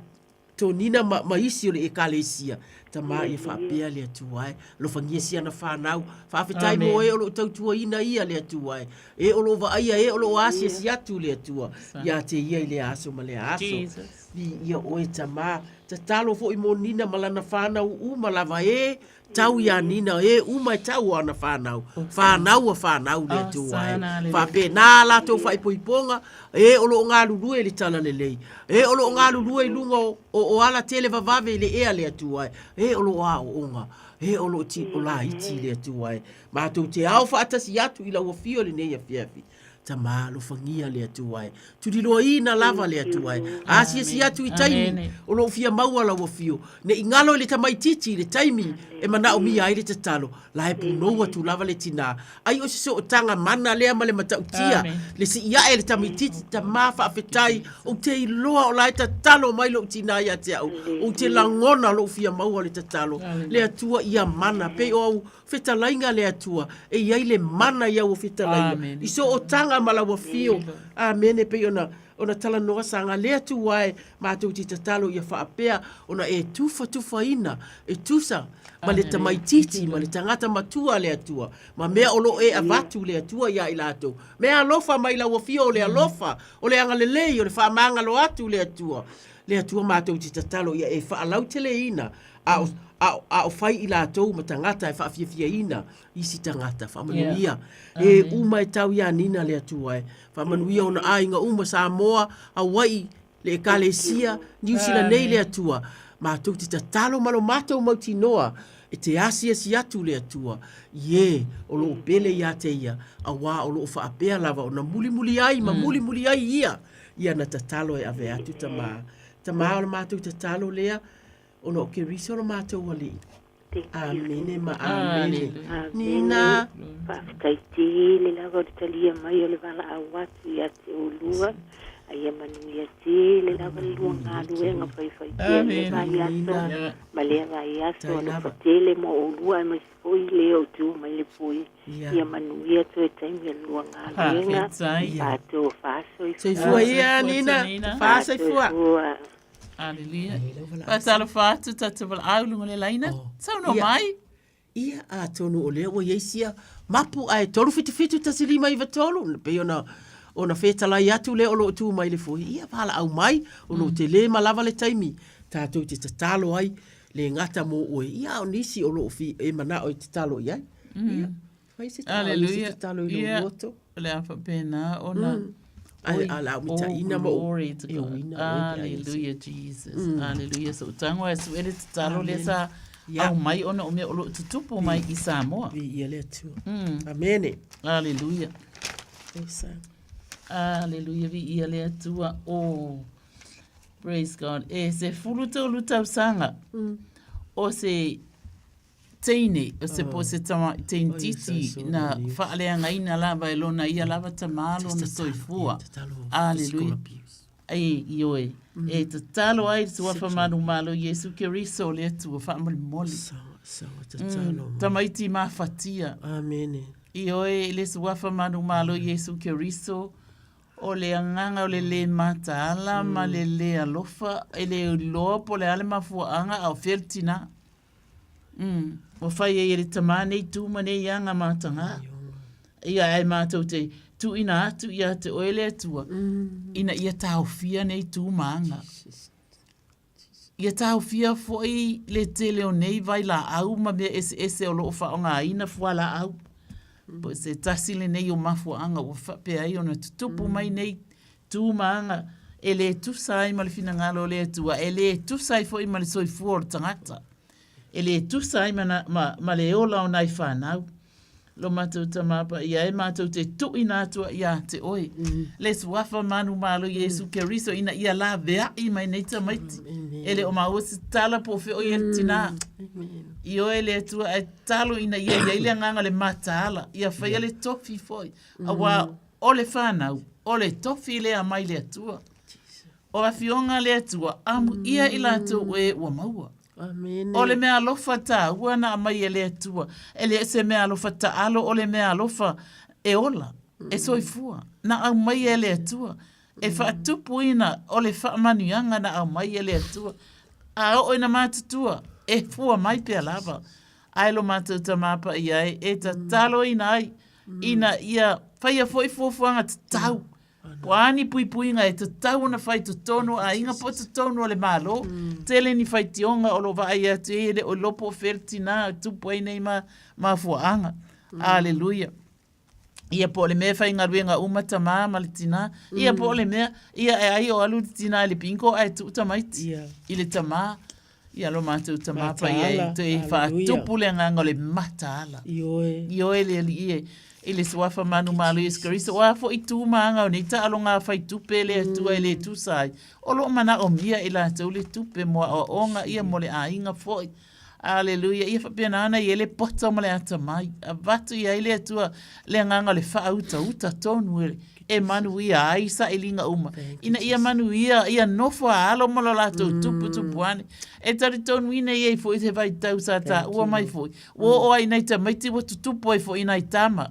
[SPEAKER 21] Tonina ma, ma isi o le Ekalesia. Tamā ia faapea le Atua e. Alofagia si ana whānau. Faafetai mō e o lo o tautuaina ia le Atua e. E o lo o vaaia, e o lo o asiasi atu le Atua. Ia te ia i lea aso ma lea aso. Viia oe tamā. Tatalo foi mō Nina ma lana whānau uma lava e. Tau iā Nina e uma e tau o ana whānau. Whānau a whānau le Atua e. Faapena a latou faaipoipoga, e o lo o galulue i le talalelei. E o lo o galulue i luga o, o, o ala tele vavave i le ea le Atua e. E o lo o aooga. E o lo o ti, o laiti le Atua e. Matou te ao faatasi atu i lau afio i lenei afiafi. Tamā alofagia le Atua e. Tuliloaina lava le Atua e. Asiasi atu i taimi o lou fia maua lau afio. Ne i galo i le tamaitiiti i le taimi e manaomia ai le tatalo. La e punou atu lava le tinā. Ai o se sootaga mana lea ma le matautia. Le sii ae le tamaitiiti, Tamā faafetai, ou te iloa o la e tatalo mai lou tinā ia te au. Ou te lagona lou fia maua le tatalo. Le Atua ia mana. Pei o au Fetalaiga le Atua, e i ai le mana i aua fetalaiga, i sootaga ma lau afio. Amene, pei ona, ona talanoa saga le Atua e, matou te tatalo ia faapea ona e tufatufaina e tusa ma le tamaitiiti ma le tagata matua le Atua, ma mea o lo o e avatu le Atua ia i latou. Mea alofa mai lau afio o le alofa, o le agalelei, o le faamagalo atu le Atua. Le Atua matou te tatalo ia e faalauteleina a o, a o, a o fai i latou ma tagata e faafiafiaina isi tagata. Faamanuia. Yeah. E uma e tau iā Nina le Atua e. Faamanuia ona aiga uma Samoa, Hawaii, le Ekalesia, Niu Sila nei le Atua. Matou te tatalo ma lo matou mautinoa e te asiasi atu le Atua i e o lo o pele ia te ia, auā o lo o faapea lava ona mulimuli ai ma mulimuli ai ia i ana tatalo e ave atu Tamā. Tamā o le matou tatalo lea, Ona o Keriso lo matou Alii. Amene ma amene. Nina.
[SPEAKER 5] Faafetai tele lava o le talia mai o le valaau atu ia te oulua. A ia manuia tele lava le lua galuega faifaipea i lea vaiaso ma lea vaiaso. Alofa tele mo oulua aemaise foi le o tu mai le pue. Ia manuia toe taimi o le lua galuega. Faatoa faasoifua.
[SPEAKER 21] Soifua ia Nina. Faasoifua.
[SPEAKER 20] Aleluia. Faatalofa atu tatou valaau i luga o le laina. Saunoa mai.
[SPEAKER 21] Ia, atonu o lea ua i ai sia mapu ae 377 1593, pei ona ona fetalai atu lea o lo o tu mai le foe, ia valaau mai, o lo o tele ma lava le taimi tatou te tatalo ai, le gata mo oe, ia a o nisi o lo o fi, e manao e tatalo i ai. Ia, fai se tatalo, se tatalo i lou loto.
[SPEAKER 20] O le a faapena ona
[SPEAKER 21] Ai, a la mitaina
[SPEAKER 20] mo glory to God. Hallelujah, Jesus. Hallelujah. So tango e su ele tatalo le sa aumai ona o mea o lo o tutupu mai i Samoa.
[SPEAKER 21] Viia le Atua. Amene.
[SPEAKER 20] Hallelujah. Hallelujah, viia le Atua. Oh, praise God. E 13 tausaga o se teine, o se po se tama, teintiti na faaleagaina lava e lona ia lava tamā lona soifua. Aleluia. E, ioe. E tatalo ai le Suafa Manumalo Iesu Keriso le Atua faamolemole. Tamaiti mafatia.
[SPEAKER 21] Amene.
[SPEAKER 20] Ioe, le Suafa Manumalo Iesu Keriso, o le agaga o le lē mataala ma le lē alofa, e le iloa po o le a le mafuaaga a o fea le tinā. Mm. Ua fai ai e le tamā nei tū ma nei aga matagā. Ia ae mātou te tuuina atu ia te oe le Atua, ina ia taofia nei tū ma aga. Ia taofia foi le tele o nei vailaau ma mea eseese o lo o faaaogaina fualaau. Po o se tasi lenei o mafuaaga ua faapea ai ona tutupu mai nei tū ma aga e le tusa ai ma le finagalo o le Atua, e le tusa ai foi ma le soifua o le tagata, e le tusa ai ma, na, ma, ma le ola o nai fanau. Lo matou Tamā Paia e, matou te tuuina atu ai ia te Oe, le Suafa manumalo Iesu Keriso ina ia laveai mai nei tamaiti. E le o maua se tala po o fea o i ai le tinā. Ioe le Atua ae tatalo ina ia i ai le agaga o le mataala, ia faia le tofi foi, auā O le fanau, o le tofi lea mai le Atua. O afioga a le Atua, amuia i latou e ua maua.
[SPEAKER 21] Amene.
[SPEAKER 20] O le mea alofa taua na aumai e le Atua, e le o se mea alofa taalo, o le mea alofa e ola, e soifua, na aumaia e le Atua, e faatupuina o le faamanuiaga na aumai e le Atua. A oo ina matutua, e fua mai pea lava. Ae lo matou Tamā Paia e, e tataloina ai, ina ia faia foi fuafuaga tatau, po o a ni puipuiga e tatau ona fai i totonu o aiga po o totonu o le Malo. Tele ni faitioga o lo o vaai atu ai e le o iloa po o fea le tinā e tupu ai nei mafuaaga. Aleluia. Ia po o le mea e faigaluega uma tamā ma le tinā, ia po o le mea, ia e ai o alu le tinā i le bingo ae tuu tamaiti i le tamā. Ia lo matou Tamā Paia e toe faatupu le agaga o le mataala.
[SPEAKER 21] Ioe.
[SPEAKER 20] Ioe le Alii e, i le Suafa manumalo Iesu Keriso, o a foi tu ma aga o nei taaloga fai tupe le Atua e le tusa ai, o lo o manaomia e latou le tupe mo aoaoga ia mo le aiga foi. Aleluia. Ia faapena ona i ai le poto ma le atamai. Avatu i ai le Atua le agaga o le faautauta tonu e, e manuia ai sailiga uma. Ina ia manuia, ia nofo a alo ma lo latou tuputupu ane. E talitonuina i ai foi se vaitau sa taua mai foi, ua oo ai nai tamaiti ua tutupu ai foi nai tama.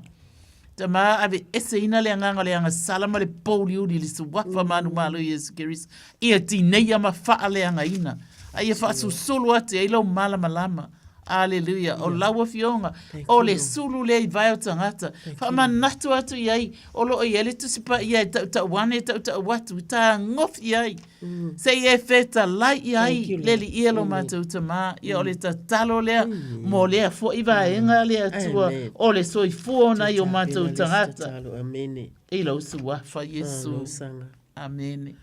[SPEAKER 20] Tama aveeseina le agaga o le agasala ma le pouliuli i le suafa manumalo o Iesu Keriso, ia tineia ma faaleagaina, a ia faasusulu atu i ai lou malamalama. Aleluia. O lau Afioga, o le sulu lea i vae o tagata. Faamanatu atu i ai, o lo o i ai le Tusi Paia e tautau ane, e tautau atu, e tagofi ai. Se i e fetalai i ai le Alii e lo matou Tamā. Ia o le tatalo lea mo lea foi vaega le Atua o le soifua o nai o matou tagata. I lou Suafa Iesu. Amene.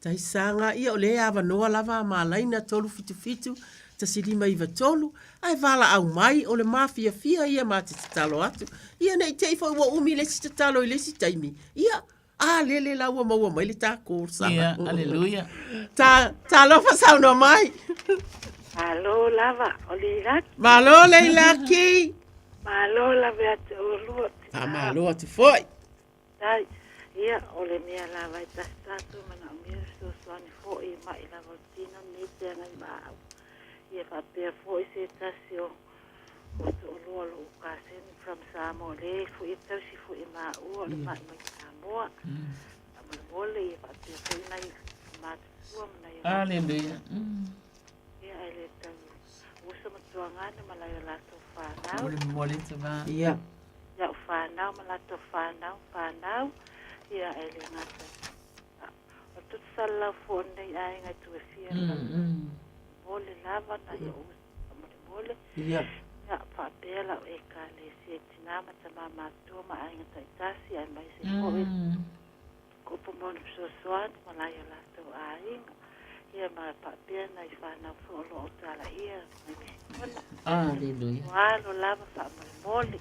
[SPEAKER 21] Taisaga, ia o lea e avanoa lava a malaina 377 1593, ae valaau mai, o le mafiafia ia ma te tatalo atu. Ia ne i te i foi ua umi le isi tatalo i le isi taimi, ia, a lele la ua maua mai le ta call saga.
[SPEAKER 20] Ia, aleluia.
[SPEAKER 21] Ta, talofa saunoa mai.
[SPEAKER 5] Malo lava, o Leilaki.
[SPEAKER 21] Malo Leilaki.
[SPEAKER 5] Malo lava ia te olua.
[SPEAKER 21] Faamalo atu foi.
[SPEAKER 5] Faafetai. Ia, o le mea lava e tasi tatou manaomia e fesoasoani foi i ma'i lava o le tino lenei feagai ma au. Ia faapea foi se tasi o o to'alua o lo'u kaseni from Samoa le foi e tausi foi e maua o le ma'i mai Samoa. Faamolemole ia faapea foi nai matutua ma nai o latou.
[SPEAKER 20] Aleluia.
[SPEAKER 5] Ia, ae le tau uso ma tuagana ma nai o latou fanau.
[SPEAKER 20] Mole mole te va.
[SPEAKER 21] Ia.
[SPEAKER 5] Ia'u fanau ma latou fanau fanau, ia, ae le gata o le toto salalau foi o lenei aiga i Tuafia molemole lava nai o'u uso faamolemole.
[SPEAKER 21] Ia.
[SPEAKER 5] Ia, faapea la'u Ekalesia i tinā ma tamā matutua ma aiga taitasi aemaise foi Kupu mo le fesoasoani ma lai o latou aiga, ia ma faapea nai fanau foi o lo o talaia mai Misikona.
[SPEAKER 20] Aleluia.
[SPEAKER 5] Ua alo lava faamolemole.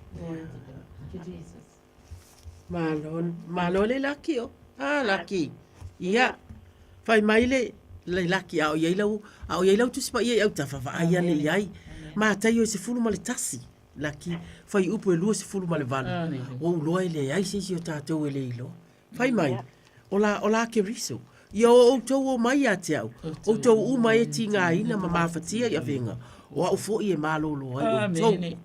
[SPEAKER 21] Malo, malo le laki o. Ah, laki. Ia, fai mai le, le laki a o iai lau, a o iai lau tusi paia i autafa, vaai ane i ai. Mataio e 11. Laki, fai upu e 28. Ua ou iloa e leai se isi o tatou e le iloa. Fai mai, o la, o la Keriso. Ia o outou o mai ia te au, outou uma e tigaina ma mafatia i avega, o au foi e malōlō ai outou.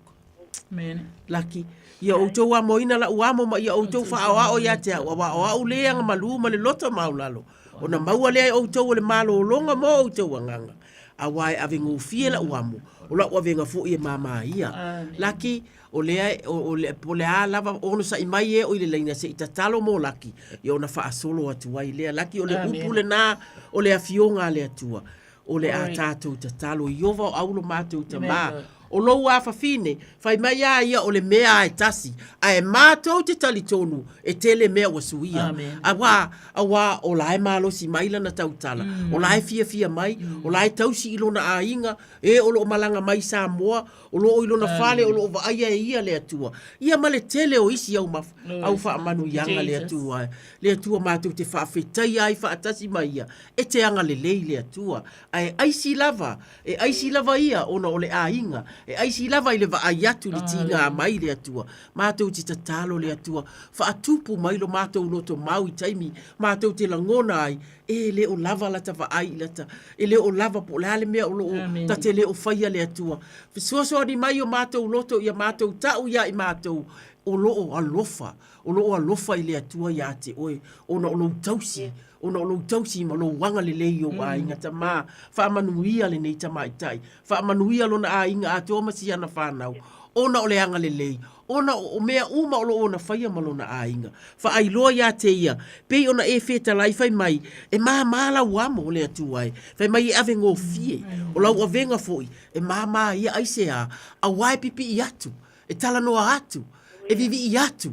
[SPEAKER 21] Laki, ia outou amoina la'u amo ma ia outou faaoao ia te au, auā o au le agamalū ma le loto maulalo, ona maua lea e outou o le malōlōga mo outou agaga. Auā e avegofie la'u amo, o la'u avega foi e māmā ia. Laki, o lea e, o, o le, po o le a lava onosai mai e o i le laina se i tatalo mo Laki, ia ona faasolo atu ai lea. Laki, o le upu lenā o le Afioga a le Atua, o le a tatou tatalo, Ieova o au lo matou Tamā, o lou afafine, fai mai a ia o le mea a e tasi, ae matou te talitonu e tele mea ua suia. Auā, auā o la e malosi mai lana tautala, o la e fiafia mai, o la e tausi i lona aiga, e o lo o malaga mai i Samoa, o lo o i lona fale o lo o vaaia e ia le Atua. Ia ma le tele o isi au maf, au faamanuiaga le Atua, le Atua matou te faafetaia ai faatasi ma ia, e te agalelei le Atua. Ae aisi lava E aisi lava ia ona o le aiga, e aisi lava i le vaai atu i le tiga mai le Atua. Matou te tatalo le Atua, faatupu mai lo matou loto mau i taimi matou te lagona ai, e le o lava lata vaai i lata, e le o lava po o le a le mea o lo o ta te le o faia le Atua. Fesoasoani mai o matou loto ia matou tau ia i matou o lo o alofa, o lo o alofa i le Atua ia te oe ona o lou tausi ona o lou tausi ma lou agalelei i ou aiga tamā. Faamanuia lenei tamaitai, faamanuia lona aiga atoa ma siana fanau, ona o le agalelei, ona o mea uma o lo o ona faia ma lona aiga. Faailoa ia te ia, pei ona e fetalai fai mai, e māmā lau amo o le Atua e, fai mai e avegofie, o lau avega foi, e māmā ia aisea, auā e pipii atu, e talanoa atu, e vivii atu,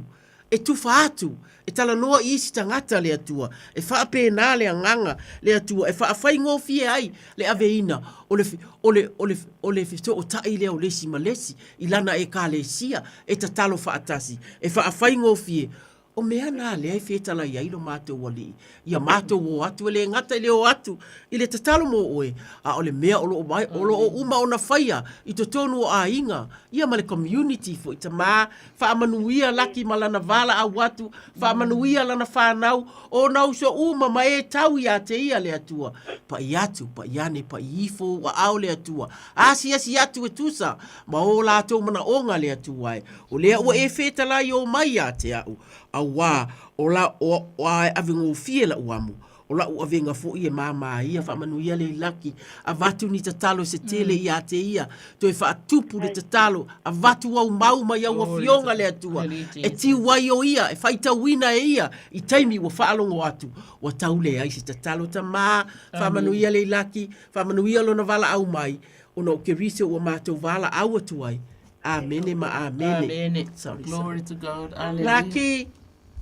[SPEAKER 21] e tufa atu, e talanoa i isi tagata le Atua, e faapena le agaga le Atua e faafaigofie ai le aveina o le, o le, o le, o le fesootai lea o le isi ma le isi i lana Ekalesia, e tatalo faatasi, e faafaigofie. O mea na lea e fetalai ai lo matou Alii, ia matou o atu, e le gata i le o atu i le tatalo mo oe, a o le mea o lo o, o lo o uma ona faia i totonu o aiga, ia ma le community foi, tamā, Faamanuia Laki ma lana valaau atu, faamanuia lana fanau, ona uso uma ma e tau ia te ia le Atua. Paʻi atu, paʻi ane, paʻi ifo ou aao le Atua. Asiasi atu e tusa ma o latou manaoga le Atua e. O lea ua e fetalai o mai ia te a'u, auā o la, o, o a e avegofie la'u amo. O la'u avega foi e māmā ia, faamanuia le Laki, avatu ni tatalo se tele ia te ia, toe faatupu le tatalo, avatu au mau mai au afioga le Atua, e tiu ai o ia, e faitauina e ia i taimi ua faalogo atu, ua tau leai se tatalo tamā, faamanuia le Laki, faamanuia lona valaau mai, ona o Keriso ua matou valaau atu ai. Amene ma amene.
[SPEAKER 20] Amene.
[SPEAKER 21] Sorry,
[SPEAKER 20] Glory
[SPEAKER 21] sorry.
[SPEAKER 20] to God. Hallelujah.
[SPEAKER 21] Laki.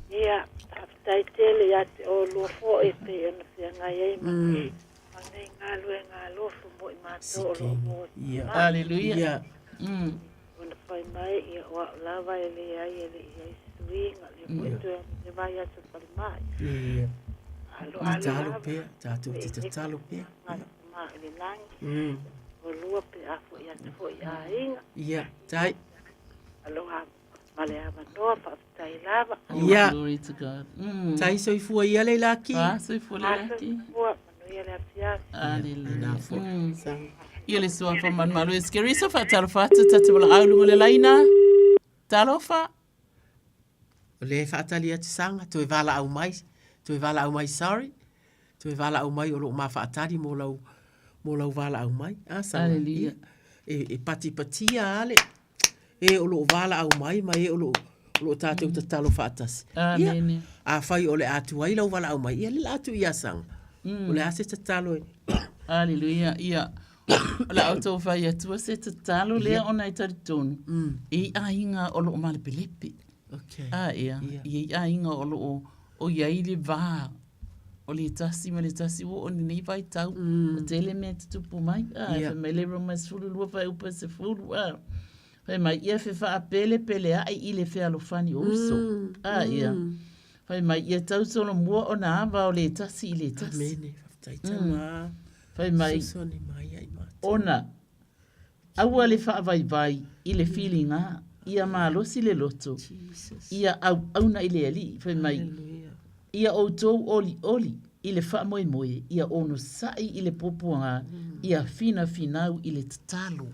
[SPEAKER 5] Ia, faafetai tele ia te oulua foi e pei ona feagai ai ma ma nei galuega alofa mo i matou o lo o maua i
[SPEAKER 21] Ia.
[SPEAKER 20] Hallelujah.
[SPEAKER 21] Ia.
[SPEAKER 5] Ona fai mai, ia o au lava e leai e le i ai se suiga, lea foi toe alu i le vai atu o le falemai.
[SPEAKER 21] Ia.
[SPEAKER 5] Alo alo
[SPEAKER 21] Tatalo
[SPEAKER 5] lava,
[SPEAKER 21] pea, tatou te tatalo pea.
[SPEAKER 5] Ia ma i le lagi, olua pe a foi atu foi i aiga.
[SPEAKER 21] Ia, tai.
[SPEAKER 5] Aloha ma le avanoa, faafetai lava.
[SPEAKER 21] Ia.
[SPEAKER 20] Glory to God.
[SPEAKER 21] Tai soifua ia le laki.
[SPEAKER 20] Ah, soifua le laki.
[SPEAKER 5] Soifua, manuia le afiafi.
[SPEAKER 20] Hallelujah. Ia le suafa malumalu e Sikeriso faatalofa atu tatou valaau i luga o le laina. Talofa.
[SPEAKER 21] O lea e faatali atu Saga, toe valaau mai, toe valaau mai, sorry. Toe valaau mai o loo ma faatali mo lau mo lau valaau mai. A Saga.
[SPEAKER 20] Hallelujah.
[SPEAKER 21] Ia, e, e patipatia lava le e o loo valaau mai ma e o loo o loo tatou tatalo faatasi. Ia,
[SPEAKER 20] Amene.
[SPEAKER 21] afai o le a tuai lau valaau mai, ia lea o le a tuu ia Saga. O le a se tatalo e
[SPEAKER 20] Hallelujah. Ia, o le a outou fai atua se tatalo lea ona e talitonu i aiga o loo malepelepe.
[SPEAKER 21] Okay.
[SPEAKER 20] A ea, i ai aiga o loo o i ai le va o le tasi ma le tasi ua oo i lenei vaitau, ua tele mea e tutupu mai. A, fai mai le Roma 12 fuaiupu e 10, a, fai mai, ia fefaapelepeleaʻi i le fealofani o uso. A, ia. Fai mai, ia tausolomua ona ava o le tasi i le tasi.
[SPEAKER 21] Amene. Faafetai Tama.
[SPEAKER 20] Fai mai,
[SPEAKER 21] Fesoasoani mai ia i matou.
[SPEAKER 20] ona Aua le faavaivai i le filiga, ia malosi le loto, ia auauna i le Alii, fai mai, Ia outou olioli i le faamoemoe, ia onosai i le puapuaga, ia finafinau i le tatalo.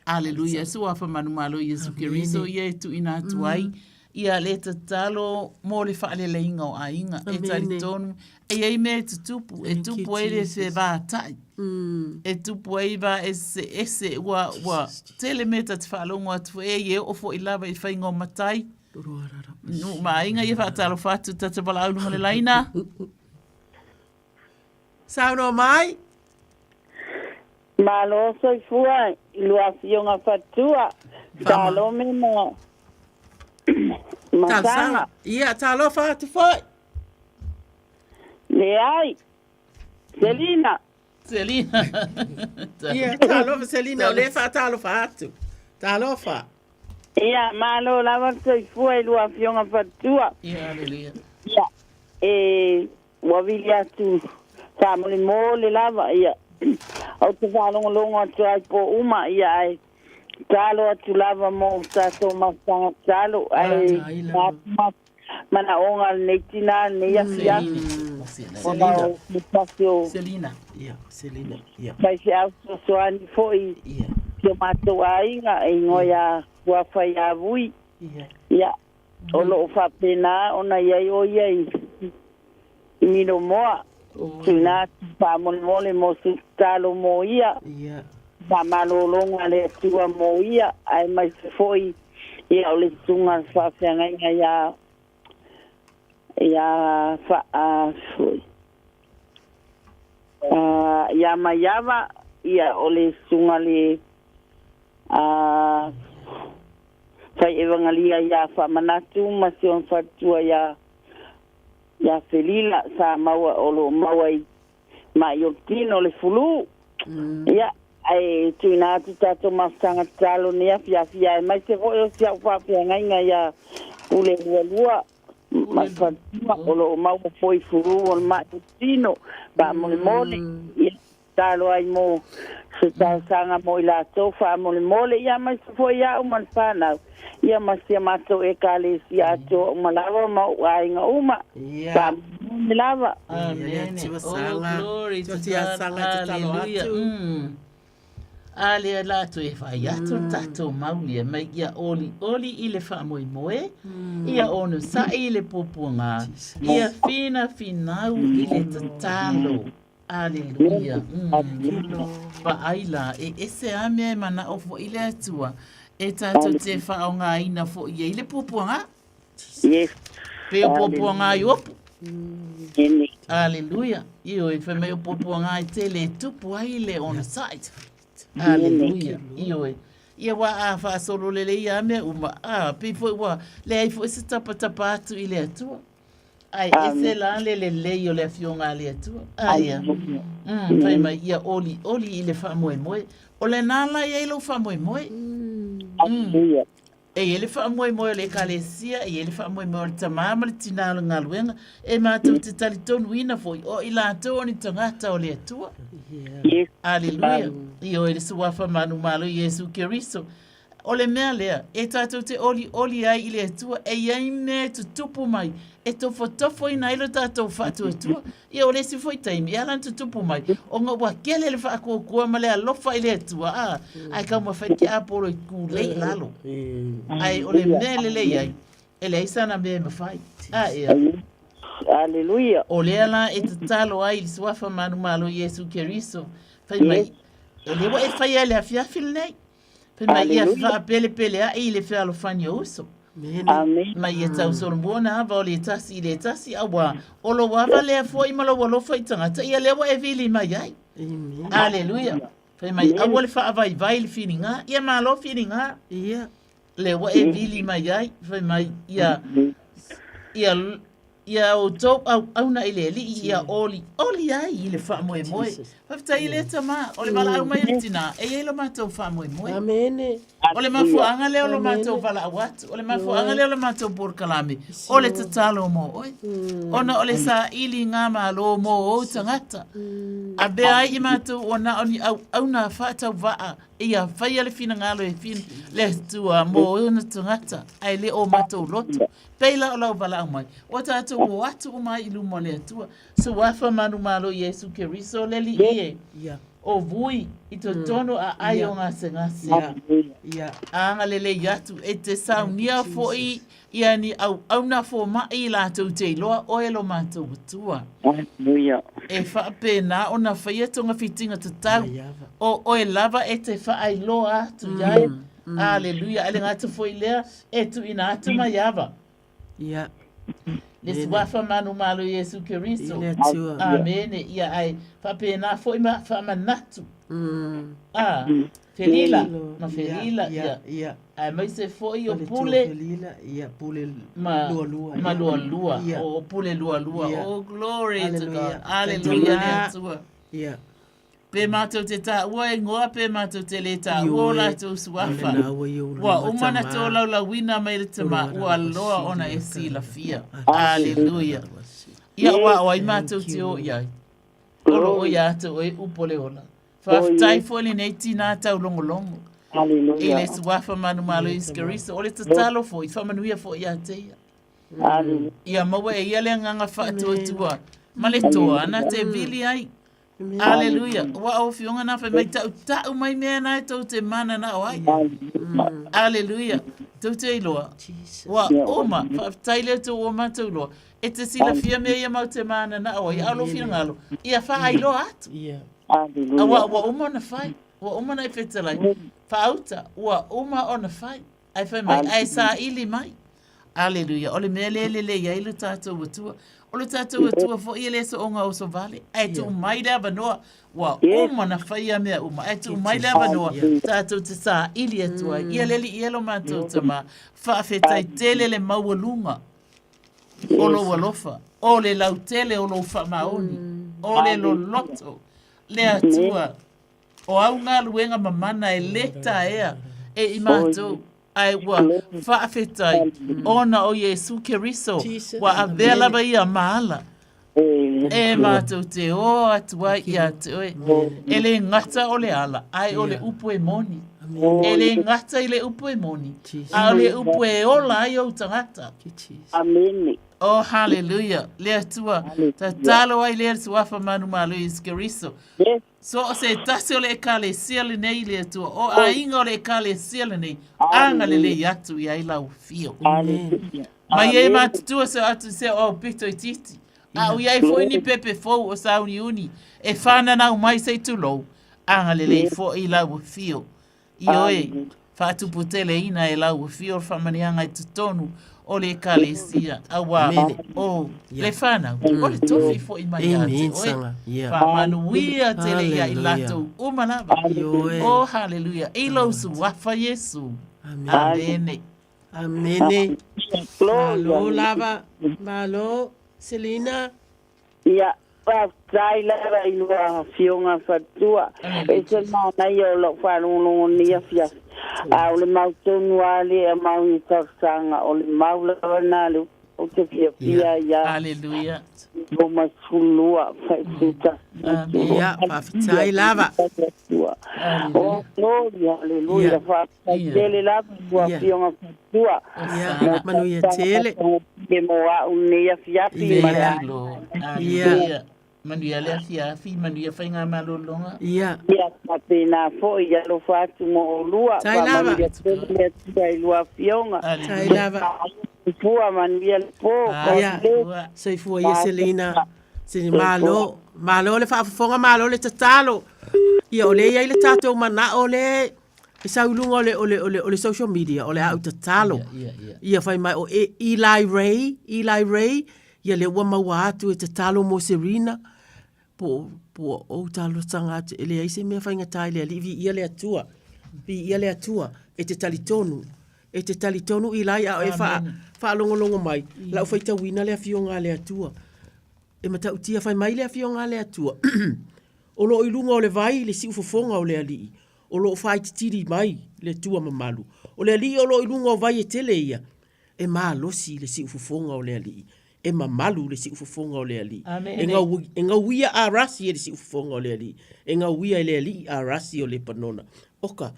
[SPEAKER 20] Aleluia! Suafa manumalo Iesu Keriso ia e tuuina atu ai ia le tatalo mo le faaleleiga o aiga. E talitonu, e i ai mea e tutupu, e tupu ai le fevatai, e tupu ai va eseese, ua, ua tele mea ta te faalogo atu foi, e e oo foi lava i faiga o matai. Nuu ma aiga ia faatalofa atu ta te valaau i luga o le laina.
[SPEAKER 21] Saunoa mai.
[SPEAKER 2] Malo soifua i lua afioga fatua. Salome ma Masaga.
[SPEAKER 21] Ia, talofa atu foi.
[SPEAKER 2] Leai. Selina.
[SPEAKER 20] Selina.
[SPEAKER 21] Ia, talofa Selina, o lea e faatalofa atu. Talofa.
[SPEAKER 2] Ia, malo lava le soifua i lua afioga fatua.
[SPEAKER 20] Ia, aleluia.
[SPEAKER 2] Ia, e Ua vili atu faamolemole lava, ia, ou te faalogologo atu ai po uma, ia, ae talo atu lava mo tatou mafutaga tatalo, ae ma manaoga o lenei tina lenei afiafi, ona o se tasi o
[SPEAKER 20] Selina.
[SPEAKER 21] Ia, Selina, ia.
[SPEAKER 2] faifeau fesoasoani foi i o matou aiga e igoa ia Tuafaiavui, ia, O lo o faapena ona i ai o ia i Milomoa, tuuina atu faamolemole mo se tatalo mo ia, faamalologa a le Atua mo ia, aemaise foi ia o le susuga a le faafeagaiga ia ia fa, a, foi, a, ia Maiava, ia o le susuga le a, Fai Evagalia iā Faamanatu ma si ona faletua iā iā Felila sa maua o lo o maua i maʻi o le tino le fulu. Ia, ae tuuina atu tatou mafutaga tatalo nei afiafi aemaise foi o si au faafeagaiga iā Pule Lualua ma le faletua o lo o maua foi i fulu o le maʻi o le tino faamolemole. Ia, Tatalo ai mo se talosaga mo i latou faamolemole, ia aemaise foi au ma le fanau, ia ma si a matou Ekalesia atoa uma lava ma ou aiga uma. Faamolemole lava.
[SPEAKER 20] Amene. Oh, glory to God. Hallelujah. A lea la toe fai atu le tatou mauli e mai ia olioli i le faamoemoe, ia onosai i le puapuaga, ia finafinau i le tatalo. Aleluia. Vaai la, e ese lava mea e manao foi le Atua e tatou te faaaogaina foi i ai le puapuaga.
[SPEAKER 2] Yes.
[SPEAKER 20] Pei o puapuaga i Iopu. Aleluia. Ioe, fai mai o puapuaga e tele e tupu ai le onosai. Aleluia. Ioe. Ia ua a faasolo lelei lava mea uma, a, pei foi ua leai foi se tapatapa atu i le Atua. Ae ese la le lelei o le Afioga a le Atua. Aia. Fai mai, ia olioli i le faamoemoe. O lena la e i ai lou faamoemoe. E i ai le faamoemoe o le Ekalesia, e i ai le faamoemoe o le tamā ma le tinā o le galuega, e matou te talitonuina foi, o i latou o ni tagata o le Atua. Aleluia. Ioe le Suafa manumalo Iesu Keriso. O le mea lea, e tatou te olioli ai i le Atua, e i ai mea e tutupu mai, e tofotofoina ai lo tatou faatuatua. Ia, o le isi foi taimi, e ala ona tutupu mai, ona ua kele le faatuatua ma le alofa i le Atua, a, ae taumafai le tiapolo e tulei i lalo. Ae o le mea e lelei ai, e leai sana mea e mafai. A, ea.
[SPEAKER 5] Aleluia.
[SPEAKER 20] O lea la e tatalo ai i le Suafa manumalo Iesu Keriso, fai mai,
[SPEAKER 5] Yes.
[SPEAKER 20] e le ua e faia i le afiafi lenei. Fai mai ia
[SPEAKER 5] Aleluia.
[SPEAKER 20] faapelepealea'i i le fealofani o uso.
[SPEAKER 5] Amen.
[SPEAKER 20] Ma ia tausolomua ona ava o le tasi i le tasi, auā o lou ava lea foi ma lou alofa i tagata, ia lea ua e vili mai ai. Aleluia. Fai mai, aua le faavaivai le filiga, ia malo filiga.
[SPEAKER 21] Ia.
[SPEAKER 20] Lea ua e vili mai ai, fai mai, ia, ia, ia outou auauna i le Alii, ia olioli ai i le faamoemoe. Faafetai i le Tama, o le valaau mai o le Tina, e i ai lo matou faamoemoe.
[SPEAKER 21] Amene.
[SPEAKER 20] O le mafuaaga lea o lo matou valaau atu, o le mafuaaga lea o le matou polokalame, o le tatalo mo oe. Ona o le sailiga malo mo ou tagata. Avea ai i matou ua na o ni auauna faatauvaa ia faia le finagalo e fin le Atua mo ona tagata, ae le o matou loto. Pei la o lau valaau mai, ua tatou o atu uma ai i luma o le Atua. Suafa manumalo Iesu Keriso le Alii e. O vui i totonu aai o gasegase. Agalelei atu e te saunia foi ia ni auauna fomaʻi i latou te iloa oe lo matou Atua. E faapena ona faia togafitiga tatau, o oe lava e te faailoa atu iai. Aleluia. Ae le gata foi lea, e tuuina atu mai ava.
[SPEAKER 21] Ia.
[SPEAKER 20] Le Suafa manumalo Iesu Keriso.
[SPEAKER 21] I le Atua.
[SPEAKER 20] Amene. Ia ae faapena foi ma faamanatu. A, felila, ma felila, ia.
[SPEAKER 21] Ia.
[SPEAKER 20] Aemaise foi o pule.
[SPEAKER 21] Felila, ia, pule
[SPEAKER 20] ma,
[SPEAKER 21] lualua.
[SPEAKER 20] Ma lualua.
[SPEAKER 21] Ia.
[SPEAKER 20] O pule lualua.
[SPEAKER 21] Ia.
[SPEAKER 20] Oh, glory to God.
[SPEAKER 21] Hallelujah.
[SPEAKER 20] Hallelujah le Atua.
[SPEAKER 21] Ia.
[SPEAKER 20] Pe matou te taua ingoa, pe matou te le taua o latou suafa. Ua uma ona tolaulauina mai le Tama, ua loa ona e silafia. Aleluia. Ia ua o ai matou te o i ai. O lo o ia te oe upu o le ola. Faafetai foi lenei tinā taulogologo. I le suafa manumalo Iesu Keriso. O le tatalo foi, faamanuia foi ia te ia. Ia maua e ia le agaga faatuatua ma le toa na te vili ai. Aleluia. Ua o fionga na fai mai tau tau mai mea na e tou te mana na o ai. Aleluia. Tou te iloa. Ua uma. Faafetai le Atua ua matou iloa. E te silafia mea ia mau te mana na o ai. A o lou finagalo, ia faailoa atu. Aua ua uma ona fai. Ua uma ona e fetalai. Faauta, ua uma ona fai. Ae fai mai, ae saili mai. Aleluia. O le mea lea e lelei ai lo tatou Atua. O lo tatou Atua foi e le soonga oso vale. Ae tuu mai le avanoa. Ua uma ona fai ia mea uma. Ae tuu mai le avanoa tatou te saili atu ai. Ia le Alii e lo matou Tama. Faafetai tele le maualuga o lou alofa. O le lautele o lou faamaoni. O le loloto le Atua. O au galuega mamana e le taea e i matou, ae ua faafetai ona o Iesu Keriso ua avea lava ia ma ala e matou te o atu ai ia te oe. E le gata o le ala, ae o le upu e moni. E le gata i le upu e moni, a o le upu e ola ai ou tagata. Oh, hallelujah. Le Atua, tatalo ai lea le Suafa manumalo Iesu Keriso. So o se tasi o le Ekalesia lenei i le Atua, o aiga o le Ekalesia lenei, agalelei atu i ai lau afio. Mai e matutua se atu se o au pito itiiti, a o i ai foi ni pepe fou o sauniuni e whananau mai se i tulou, agalelei foi i lau afio. Ioe, faatuputeleina e lau afio le faamanuiaga i totonu o le Ekalesia, auā o le fanau, o le tofi foi mai ia te oe. Faamanuia tele ia i latou uma lava. O, haleluia, i lou suafa Iesu. Amene.
[SPEAKER 21] Amene. Malo lava. Malo, Selina.
[SPEAKER 5] Ia, faafetai lava i lua Afioga Faletua. E se manaia o lau faalogologo nei afiafi, a o le mau tonu lava lea e mau i talosaga, o le mau lava lena lea ou te fiafia ai lava.
[SPEAKER 20] Aleluia.
[SPEAKER 5] Roma 12, 71.
[SPEAKER 21] Ia, faafetai lava.
[SPEAKER 5] Oh, glory, haleluia. Faafetai tele lava i lua Afioga Faletua.
[SPEAKER 21] Ia, manuia tele.
[SPEAKER 5] Mo au nei afiafi ma le
[SPEAKER 20] Ia. Manuia le afiafi, manuia faiga malologa.
[SPEAKER 21] Ia.
[SPEAKER 2] Ia, faapena foi, ia alofa atu mo oulua.
[SPEAKER 21] Tai lava.
[SPEAKER 2] Faamanuia tele le Atua i lua afioga.
[SPEAKER 21] Tai lava.
[SPEAKER 2] Soifua, manuia le po. God
[SPEAKER 21] Ia.
[SPEAKER 2] bless.
[SPEAKER 21] Soifua ia Selina. Sini malo, malo le faafofoga, malo le tatalo. Ia o lea e i ai le tatou manao lea e sau i luga o le, o le, o le, o le social media, o le a ou tatalo. Ia fai mai o e, Eli Ray, Eli Ray, ia lea ua maua atu e tatalo mo Serena, po, po o ou talosaga atu, e leai se mea faigata i le Alii, viia le Atua, viia le Atua, e te talitonu, e te talitonu Eli a o e faa, faalogologo mai, lau faitauina le Afioga a le Atua. E matautia fai mai le Afioga a le Atua, o lo o i luga o le vai le siufofoga o le Alii, o lo o faaititili mai le Atua mamalu. O le Alii o lo o i luga o vai e tele ia, e malosi le siufofoga o le Alii, e mamalu le siufofoga o le Alii.
[SPEAKER 20] Amene.
[SPEAKER 21] E, gau, e gauia arasi e le siufofoga o le Alii, e gauia e le Alii arasi o Lepanona. Oka,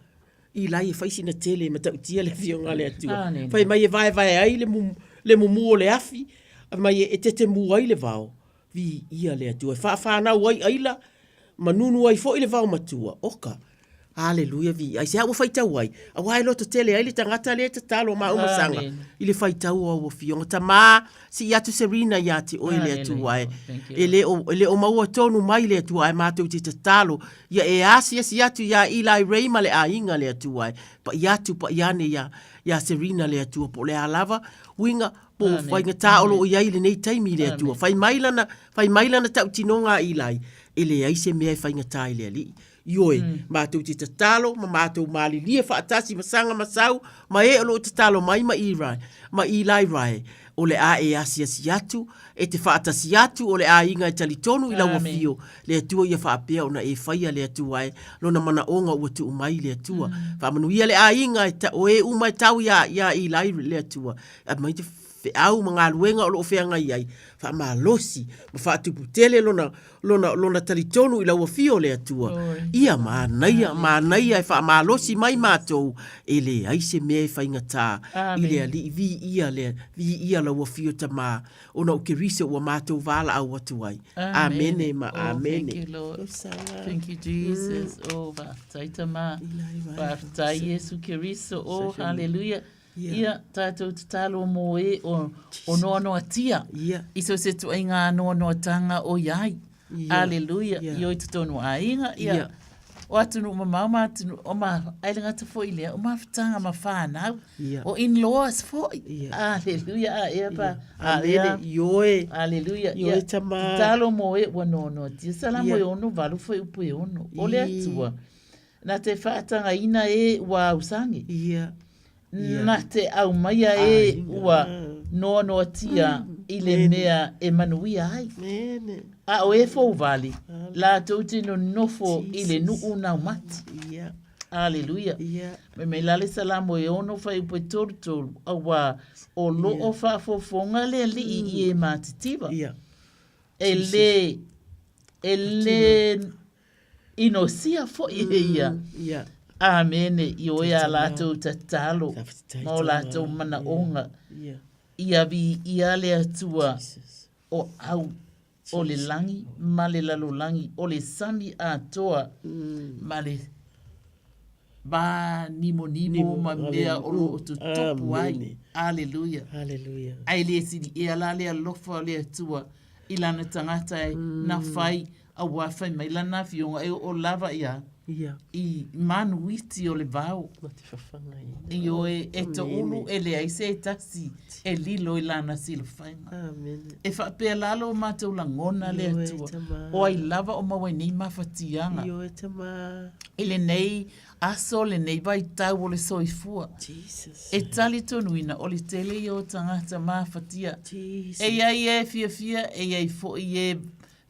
[SPEAKER 21] i lai e fai sina tele e matautia le Afioga a le Atua.
[SPEAKER 20] Amene.
[SPEAKER 21] Fai mai e vaevae ai le, mu, le mumu o le afi, mai e, e tetemu ai le vao. Viia le Atua. E faafānau ai aila, ma nunu ai foi le vaomatua. Oka! Aleluia, viia. Aisea ua faitau ai? Auā e loto tele ai le tagata lea e tatalo ma au masaga i le faitau o au afioga. Tamā, sii atu Serena iā te oe le Atua e. E le o, e le o maua tonu mai le Atua ae matou te tatalo ia e asiasi atu iā Eli Ray ma le aiga le Atua e. Paʻi atu, paʻi ane iā, iā Serena le Atua po o le a lava uiga po o faigata o lo o i ai i lenei taimi i le Atua. Fai mai lana, fai mai lana tautinoga a Eli, e leai se mea e faigata i le Alii. Ioe, matou te tatalo ma matou malilie faatasi ma Saga ma Sau ma e o lo o tatalo mai ma Eli, ma Eli Rae, o le a e asiasi atu, e te faatasi atu o le aiga e talitonu i lau afio, le Atua ia faapea ona e faia le Atua e lona manaoga ua tuu mai le Atua. Faamanuia le aiga e ta, o e uma e tau iā, iā Eli le Atua. Aumai te feau ma galuega o lo o feagai ai, faamalosi ma faatuputele lona, lona, lona talitonu i lau afio o le Atua. Ia manaia, manaia e faamalosi mai matou, e leai se mea e faigata i le Alii. Viia le, viia lau afio Tamā, ona o Keriso ua matou valaau atu ai. Amene ma
[SPEAKER 20] Oh,
[SPEAKER 21] amene.
[SPEAKER 20] thank you, Lord. Thank you, Jesus. Oh, faafetai Tamā. Faafetai Iesu Keriso. Oh, hallelujah. Ia, tātou tatalo mō e o, o noanoatia.
[SPEAKER 21] Ia.
[SPEAKER 20] I so se tuaiga noanoatanga o iai.
[SPEAKER 21] Ia.
[SPEAKER 20] Aleluia.
[SPEAKER 21] Ia.
[SPEAKER 20] I oi totonu aiga. Ia.
[SPEAKER 21] Ia.
[SPEAKER 20] O atunuu mamao ma atunuu, o ma, ai le gata foi lea, o mafutaga ma whānau.
[SPEAKER 21] Ia.
[SPEAKER 20] O in-laws foi.
[SPEAKER 21] Ia.
[SPEAKER 20] Aleluia. A ea pa.
[SPEAKER 21] Amene. Ioe.
[SPEAKER 20] Aleluia.
[SPEAKER 21] Ioe Tamā.
[SPEAKER 20] Tatalo mō e ua noanoatia. Salamo
[SPEAKER 21] Ia.
[SPEAKER 20] e ono valu foi upu e ono. O le Atua. Na te whaatanga e ua ausangi.
[SPEAKER 21] Ia. Ia.
[SPEAKER 20] Na te aumaia e ua noanoatia i le mea e manuia ai.
[SPEAKER 21] Mene.
[SPEAKER 20] A o e fouvale, latou te nonofo i le nuu naumati.
[SPEAKER 21] Ia.
[SPEAKER 20] Aleluia.
[SPEAKER 21] Ia.
[SPEAKER 20] Mai mai la le Salamo e ono fuaiupu e 33, auā o lo o faafofoga le Alii i e matitiva.
[SPEAKER 21] Ia.
[SPEAKER 20] E le, e le Inosia foi e ia.
[SPEAKER 21] Ia.
[SPEAKER 20] Amene, i oe a latou tatalo ma o latou manaoga.
[SPEAKER 21] Ia.
[SPEAKER 20] Ia viia le Atua o au o le lagi ma le lalolagi, o le sami atoa ma le vānimonimo ma mea o lo o tutupu ai. Aleluia.
[SPEAKER 21] Aleluia.
[SPEAKER 20] Ae le sili ea la le alofa o le Atua i lana tagata e na fai auā fai mai lana afioga e oo lava ia
[SPEAKER 21] Ia.
[SPEAKER 20] i manuiti o le vao.
[SPEAKER 21] Ma te fafaga i.
[SPEAKER 20] Ioe, e toulu e leai se tasi e lilo i lana silafaiga.
[SPEAKER 21] Amene.
[SPEAKER 20] E faapea la lo matou lagona le
[SPEAKER 21] Ioe,
[SPEAKER 20] Atua,
[SPEAKER 21] Tamā.
[SPEAKER 20] o ai lava o maua ai nei mafatiaga.
[SPEAKER 21] Ioe, Tamā.
[SPEAKER 20] I lenei aso, lenei vaitau o le soifua.
[SPEAKER 21] Jesus.
[SPEAKER 20] E talitonuina o le tele ia o tagata mafatia.
[SPEAKER 21] Jesus.
[SPEAKER 20] E i ai e fiafia, e i ai foi e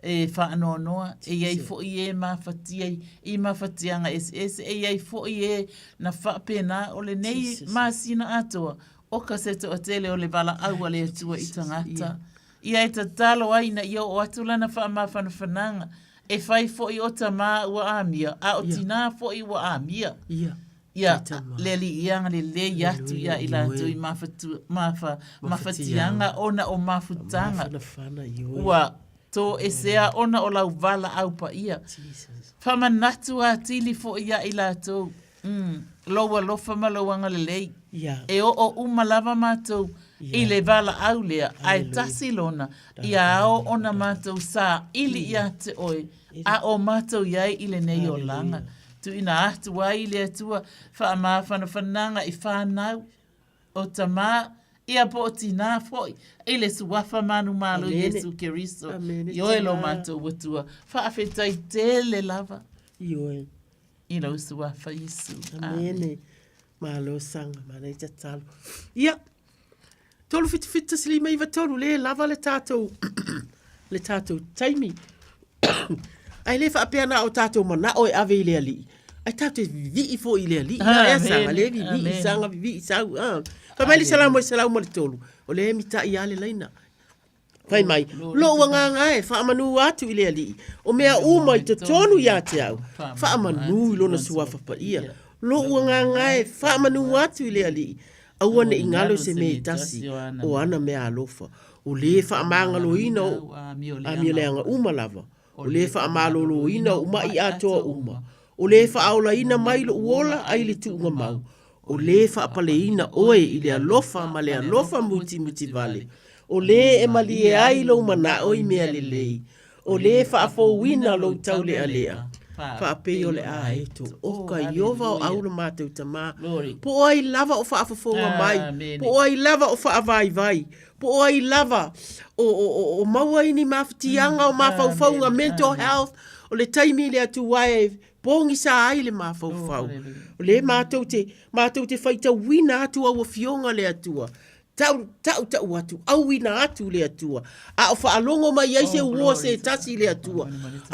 [SPEAKER 20] e faanoanoa, e i ai foi e mafatia i mafatiaga eseese, e i ai foi e na faapena o lenei masina atoa, o ka se toatele o le valaau a le Atua i tagata. Ia e tatalo ai ina ia oo atu lana faamafanafanaga, e fai foi o tamā ua amia, a o tinā foi ua amia. Ia, le Alii ia agalelei atu ia i latou i mafatiaga ona o mafutaga ua. Toesea ona o lau valaau paia. Faamanatu atili foi ia i latou, mm, lou alofa ma lou agalelei.
[SPEAKER 21] Ia.
[SPEAKER 20] E oo uma lava matou i le valaau lea, ae tasi lona, ia ao ona matou saili ia te oe, a o matou i ai i lenei olaga. Tuuina atu ai i le Atua faamafanafanaga i fanau. O Tamā, ia po o Tinā foi, i le Suafa manumalo Iesu Keriso, ioe lo matou Atua, faafetai tele lava.
[SPEAKER 21] Ioe.
[SPEAKER 20] I lou Suafa Iesu.
[SPEAKER 21] Amene. Malo saga, manaia tatalo. Ia, 3 7 7 1 5 9 3, le lava le tatou, le tatou taimi. Ae le faapea na o tatou manao e ave i le Alii, ae tatou te vivii foi i le Alii. Na ea saga, le vivii saga, vivii sau. Ah. Fai mai le Salamo e 103, o lea e mitai lava le laina. Fai mai, lou agaga e, faamanu atu i le Alii, o mea uma i totonu ia te au, faamanu i lona suafa paia. Lou agaga e, faamanu atu i le Alii, aua ne i galo se mea e tasi o ana mea alofa. O lē faamagaloina ou amioleaga uma lava, o lē faamaloloina ou maʻi atoa uma, o lē faaolaina mai loʻu ola ai le tuuga mau, o lē faapaleina oe i le alofa ma le alofa mutimutivale, o lē e malie ai lou manaʻo i mea lelei, O lē faafouina lou taulealea, faapei o le aeto. O ka Ieova o au lo matou Tamā. Po o ai lava o faafofoga mai, po o ai lava o faavaivai, po o ai lava o, o, o, o maua ai ni mafatiaga o mafaufauga, mental health, o le taimi le Atua e pogisa ai le mafaufau. O lē matou te, matou te faitauina atu au Afioga le Atua, Tau, tautau atu, auina atu le Atua. A o faalogo mai ai se uoa se tasi i le Atua,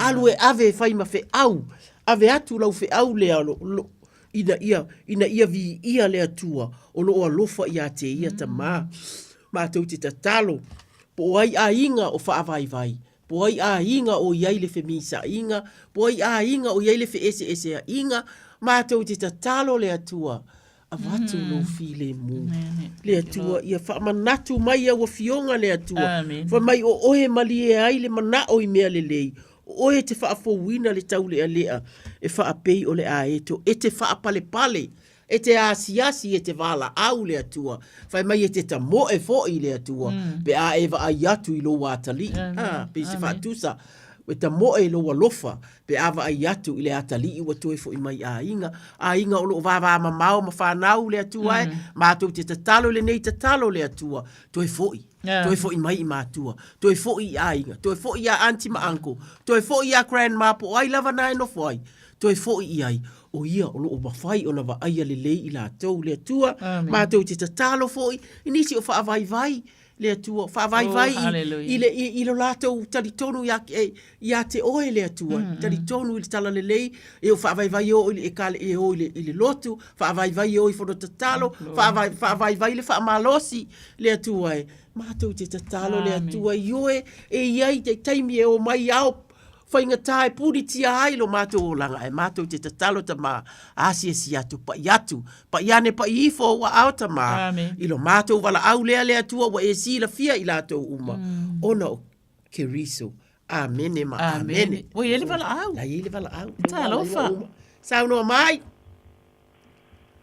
[SPEAKER 21] alu e ave e fai ma feau, ave atu lau feau lea lo, lo, ina ia, ina ia viia le Atua o lo o alofa ia te ia Tamā. Matou te tatalo, po o ai aiga o faavaivai, po o ai aiga o i ai le femisaʻiga, po o ai aiga o i ai le feeseeseaʻiga, matou te tatalo le Atua, avatu lou filemu. Le Atua, ia faamanatu mai au afioga le Atua. Fai mai o oe e malie ai le manao i mea lelei, o oe e te faafouina le taulealea e faapei o le aeto, e te faapalepale, e te asiasi, e te valaau le Atua. Fai mai e te tamoe foi le Atua, pe a e vaai atu i lou atalii. A, pei se faatusa, e tamoe i lou alofa, pe a vaai atu i le atalii ua toe foi mai i aiga, aiga o lo o vavamamao ma fanau le Atua e, matou te tatalo i lenei tatalo le Atua, toe foi, toe foi mai i matua, toe foi i aiga, toe foi ia aunty ma uncle, toe foi ia grandma po o ai lava na e nofo ai, toe foi i ai, o ia o lo o mafai ona vaaia lelei i latou le Atua, matou te tatalo foi i nisi o faavaivai le Atua, faavaivai
[SPEAKER 20] Oh, hallelujah.
[SPEAKER 21] i, le, i, i lo latou talitonu ia, e, ia te oe le Atua, mm, talitonu i le talalelei, e o faavaivai e o i le, ekale, e o i le, i le lotu, faavaivai e o i fono tatalo, faavai, faavaivai le faamalosi le Atua e. Matou te tatalo le Atua i oe, e i ai te taimi e o mai ao faigata e pulitia ai lo matou olaga, ae matou te tatalo Tamā, asiasi atu, paʻi atu, paʻi ane paʻi ifo ou aao Tamā,
[SPEAKER 20] Amen.
[SPEAKER 21] i lo matou valaau lea le Atua ua e silafia i latou uma, ona o Keriso. Amene ma amene.
[SPEAKER 20] Amene. Ua i ai le valaau.
[SPEAKER 21] La i ai le valaau.
[SPEAKER 20] Talofa.
[SPEAKER 21] Saunoa mai.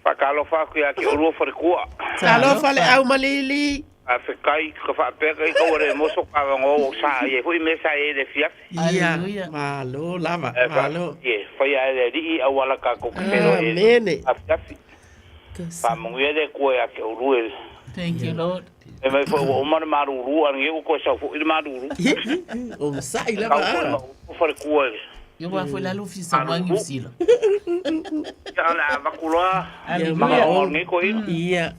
[SPEAKER 3] Faatalofa atu ia te oulua faletua.
[SPEAKER 21] Talofa le au malili.
[SPEAKER 3] Faafetai ka faapea ka ika ua le moso ka avanoa ua sa i ai foi mea sa i ai i le afiafi.
[SPEAKER 21] Ia, malo lava, malo.
[SPEAKER 3] E faia e le Alii auala tatou te feiloai ai i le
[SPEAKER 21] Amene.
[SPEAKER 3] afiafi. Faamanuia le Atua ia te oulua.
[SPEAKER 20] Thank you, Lord.
[SPEAKER 3] Fai mai foi ua uma le malulu, a o lenei ua toe sau foi le malulu.
[SPEAKER 21] O masaʻi lava
[SPEAKER 3] Tau foi ma outou faletua i le
[SPEAKER 20] Ia ua foi la lufi sa wangi
[SPEAKER 3] malulu.
[SPEAKER 20] usila.
[SPEAKER 3] Ia o le a avatu loa
[SPEAKER 20] Hallelujah.
[SPEAKER 3] magaoga o lenei toeaina.
[SPEAKER 21] Ia.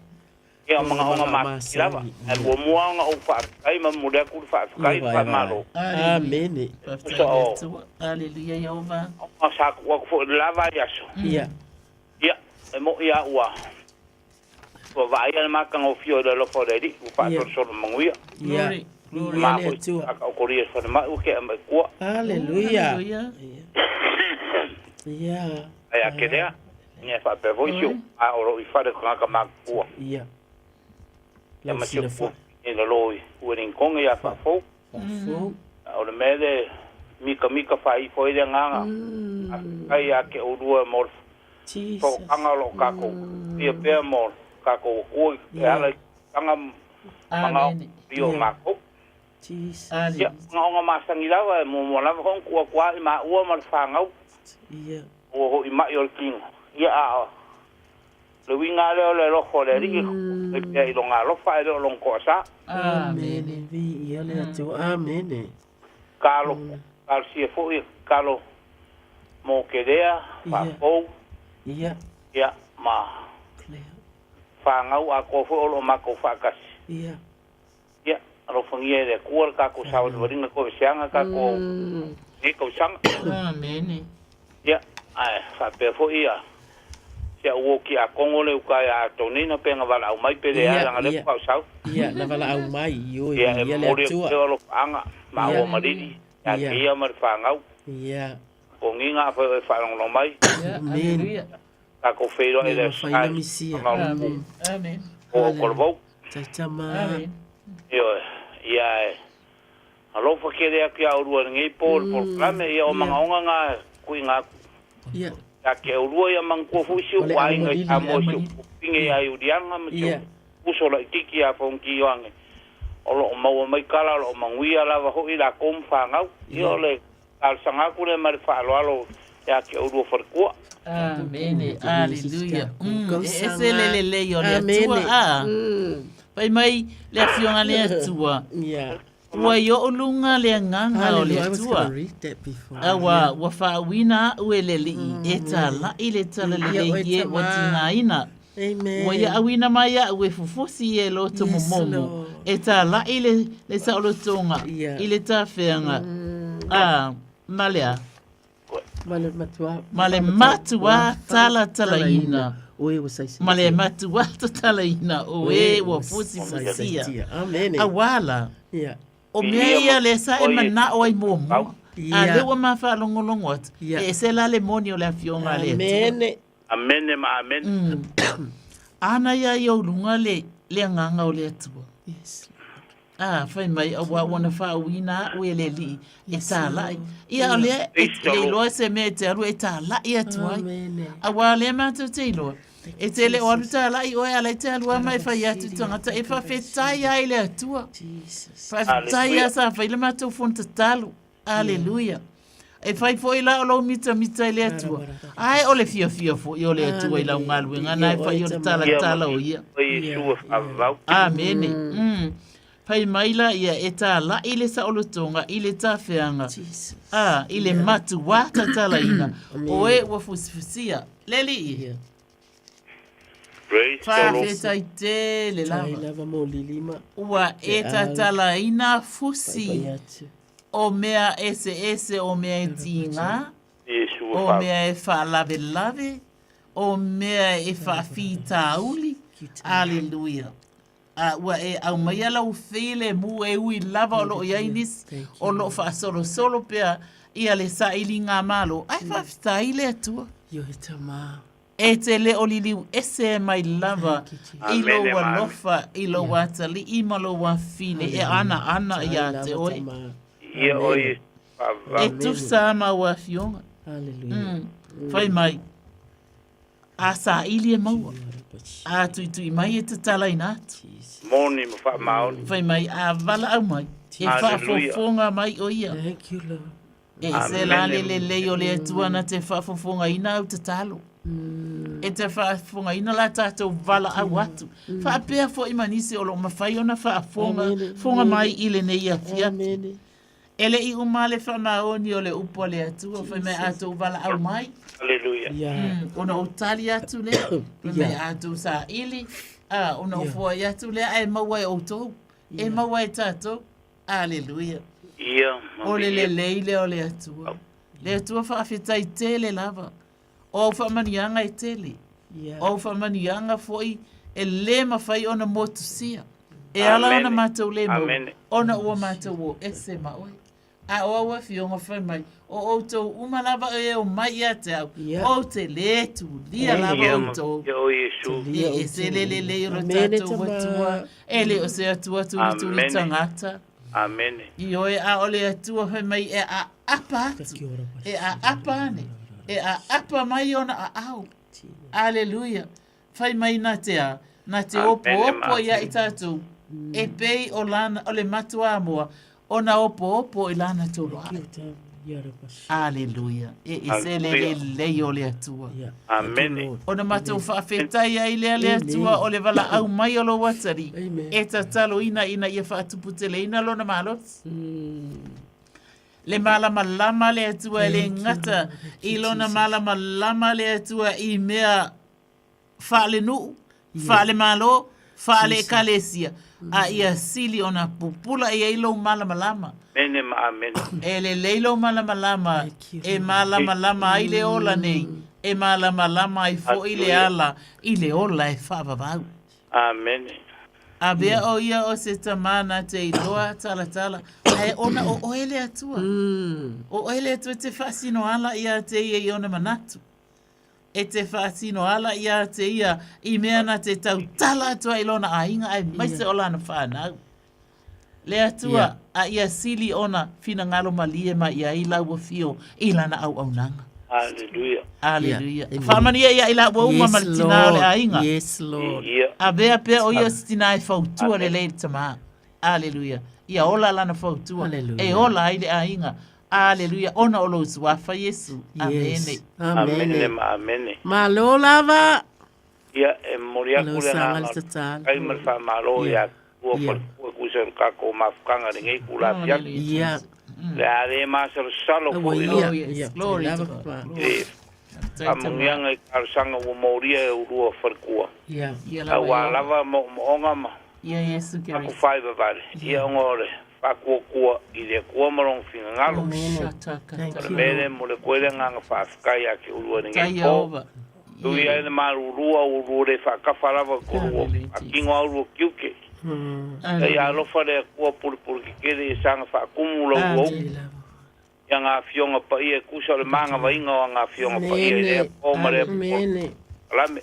[SPEAKER 3] Ia o magaoga masani lava. Ae muamua ona ou faafetai ma momoli atu le faafetai ma le faamalo.
[SPEAKER 21] Amene.
[SPEAKER 3] Tusa o
[SPEAKER 20] Hallelujah Jehovah.
[SPEAKER 3] ona sa tuu atu foi i le la vaiaso.
[SPEAKER 21] Ia.
[SPEAKER 3] Ia, e moʻi lava ua Ua vaaia le matagofie o le alofa o le Alii, ua faasolosolo manuia.
[SPEAKER 21] Ia.
[SPEAKER 3] Glory. Ma foi faataotolia i le falemai ua tea mai tua.
[SPEAKER 21] Haleluia. Ia.
[SPEAKER 3] Ae a ke lea, ia faapea foi si ou a o loo i fale o tagata matutua.
[SPEAKER 21] Ia.
[SPEAKER 3] Ia ma si ou i lalo i Wellington ia Faafou.
[SPEAKER 21] Faafou.
[SPEAKER 3] O le mea lea e mikamika faaifo ai le agaga, faafetai ia te oulua mo le sootaga o lo o tatou faia pea mo le tatou Atua e ala i tausaga ma manaoga o matou. Ia, manaoga masani lava e muamua lava foi ona tuu atu lava i maua ma le fanau ua ho'i ma'i o le tino. Ia, a o le uiga lava lea o le alofa o le Alii e fai pea i Lona alofa ae le o Lona toasa.
[SPEAKER 21] Amene. Viia le Atua. Amene.
[SPEAKER 3] Talo, talosia foi e tatalo mo Kelea, Faapou,
[SPEAKER 21] Ia.
[SPEAKER 3] ia, ma fanau atoa foi o lo o matou faatasi.
[SPEAKER 21] Ia.
[SPEAKER 3] Ia, alofagia e le Atua le tatou savalivaliga toeseaga tatou lenei tausaga.
[SPEAKER 20] Amene.
[SPEAKER 3] Ia, ae faapea foi ia si au uo tiakono le uta ia Antonina pe na valaau mai pe leai leaga lea faatoa sau.
[SPEAKER 21] Ia, na valaau mai, ioe,
[SPEAKER 3] Ia, e
[SPEAKER 21] viia le
[SPEAKER 3] momoli atu
[SPEAKER 21] Atua.
[SPEAKER 3] pea o alofaaga, maua ma Lili, ia te ia ma le fanau.
[SPEAKER 21] Ia.
[SPEAKER 3] Toniga afai o e faalogologo mai.
[SPEAKER 21] Amen.
[SPEAKER 3] Tatou feiloai i le
[SPEAKER 21] Ia
[SPEAKER 3] Aso
[SPEAKER 21] mafai
[SPEAKER 3] Sa
[SPEAKER 21] na misia.
[SPEAKER 3] i le
[SPEAKER 20] Amen.
[SPEAKER 3] o Kolovou.
[SPEAKER 21] Taitama.
[SPEAKER 3] Ioe, ia e alofa tele atu ia oulua i lenei po i le polokalame, ia o manaoga na e tuuina atu.
[SPEAKER 21] Ia.
[SPEAKER 3] Ia te oulua ia manatua foi si
[SPEAKER 21] O le
[SPEAKER 3] ou aiga i
[SPEAKER 21] aumalili,
[SPEAKER 3] Samoa, si ou
[SPEAKER 21] aumalili.
[SPEAKER 3] tuafafine ia Iuliana ma si
[SPEAKER 21] Ia.
[SPEAKER 3] ou uso laitiiti ia Fonoti Ioane. O lo o maua mai tala, o lo o manuia lava foi latou ma fanau. Ia o le talosaga atu lea ma le faaaloalo ia te oulua faletua.
[SPEAKER 20] Amene, aleluia. E ese le lelei o le Atua a. Fai mai le afioga le Atua. Ua i o'u luga le agaga o le
[SPEAKER 21] Hallelujah. I was
[SPEAKER 20] Atua.
[SPEAKER 21] gonna read that before.
[SPEAKER 20] A ua, ua faauuina a'u e le Alii e tala'i le talalelei i e ua tigaina.
[SPEAKER 21] Amen.
[SPEAKER 20] Ua ia auina mai a'u e fufusi i e loto
[SPEAKER 21] Yes,
[SPEAKER 20] momomo,
[SPEAKER 21] Lord.
[SPEAKER 20] e tala'i le, le saolotoga i le tafeaga. A, ma le a?
[SPEAKER 21] Ma le matuā.
[SPEAKER 20] Ma le matuā talatalaina.
[SPEAKER 21] O e ua saisaitia.
[SPEAKER 20] Ma le matuā tatalaina o e ua fusifusia.
[SPEAKER 21] Saisaitia. Amene.
[SPEAKER 20] Auā la,
[SPEAKER 21] Ia.
[SPEAKER 20] o mea ia lea sa e mana'o ai muamua.
[SPEAKER 21] Ia.
[SPEAKER 20] A lea ua ma faalogologo atu,
[SPEAKER 21] Ia.
[SPEAKER 20] e ese la le moni o le afioga a le Atua.
[SPEAKER 21] Amene.
[SPEAKER 3] Amene ma amene.
[SPEAKER 20] Ana ia i ou luga le, le agaga o le Atua.
[SPEAKER 21] Yes.
[SPEAKER 20] A, fai mai, auā ua na faauuina a'u e le Alii e tāla'i. Ia o lea e le iloa se mea e te alu e tāla'i atu ai.
[SPEAKER 21] Amene.
[SPEAKER 20] Auā lea matou te iloa, e te le o alu tāla'i oe, a la e te alu lava ma e fai atu i tagata e faafetai ai i le Atua. Faafetai lava sa fai le matou fono tatalo. Aleluia. E fai foi la o lou mitamita i le Atua. Ae o le fiafia foi o le Atua i lau galuega na e fai o le talatala o ia.
[SPEAKER 3] O Iesu e faavavau.
[SPEAKER 20] Amene. Fai mai la ia e tāla'i le saolotoga i le tafeaga. A, i le matuā tatalaina o e ua fusifusia. Le Alii.
[SPEAKER 3] Praise the Lord.
[SPEAKER 20] Faafetai tele
[SPEAKER 21] Tai
[SPEAKER 20] lava.
[SPEAKER 21] lava mo lilima.
[SPEAKER 20] Ua e
[SPEAKER 21] Te au.
[SPEAKER 20] tatalaina fusi
[SPEAKER 21] Pai atu.
[SPEAKER 20] o mea eseese o mea e tiga,
[SPEAKER 3] Iesu e
[SPEAKER 20] o
[SPEAKER 3] faavavau.
[SPEAKER 20] mea e faalavelave, o mea e faafitauli. Aleluia. A ua e aumaia lau filemu e ui lava o lo o i ai nisi o lo o faasolosolo pea ia le sailiga malo. Ae faafetai le Atua.
[SPEAKER 21] Ioe tama.
[SPEAKER 20] E te le o liliu ese mai lava i lou
[SPEAKER 3] Amene ma amene.
[SPEAKER 20] alofa, i lou atalii ma lou afafine e anaana ia te oe.
[SPEAKER 3] Ia o Iesu faavavau.
[SPEAKER 20] E tusa ma au afioga.
[SPEAKER 21] Hallelujah.
[SPEAKER 20] Fai mai, a saili e maua, a tuitui mai e tatalaina atu.
[SPEAKER 3] Moni ma faamaoni.
[SPEAKER 20] Fai mai, a valaau mai, e
[SPEAKER 3] Hallelujah.
[SPEAKER 20] faafofoga mai o ia.
[SPEAKER 21] Thank you, Lord.
[SPEAKER 20] E ese la le
[SPEAKER 3] Amene.
[SPEAKER 20] lelei o le Atua na te faafofogaina au tatalo. E te faafofogaina la tatou valaau atu. Faapea foi ma nisi o lo o mafai ona faafofoga
[SPEAKER 21] Amene.
[SPEAKER 20] fofoga mai i lenei afiafi.
[SPEAKER 21] Amene.
[SPEAKER 20] E le'i uma le faamaoni o le upu a le Atua, fai mai a outou valaau mai.
[SPEAKER 3] Hallelujah.
[SPEAKER 21] Ia.
[SPEAKER 20] Ona ou tali atu lea, fai mai a outou saili, a, ona ou foai atu lea, ae maua e outou, e maua e tatou. Aleluia.
[SPEAKER 3] Ia,
[SPEAKER 20] O le
[SPEAKER 3] manuia.
[SPEAKER 20] lelei lea o le Atua. Le Atua faafetai tele lava. O au faamanuiaga e tele.
[SPEAKER 21] Ia.
[SPEAKER 20] O au faamanuiaga foi e lē mafai ona motusia. E ala ona
[SPEAKER 3] Amene.
[SPEAKER 20] matou lē maua,
[SPEAKER 3] Amene.
[SPEAKER 20] ona ua matou o ese ma oe. A o au afioga fai mai, o outou uma lava e o mai ia te au,
[SPEAKER 21] Ia.
[SPEAKER 20] ou te lē tulia lava
[SPEAKER 3] Ia, ma-
[SPEAKER 20] outou.
[SPEAKER 3] ia o Iesu.
[SPEAKER 20] E ese le lelei o le
[SPEAKER 21] Amene
[SPEAKER 20] tatou
[SPEAKER 21] tama.
[SPEAKER 20] Atua, e le o se Atua tulituli
[SPEAKER 3] Amene.
[SPEAKER 20] tagata.
[SPEAKER 3] Amene.
[SPEAKER 20] Ioe, a o le Atua fai mai e aapa atu, e aapa ane, e aapa mai ona aao. Aleluia. Fai mai na te a, na te opoopo ia i tatou, e pei o lana, o le matuamoa, ona opoopo i lana toloae. Aleluia. E ese le lelei o le Atua.
[SPEAKER 3] Amene.
[SPEAKER 20] Ona matou faafetai ai lea le Atua o le valaau mai o lou atalii e tataloina ina ia faatuputeleina lona malosi. Le malamalama le Atua e le gata i lona malamalama le Atua i mea faalenuu, faalemalo, faale-ekalesia, a ia sili ona pupula i ai lou malamalama.
[SPEAKER 3] Amene ma amene.
[SPEAKER 20] E lelei lou malamalama e malamalama ai le ola nei, e malamalama ai foi le ala i le ola e faavavau.
[SPEAKER 3] Amene.
[SPEAKER 20] Avea o ia o se tama na te iloa talatala, ae ona o oe le Atua. O oe le Atua e te faasino ala ia te ia i ona manatu. E te faatino ala ia te ia i mea na te tautala atu ai i lona aiga aemaise o lana whanau. Le Atua, a ia sili ona finagalo malie mai i ai lau afio i lana auaunaga.
[SPEAKER 3] Hallelujah.
[SPEAKER 20] Hallelujah. Faamanuia ia i la ua uma ma le tina o le aiga.
[SPEAKER 21] Yes, Lord.
[SPEAKER 20] Avea pea o ia o se tina e fautua lelei i le tama. Hallelujah. Ia ola lana fautua. E ola ai le aiga. Aleluia, ona o lou suafa Iesu. Amene.
[SPEAKER 3] Amene ma amene.
[SPEAKER 21] Malo lava.
[SPEAKER 3] Ia, e momoli atu
[SPEAKER 21] Lau
[SPEAKER 3] le
[SPEAKER 21] saga
[SPEAKER 3] agaga
[SPEAKER 21] le
[SPEAKER 3] o le
[SPEAKER 21] tatalo.
[SPEAKER 3] faafetai ma le faamalo ia tua faletua e tusa o le tatou mafutaga i lenei itula afiafi.
[SPEAKER 21] Ia.
[SPEAKER 3] O le a le masalosalo
[SPEAKER 21] Aua
[SPEAKER 3] foi
[SPEAKER 21] ia.
[SPEAKER 3] le
[SPEAKER 21] Ia.
[SPEAKER 20] Glory to
[SPEAKER 21] Lava
[SPEAKER 20] God.
[SPEAKER 21] pa.
[SPEAKER 3] i faamanuiaga i talosaga ua molia e ulua faletua.
[SPEAKER 21] Ia.
[SPEAKER 20] Ia lava
[SPEAKER 3] Aua
[SPEAKER 20] ia.
[SPEAKER 3] lava moomooga ma
[SPEAKER 20] Ia Iesu
[SPEAKER 3] aku
[SPEAKER 20] Keriso.
[SPEAKER 3] faivavale, ia ona o le faakuakua i le Atua ma lona finagalo.
[SPEAKER 20] Thank
[SPEAKER 3] O le mea lea e momoli atu ai le agaga faafetai ia te oulua i lenei po. Ui ai le malulu a ua le faatafa lava i kolua faatino a ulua tiute. Ia alofa le Atua pulupulu tetele ia saga faatumu lau uauu i ana afioga paia e tusa o le magavaina o ana afioga paia i lea po ma lea po. Kalame.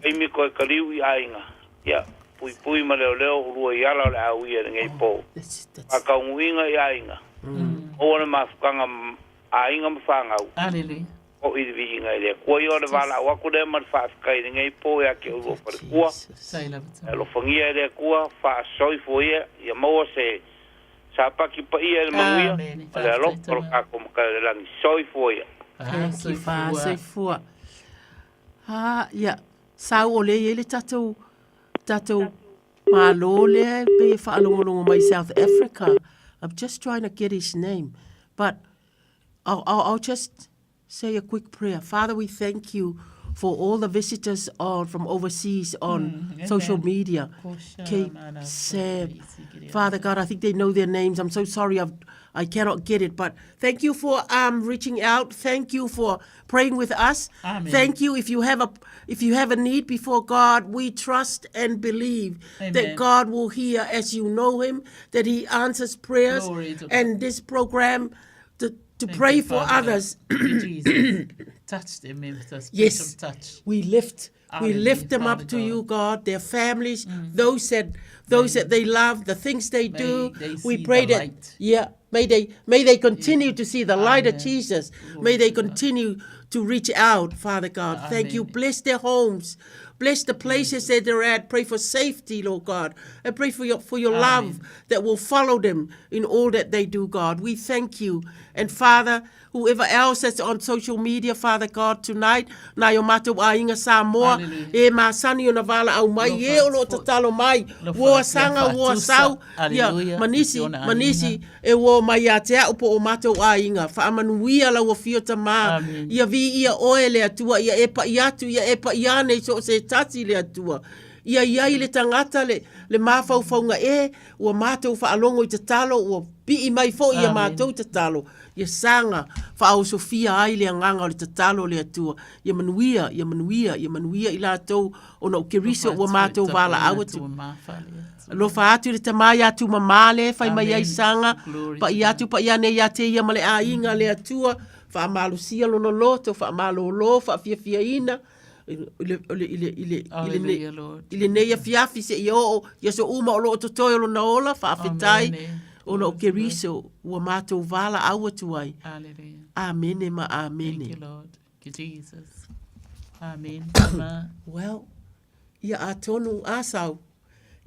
[SPEAKER 3] Taimi koe kaliu i aiga, ia puipui ma leoleo ulua i ala o le a uia i lenei po. Faataunuuina i aiga, maua le mafutaga aiga ma fanau. O i le viiga i le Atua ia o le valaau atu lea ma le faafetai i lenei po ia te oulua faletua. E alofagia e le Atua, faasoifua ia, ia maua se sapati paia i le manuia, ma le alofa o lo tatou Matai o le lagi. Soifua ia.
[SPEAKER 21] Thank you, faasoifua. Ah, ia, sau o lea e i ai le tatou, tatou Malo lea e pei e faalogologo mai South Africa. I'm just trying to get his name. But I'll, I'll, I'll just say a quick prayer. Father, we thank you for all the visitors on from overseas on social media. Cape Sam. Father God, I think they know their names. I'm so sorry I've, I cannot get it. But thank you for um, reaching out. Thank you for praying with us.
[SPEAKER 20] Amen.
[SPEAKER 21] Thank you if you have a if you have a need before God, we trust and believe
[SPEAKER 20] Amen.
[SPEAKER 21] that God will hear as you know him, that he answers prayers
[SPEAKER 20] Glory to God.
[SPEAKER 21] and this program to, to
[SPEAKER 20] Thank
[SPEAKER 21] pray
[SPEAKER 20] you,
[SPEAKER 21] for
[SPEAKER 20] Father.
[SPEAKER 21] others.
[SPEAKER 20] Thank you, Jesus. Touch them with a special
[SPEAKER 21] Yes.
[SPEAKER 20] touch.
[SPEAKER 21] We lift we
[SPEAKER 20] Hallelujah,
[SPEAKER 21] lift them
[SPEAKER 20] Father
[SPEAKER 21] up to
[SPEAKER 20] God. Mm.
[SPEAKER 21] you, God, their families, those that those that they love, the things they
[SPEAKER 20] May
[SPEAKER 21] do.
[SPEAKER 20] they
[SPEAKER 21] we
[SPEAKER 20] see
[SPEAKER 21] pray
[SPEAKER 20] the
[SPEAKER 21] that
[SPEAKER 20] light.
[SPEAKER 21] yeah, may they may they continue to see the light of
[SPEAKER 20] Amen.
[SPEAKER 21] Jesus. May they continue to reach out, Father God. Thank you.
[SPEAKER 20] Amen.
[SPEAKER 21] Bless their homes. Bless the places that they're at. Pray for safety, Lord God. I pray for your for your love that will follow them in all that they do, God. We thank you. And Father, whoever else that's on social media, Father God, tonight, nā o mātou aiga Samoa,
[SPEAKER 20] Hallelujah.
[SPEAKER 21] e masani ona valaau mai, e o lo tatalo mai,
[SPEAKER 20] Lofa
[SPEAKER 21] ua
[SPEAKER 20] atu ia
[SPEAKER 21] sanga, ua
[SPEAKER 20] faatusa.
[SPEAKER 21] sau, ia,
[SPEAKER 20] Hallelujah.
[SPEAKER 21] manisi,
[SPEAKER 20] I si ona
[SPEAKER 21] manisi,
[SPEAKER 20] aiga.
[SPEAKER 21] e ua mai ia te au po o mātou aiga, faamanuia lau afio tamā,
[SPEAKER 20] Amen.
[SPEAKER 21] ia vi ia oe le Atua, ia e pa'i atu, ia e pa'i ane i so o se tasi le Atua. Ia iai le tagata le, le mafaufauga e, ua mātou faalogo i tatalo, ua pi'i mai foi ia
[SPEAKER 20] Amen.
[SPEAKER 21] mātou tatalo, ia saga faaosofia ai le agaga o le tatalo le Atua, ia manuia, ia manuia, ia manuia i latou ona o Keriso ua mātou valaau atu. Alofa atu i le tama iā Tumamā le fai mai ai
[SPEAKER 20] Amen.
[SPEAKER 21] saga,
[SPEAKER 20] Glory to
[SPEAKER 21] pa'i
[SPEAKER 20] God.
[SPEAKER 21] atu pa'i ane ia te ia ma le aiga le Atua, faamalosia lona loto, faamalōlō, faafiafiaina, i le, i le, i le, i le,
[SPEAKER 20] Hallelujah, Lord.
[SPEAKER 21] i lenei afiafi seia oo i aso uma o lo o totoe o lona ola, faafetai
[SPEAKER 20] Amene.
[SPEAKER 21] ona o Keriso ua matou valaau atu ai.
[SPEAKER 20] Hallelujah.
[SPEAKER 21] Amene ma amene.
[SPEAKER 20] Thank you, Lord. Thank you, Jesus. Amen. Tama.
[SPEAKER 21] Well, ia atonu Asau,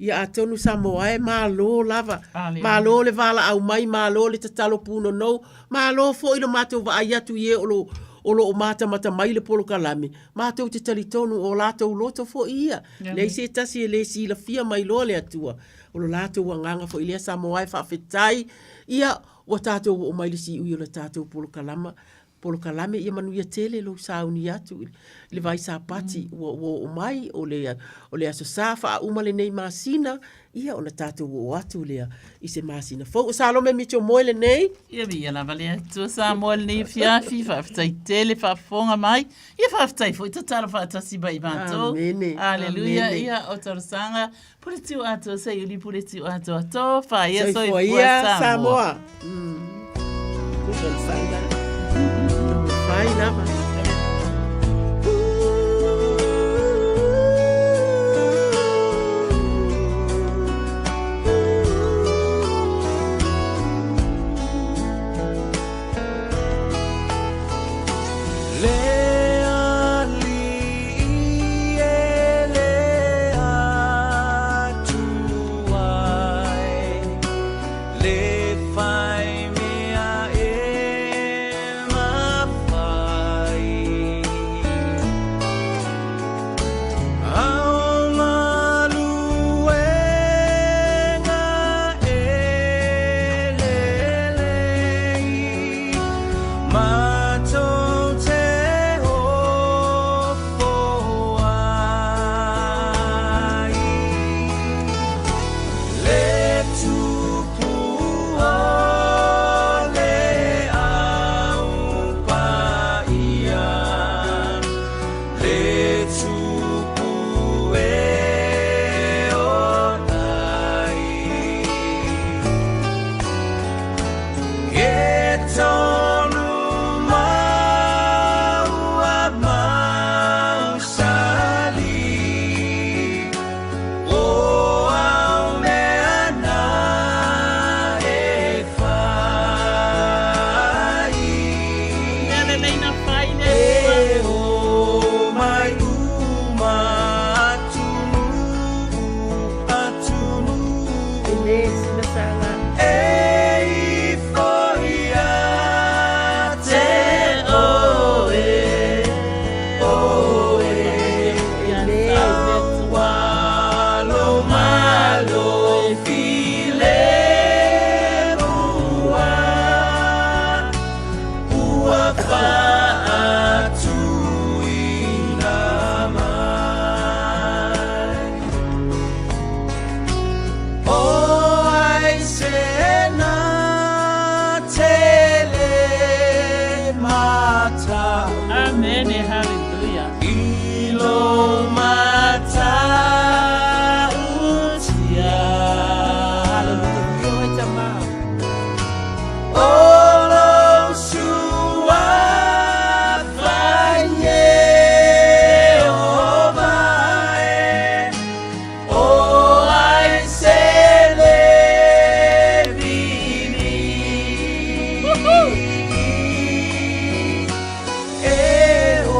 [SPEAKER 21] ia atonu Samoa e, malo lava.
[SPEAKER 20] Hallelujah.
[SPEAKER 21] Malo le valaau mai, malo le tatalo punonou, malo foi lo matou vaai atu i e o lo o lo o matamata mai le polokalame, matou te talitonu o latou loto foi ia. Leai se tasi e le silafia mai loa le Atua. O lo latou agaga foi lea Samoa e faafetai, ia ua tatou oo mai le siui o le tatou polokalama, polokalame ia manuia tele lou sauni atu i le vai Sapati ua ua oo mai o le o le Aso Sa faauma lenei masina ia ona tatou oo atu lea i se masina fou. O Salome Mitchell Moe lenei.
[SPEAKER 20] Ia viia lava le Atua Samoa i lenei afiafi, faafetai tele faafofoga mai, ia faafetai foi tatalo faatasi mai matou.
[SPEAKER 21] Amene.
[SPEAKER 20] Aleluia,
[SPEAKER 21] Amene.
[SPEAKER 20] ia o talosaga, pule tiu atoa seiuli pule tiu atoa tofa ia
[SPEAKER 21] Soifua
[SPEAKER 20] soifua
[SPEAKER 21] ia
[SPEAKER 20] Samoa.
[SPEAKER 21] Samoa. Tusa le fai lava. Fai lava.
[SPEAKER 1] Le alii e le Atua e, le fai mea e mafai. Ao galuega e lelei, matou te ofo ai. Le tupu o le au paia, le tupu e o tai. E tonu mau a mausali, o au mea na e fai.
[SPEAKER 20] Mea lelei na fai le
[SPEAKER 1] E
[SPEAKER 20] Atua.
[SPEAKER 1] o mai uma atunu, atunu.
[SPEAKER 21] Ene, sina sala.
[SPEAKER 1] E ifo ia te oe, oe. Aualo malo file mua, ua faatuina mai. O ai se na tele matau.
[SPEAKER 20] Amen, hallelujah.
[SPEAKER 1] I lo matautia.
[SPEAKER 21] Hallelujah.
[SPEAKER 1] O lo suafa Iehova e, o ai se le vini. E o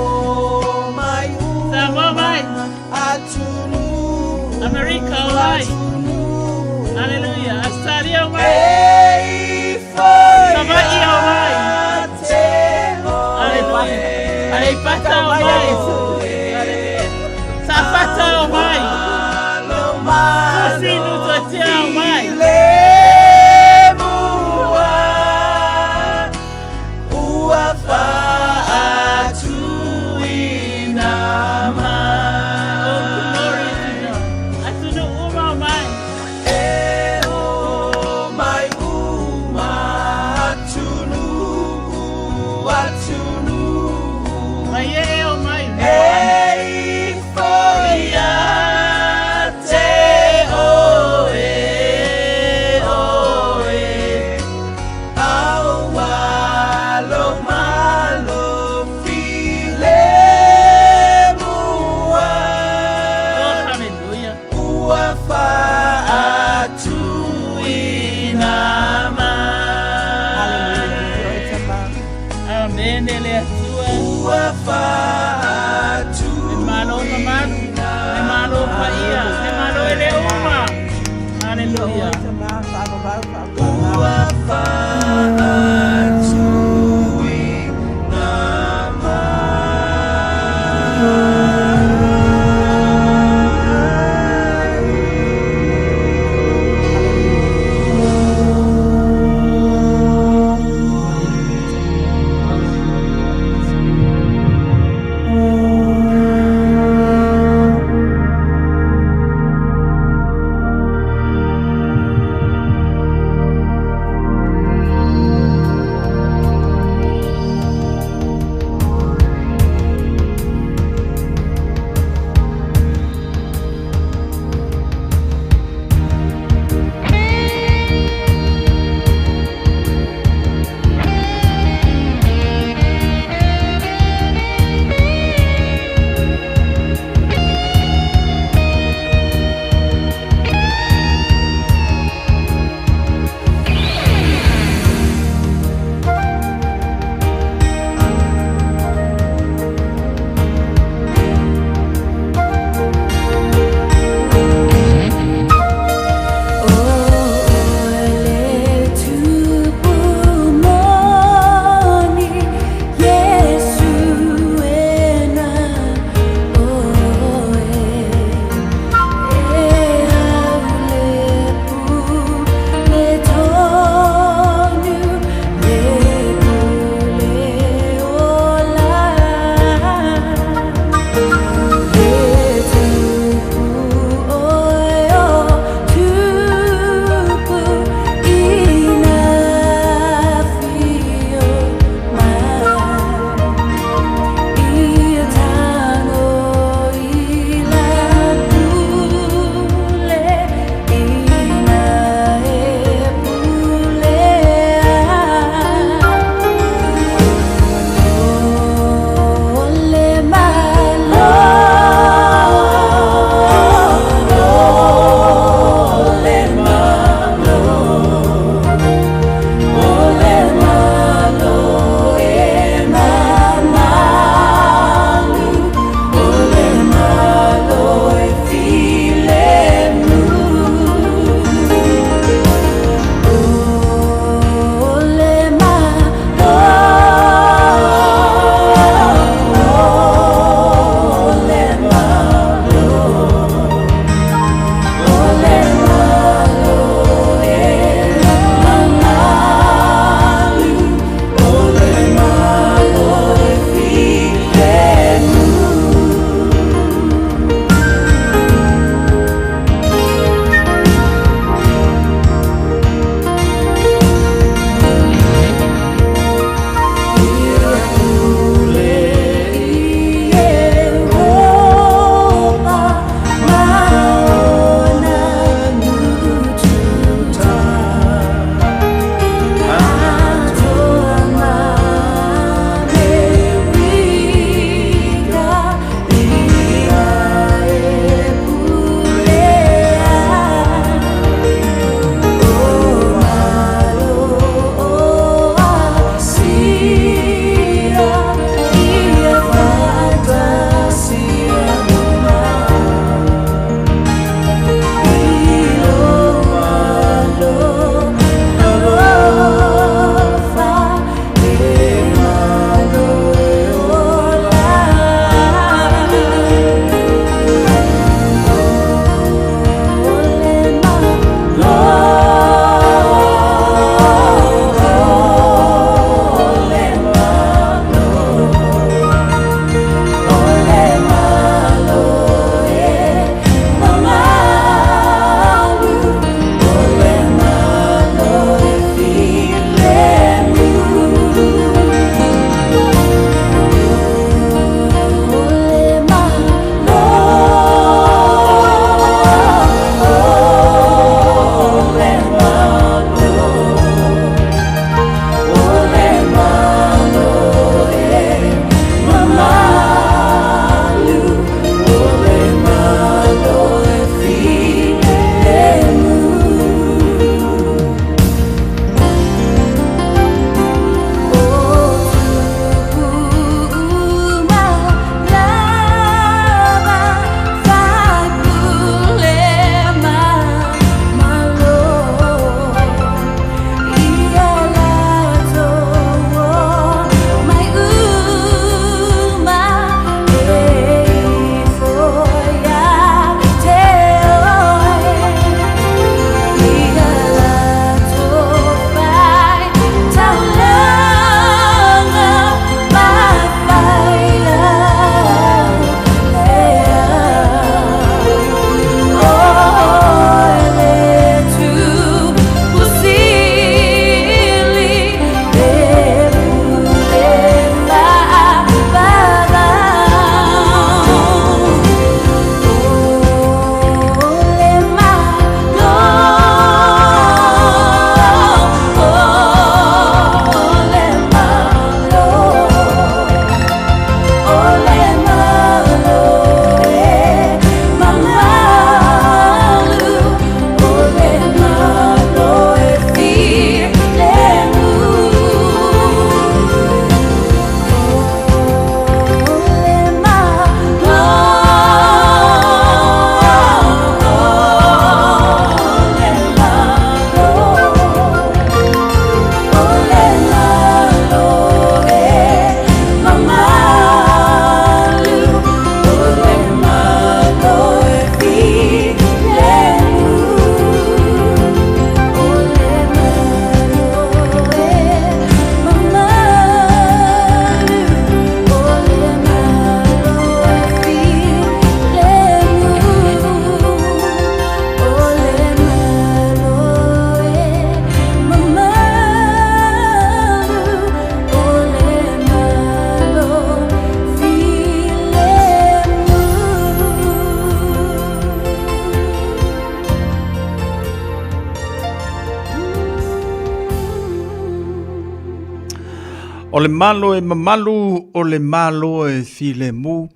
[SPEAKER 8] O le malo e mamalu, o le malo e filemu,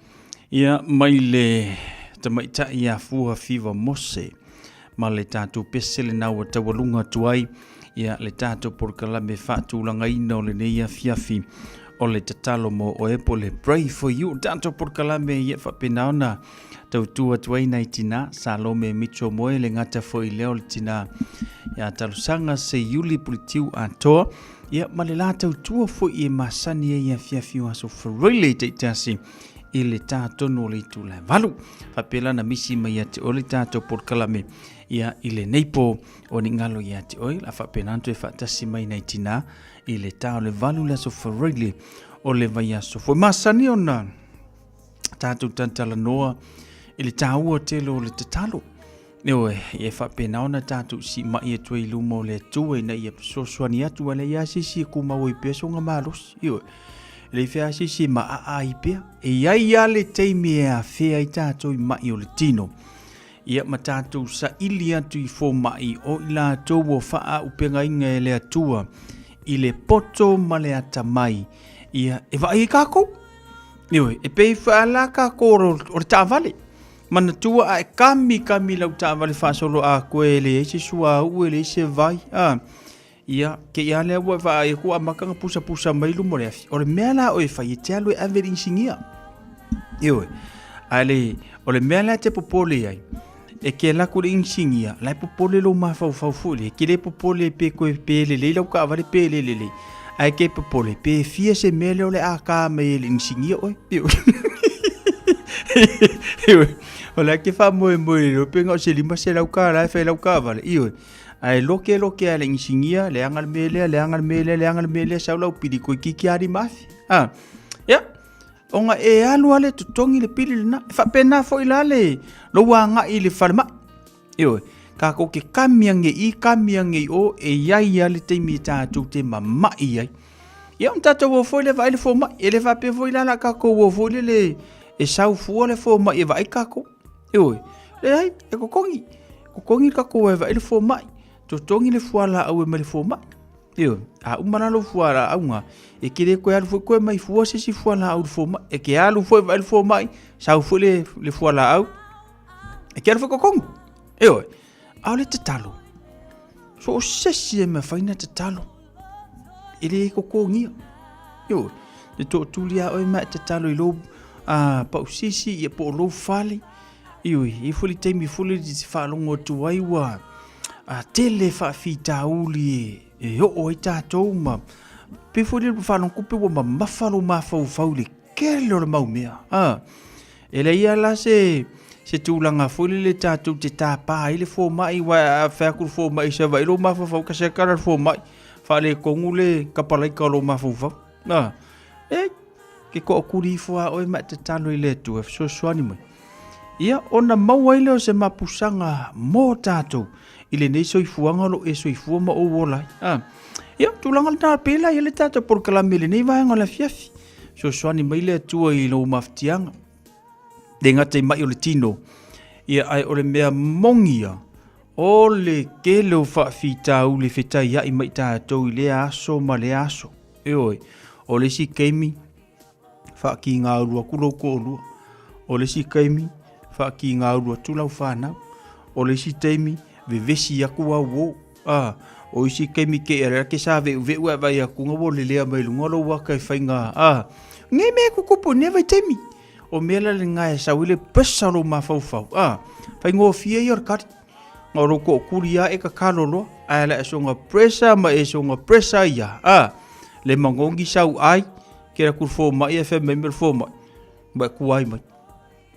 [SPEAKER 8] ia mai le tamaitai ia Fua Fiva Mose ma le tatou pese lena ua taualuga atu ai ia le tatou polokalame faatulagaina o lenei afiafi o le tatalo mo oe po o le Pray for You, tatou polokalame ia faapena ona tautua atu ai nai tina Salome Mitchell Moe le gata foi lea o le tina ia Talosaga Seiuli Puletiu Atoa ia ma le la tautua foi e masani ai afiafi o aso Friday taitasi i le tā tonu o le itula e 8. Faapea la na misi mai ia te oe le tatou polokalame ia i lenei pō o ni galo ia te oe la faapena ona toe faatasi mai nai tina i le tā o le 8 le aso Friday o le vaiaso foi. Masani ona tatou talatalanoa i le tāua tele o le tatalo. Ioe, ia faapena ona tatou siimai atu ai i luma o le Atua ina ia fesoasoani atu, a leai lava se isi e kumau ai pea sona malosi. Ioe, e leai lava se isi e maaa ai pea. E i ai lava le taimi e afea ai tatou i mai o le tino, ia ma tatou saili atu i fomai o i latou ua faaaupegaina e le Atua i le poto ma le atamai, ia e vaai ai kākou. Ioe, e pei lava kākou o le taavale. Manatua a e kami kami lau taavale faasolo atoa e leai se suauu e leai se vai a ia ke ia lea ua vaai atu amata ona pusapusa mai luma o le afi o le mea la oe fai e te alu e ave le inisinia ioe a le o le mea la e te popole ai e ke alu atu le inisinia la e popole lou mafaufau foi lea e ke le popole pe koe pe lelei lau taavale pe le lelei Ae ke popole, pe fia se mea lea o le a ka mai e le inisinia oe. Ioe, o le a ke faamoemoe le iloa pe na o se 500 tala e fai lau taavale. Ioe, ae loke loke lava e le inisinia, leaga le mea lea, leaga le mea lea, leaga le mea lea, sau lau pili toeitiiti lava 5,000. A, ia, ona e alu lava lea e totogi le pili lena. E faapena foi la le lou agai i le falemai. Ioe, tatou te kami ane i, kami ane i o, e i ai lava le taimi e tatou te mamai ai. Ia, ona tatou o foi lea vaai le fomai. E le faapea foi la o le a tatou o foi lele e sau fua le fomai e vaai tatou. Ioe, leai, e totogi. Totogi le tatou o e vaai le fomai. Totogi le fualaau e aumai le fomai. Ioe, a uma la lou fualaauga, e te le toe alu foi toe aumai fua se isi fualaau i le fomai. E te alu foi e vaai le fomai, sau foi le fualaau, E ke alu foi totogi. Ioe, a o le tatalo, so o se isi e mafai ona tatalo, e le totogia. Ioe, e tootuli lava oe ma e tatalo i lou pausisi ia po o lou fale. Ioe, e i ai foi le taimi foi lele e te faalogo atu ai ua tele faafitauli e oo ai tatou ma pei foi lele ua faalogo atu pei ua mamafa lou mafaufau i le tele o le mau mea. E leai lava la se se tulaga foi lele tatou te tapa ai le fomai, aua a fai atu le fomai i Savaii lou mafaufau, tasi lava tala a le fomai, faaletonu le kapalaika o lou mafaufau. A, e, ke tootuli ifo lava oe ma e tatalo i le Atua e fesoasoani mai. Ia, ona maua ai lea o se mapusaga mo tatou i lenei soifuaga o lo o e soifua ma ou ola ai. A, ia, tulaga lena pei la i ai le tatou polokalame i lenei vaega o le afiafi. Fesoasoani mai le Atua i lou mafatiaga. Le gata i mai o le tino, ia ae o le mea moni ia, o le tele o faafitauli e fetaiai mai tatou i lea aso ma lea aso. Ioe, o le isi taimi, faatigaulu atu lou toalua. O le isi taimi, faatigaulu atu lau fanau. O le isi taimi, vevesi atu au uo. A, o isi taimi te ia ke sa ve'uve'u ae vaai atu na ua lelea mai luga lou ata i faiga a nei mea e tutupu i nei vaitaimi. O mea la lena e sau ai le pressure o lou mafaufau a faigofie ia o le kali. Na o lou tootuli lava e tatalo loa ae la e soga pressure ma e soga pressure ia a le magogi sau ai ke alu atu i le fomai ae fai mai le fomai ua e tuai mai.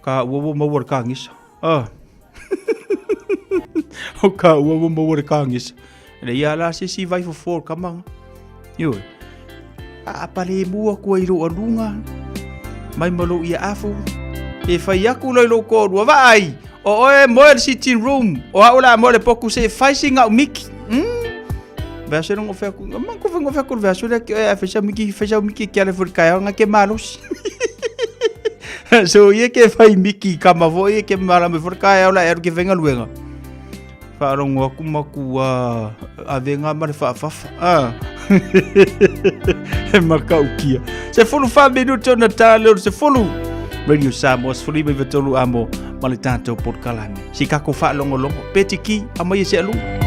[SPEAKER 8] Ka ua ua maua le kagisa. Ah. o ka ua ua maua le kagisa. Le ia la se si vai fofo o kamanga. Ioe. A pale mua kua i lou aluga. Mai ma lou ia afu. E fai aku loi lou toalua vaai. O oe moe le sitting room. O au la moe le poku se fai si ngau miki. Vea se longo fea ku. Ma ko fengo fea ku vea se le ke e fai sa miki fai sa miki ke ale fur kai nga ke malosi. So ia ke fai miki kama foi ke mala me fur kai la e ke fenga luenga. Whaarongo aku maku a avenga ma le whaafafa. Ah. E matautia. 14 minute ona tā leo 10. Radio Samoa, 19 93 amo ma le tātou polokalame. Si kako whaalongolongo, peti ki, a mai e se alunga.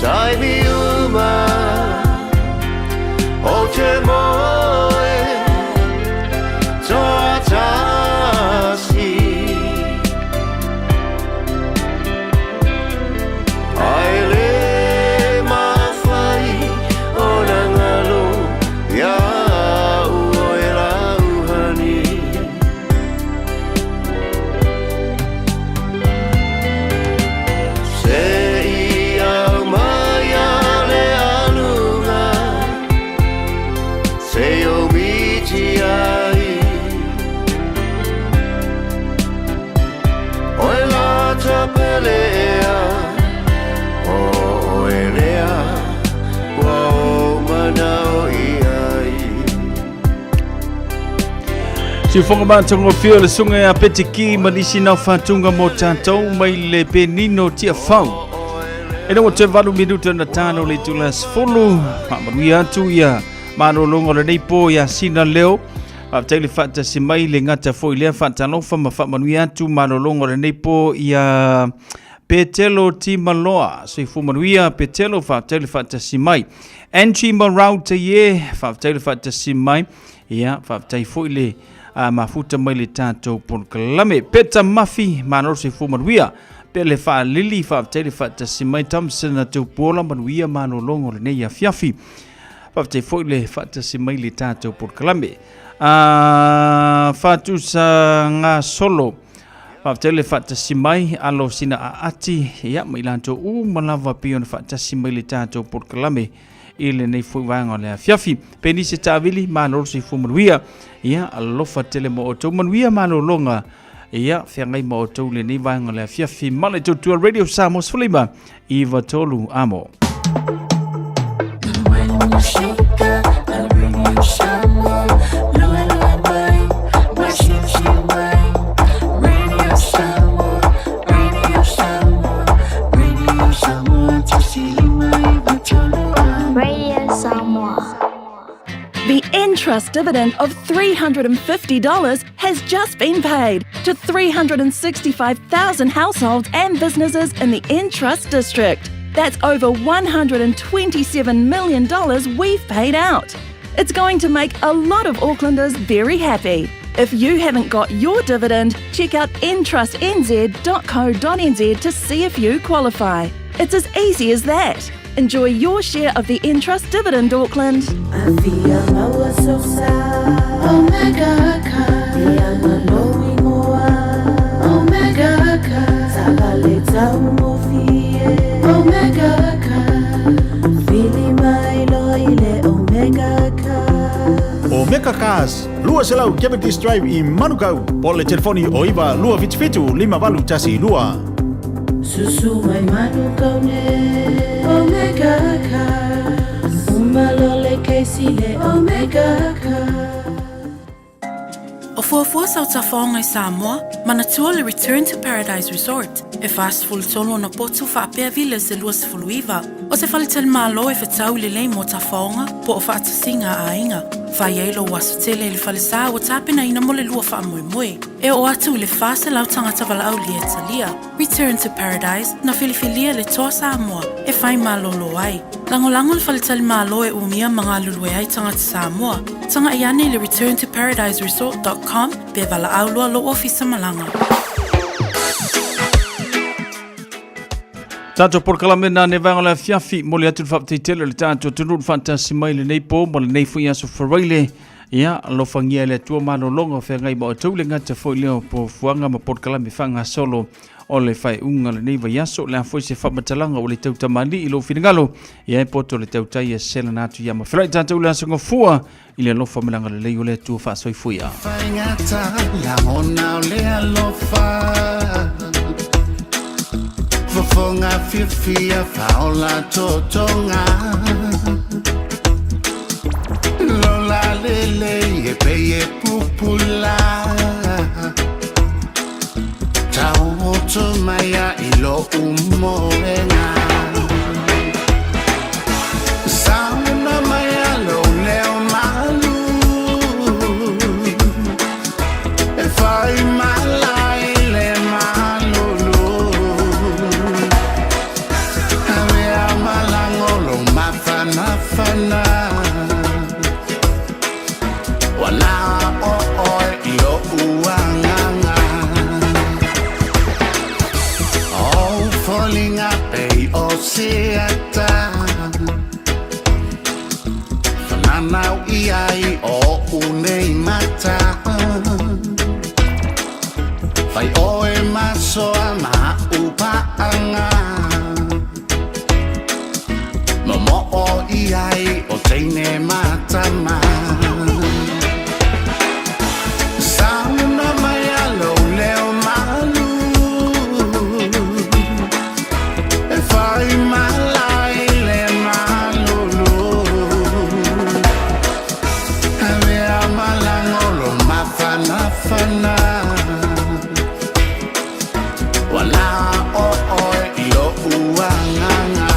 [SPEAKER 1] Taimi uma O te moe Toatasi Ai le mawhai o na ngalo Ia au o e lauhani Se i au mai a le alunga Se o miti ai Oe lata pele ea O oe lea Ua o manao i ai.
[SPEAKER 8] Siufoga matagofie o le susuga ia Petiki ma nisi nao faatuga mo tatou mai le Penino Tiafau. E ua toe 8 minuta na talo le itula 10. Faamanuia atu ia malologa o lenei po ia Sina Leo. Faafetai le faatasi mai le gata foi lea faatalofa ma faamanuia atu malologa o lenei po ia Petelo Timaloa. Soifua manuia Petelo, faafetai le faatasi mai. Angie Marau Taie, faafetai le faatasi mai. Ia, faafetai foi le a mafuta mai le tatou polokalame. Peta Mafi, malo soifua manuia. Pele Faalili, faafetai le faatasi mai. Thompson na Teupuola, manuia malologa o lenei afiafi. Faafetai foi le faatasi mai le tatou polokalame. A Fatusa Gasolo, faafetai le faatasi mai. Alo sina aati, ia, ma i latou uma lava pei ona faatasi mai le tatou polokalame i lenei foi vaega o le afiafi. Penise Taavili, malo le soifua manuia. Ia, alofa tele mo outou manuia malologa. Ia, feagai ma outou lenei vaega o le afiafi. Ma le tautua Radio Samoa 15 93 amo.
[SPEAKER 13] Radio Samoa.
[SPEAKER 6] The Entrust dividend of $350 has just been paid to 365,000 households and businesses in the Entrust district. That's over $127 million we've paid out. It's going to make a lot of Aucklanders very happy. If you haven't got your dividend, check out entrustnz.co.nz to see if you qualify. It's as easy as that. Enjoy your share of the Entrust dividend, Auckland.
[SPEAKER 15] Omega Cars, 200 Cavendish Drive i Manukau, po o le telefoni o 9 277 5812.
[SPEAKER 9] Susu mai Manukau ne Omega Cars Uma lole keisi le Omega Cars.
[SPEAKER 22] O fuafua sau tafaoga i Samoa, manatua le Return to Paradise Resort, e 43 ona potu faapea villas e 29. O se faletalimalo e fetau lelei mo tafaoga po o faatasiga a aiga. Fai ai lou aso tele i le falesa ua tapenaina mo le lua faamoemoe. E oo atu i le 400 tagata valaaulia e talia. Return to Paradise, na filifilia le Toa Samoa e fai malolo ai. Lagolago le faletalimalo e umia ma galulue ai tagata Samoa. Tagai ane i le returntoparadiseresort.com pe valaau loa lou ofisa malaga.
[SPEAKER 8] Tatou polokalame na ne vaega o le afiafi, momoli atu le faafetai tele o le tatou atunuu le faatasi mai lenei po ma lenei foi aso Faraile. Ia, alofagia e le Atua malologa o feagai ma outou le gata foi lea o fuafuaga ma polokalame faagasolo o le faaiuga o lenei vaiaso. O le a foi se faamatalaga ua le tau tamalii i lou finagalo, ia e poto le tautai e selana atu ia mafelai tatou le aso gafua i le alofa ma le agalelei o le Atua faasoifuia.
[SPEAKER 23] Faigata lagona o le alofa Fofoga fiafia faaola totoga Lola lelei e pei e pupula Taoto mai a i lou moega Sauna mai a lou leo malu E fai mala i le malulu Avea mala se ata Whananau i ai o unei mata Whai oe masoa ma upaanga Momo o i ai o teine matama Sauna mai a lou leo malu E whai malai le malulu Avea malangolo mafanafana Wala o oe i lo uanganga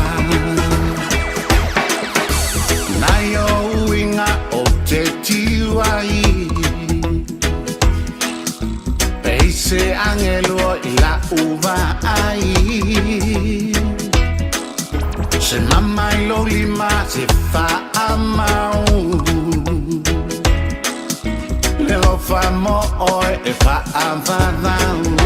[SPEAKER 23] Nai o uinga o te tiwai Peise angelo i la uva ai Se mama i lo lima se fa amau Le lofa mo oe e fa avavau.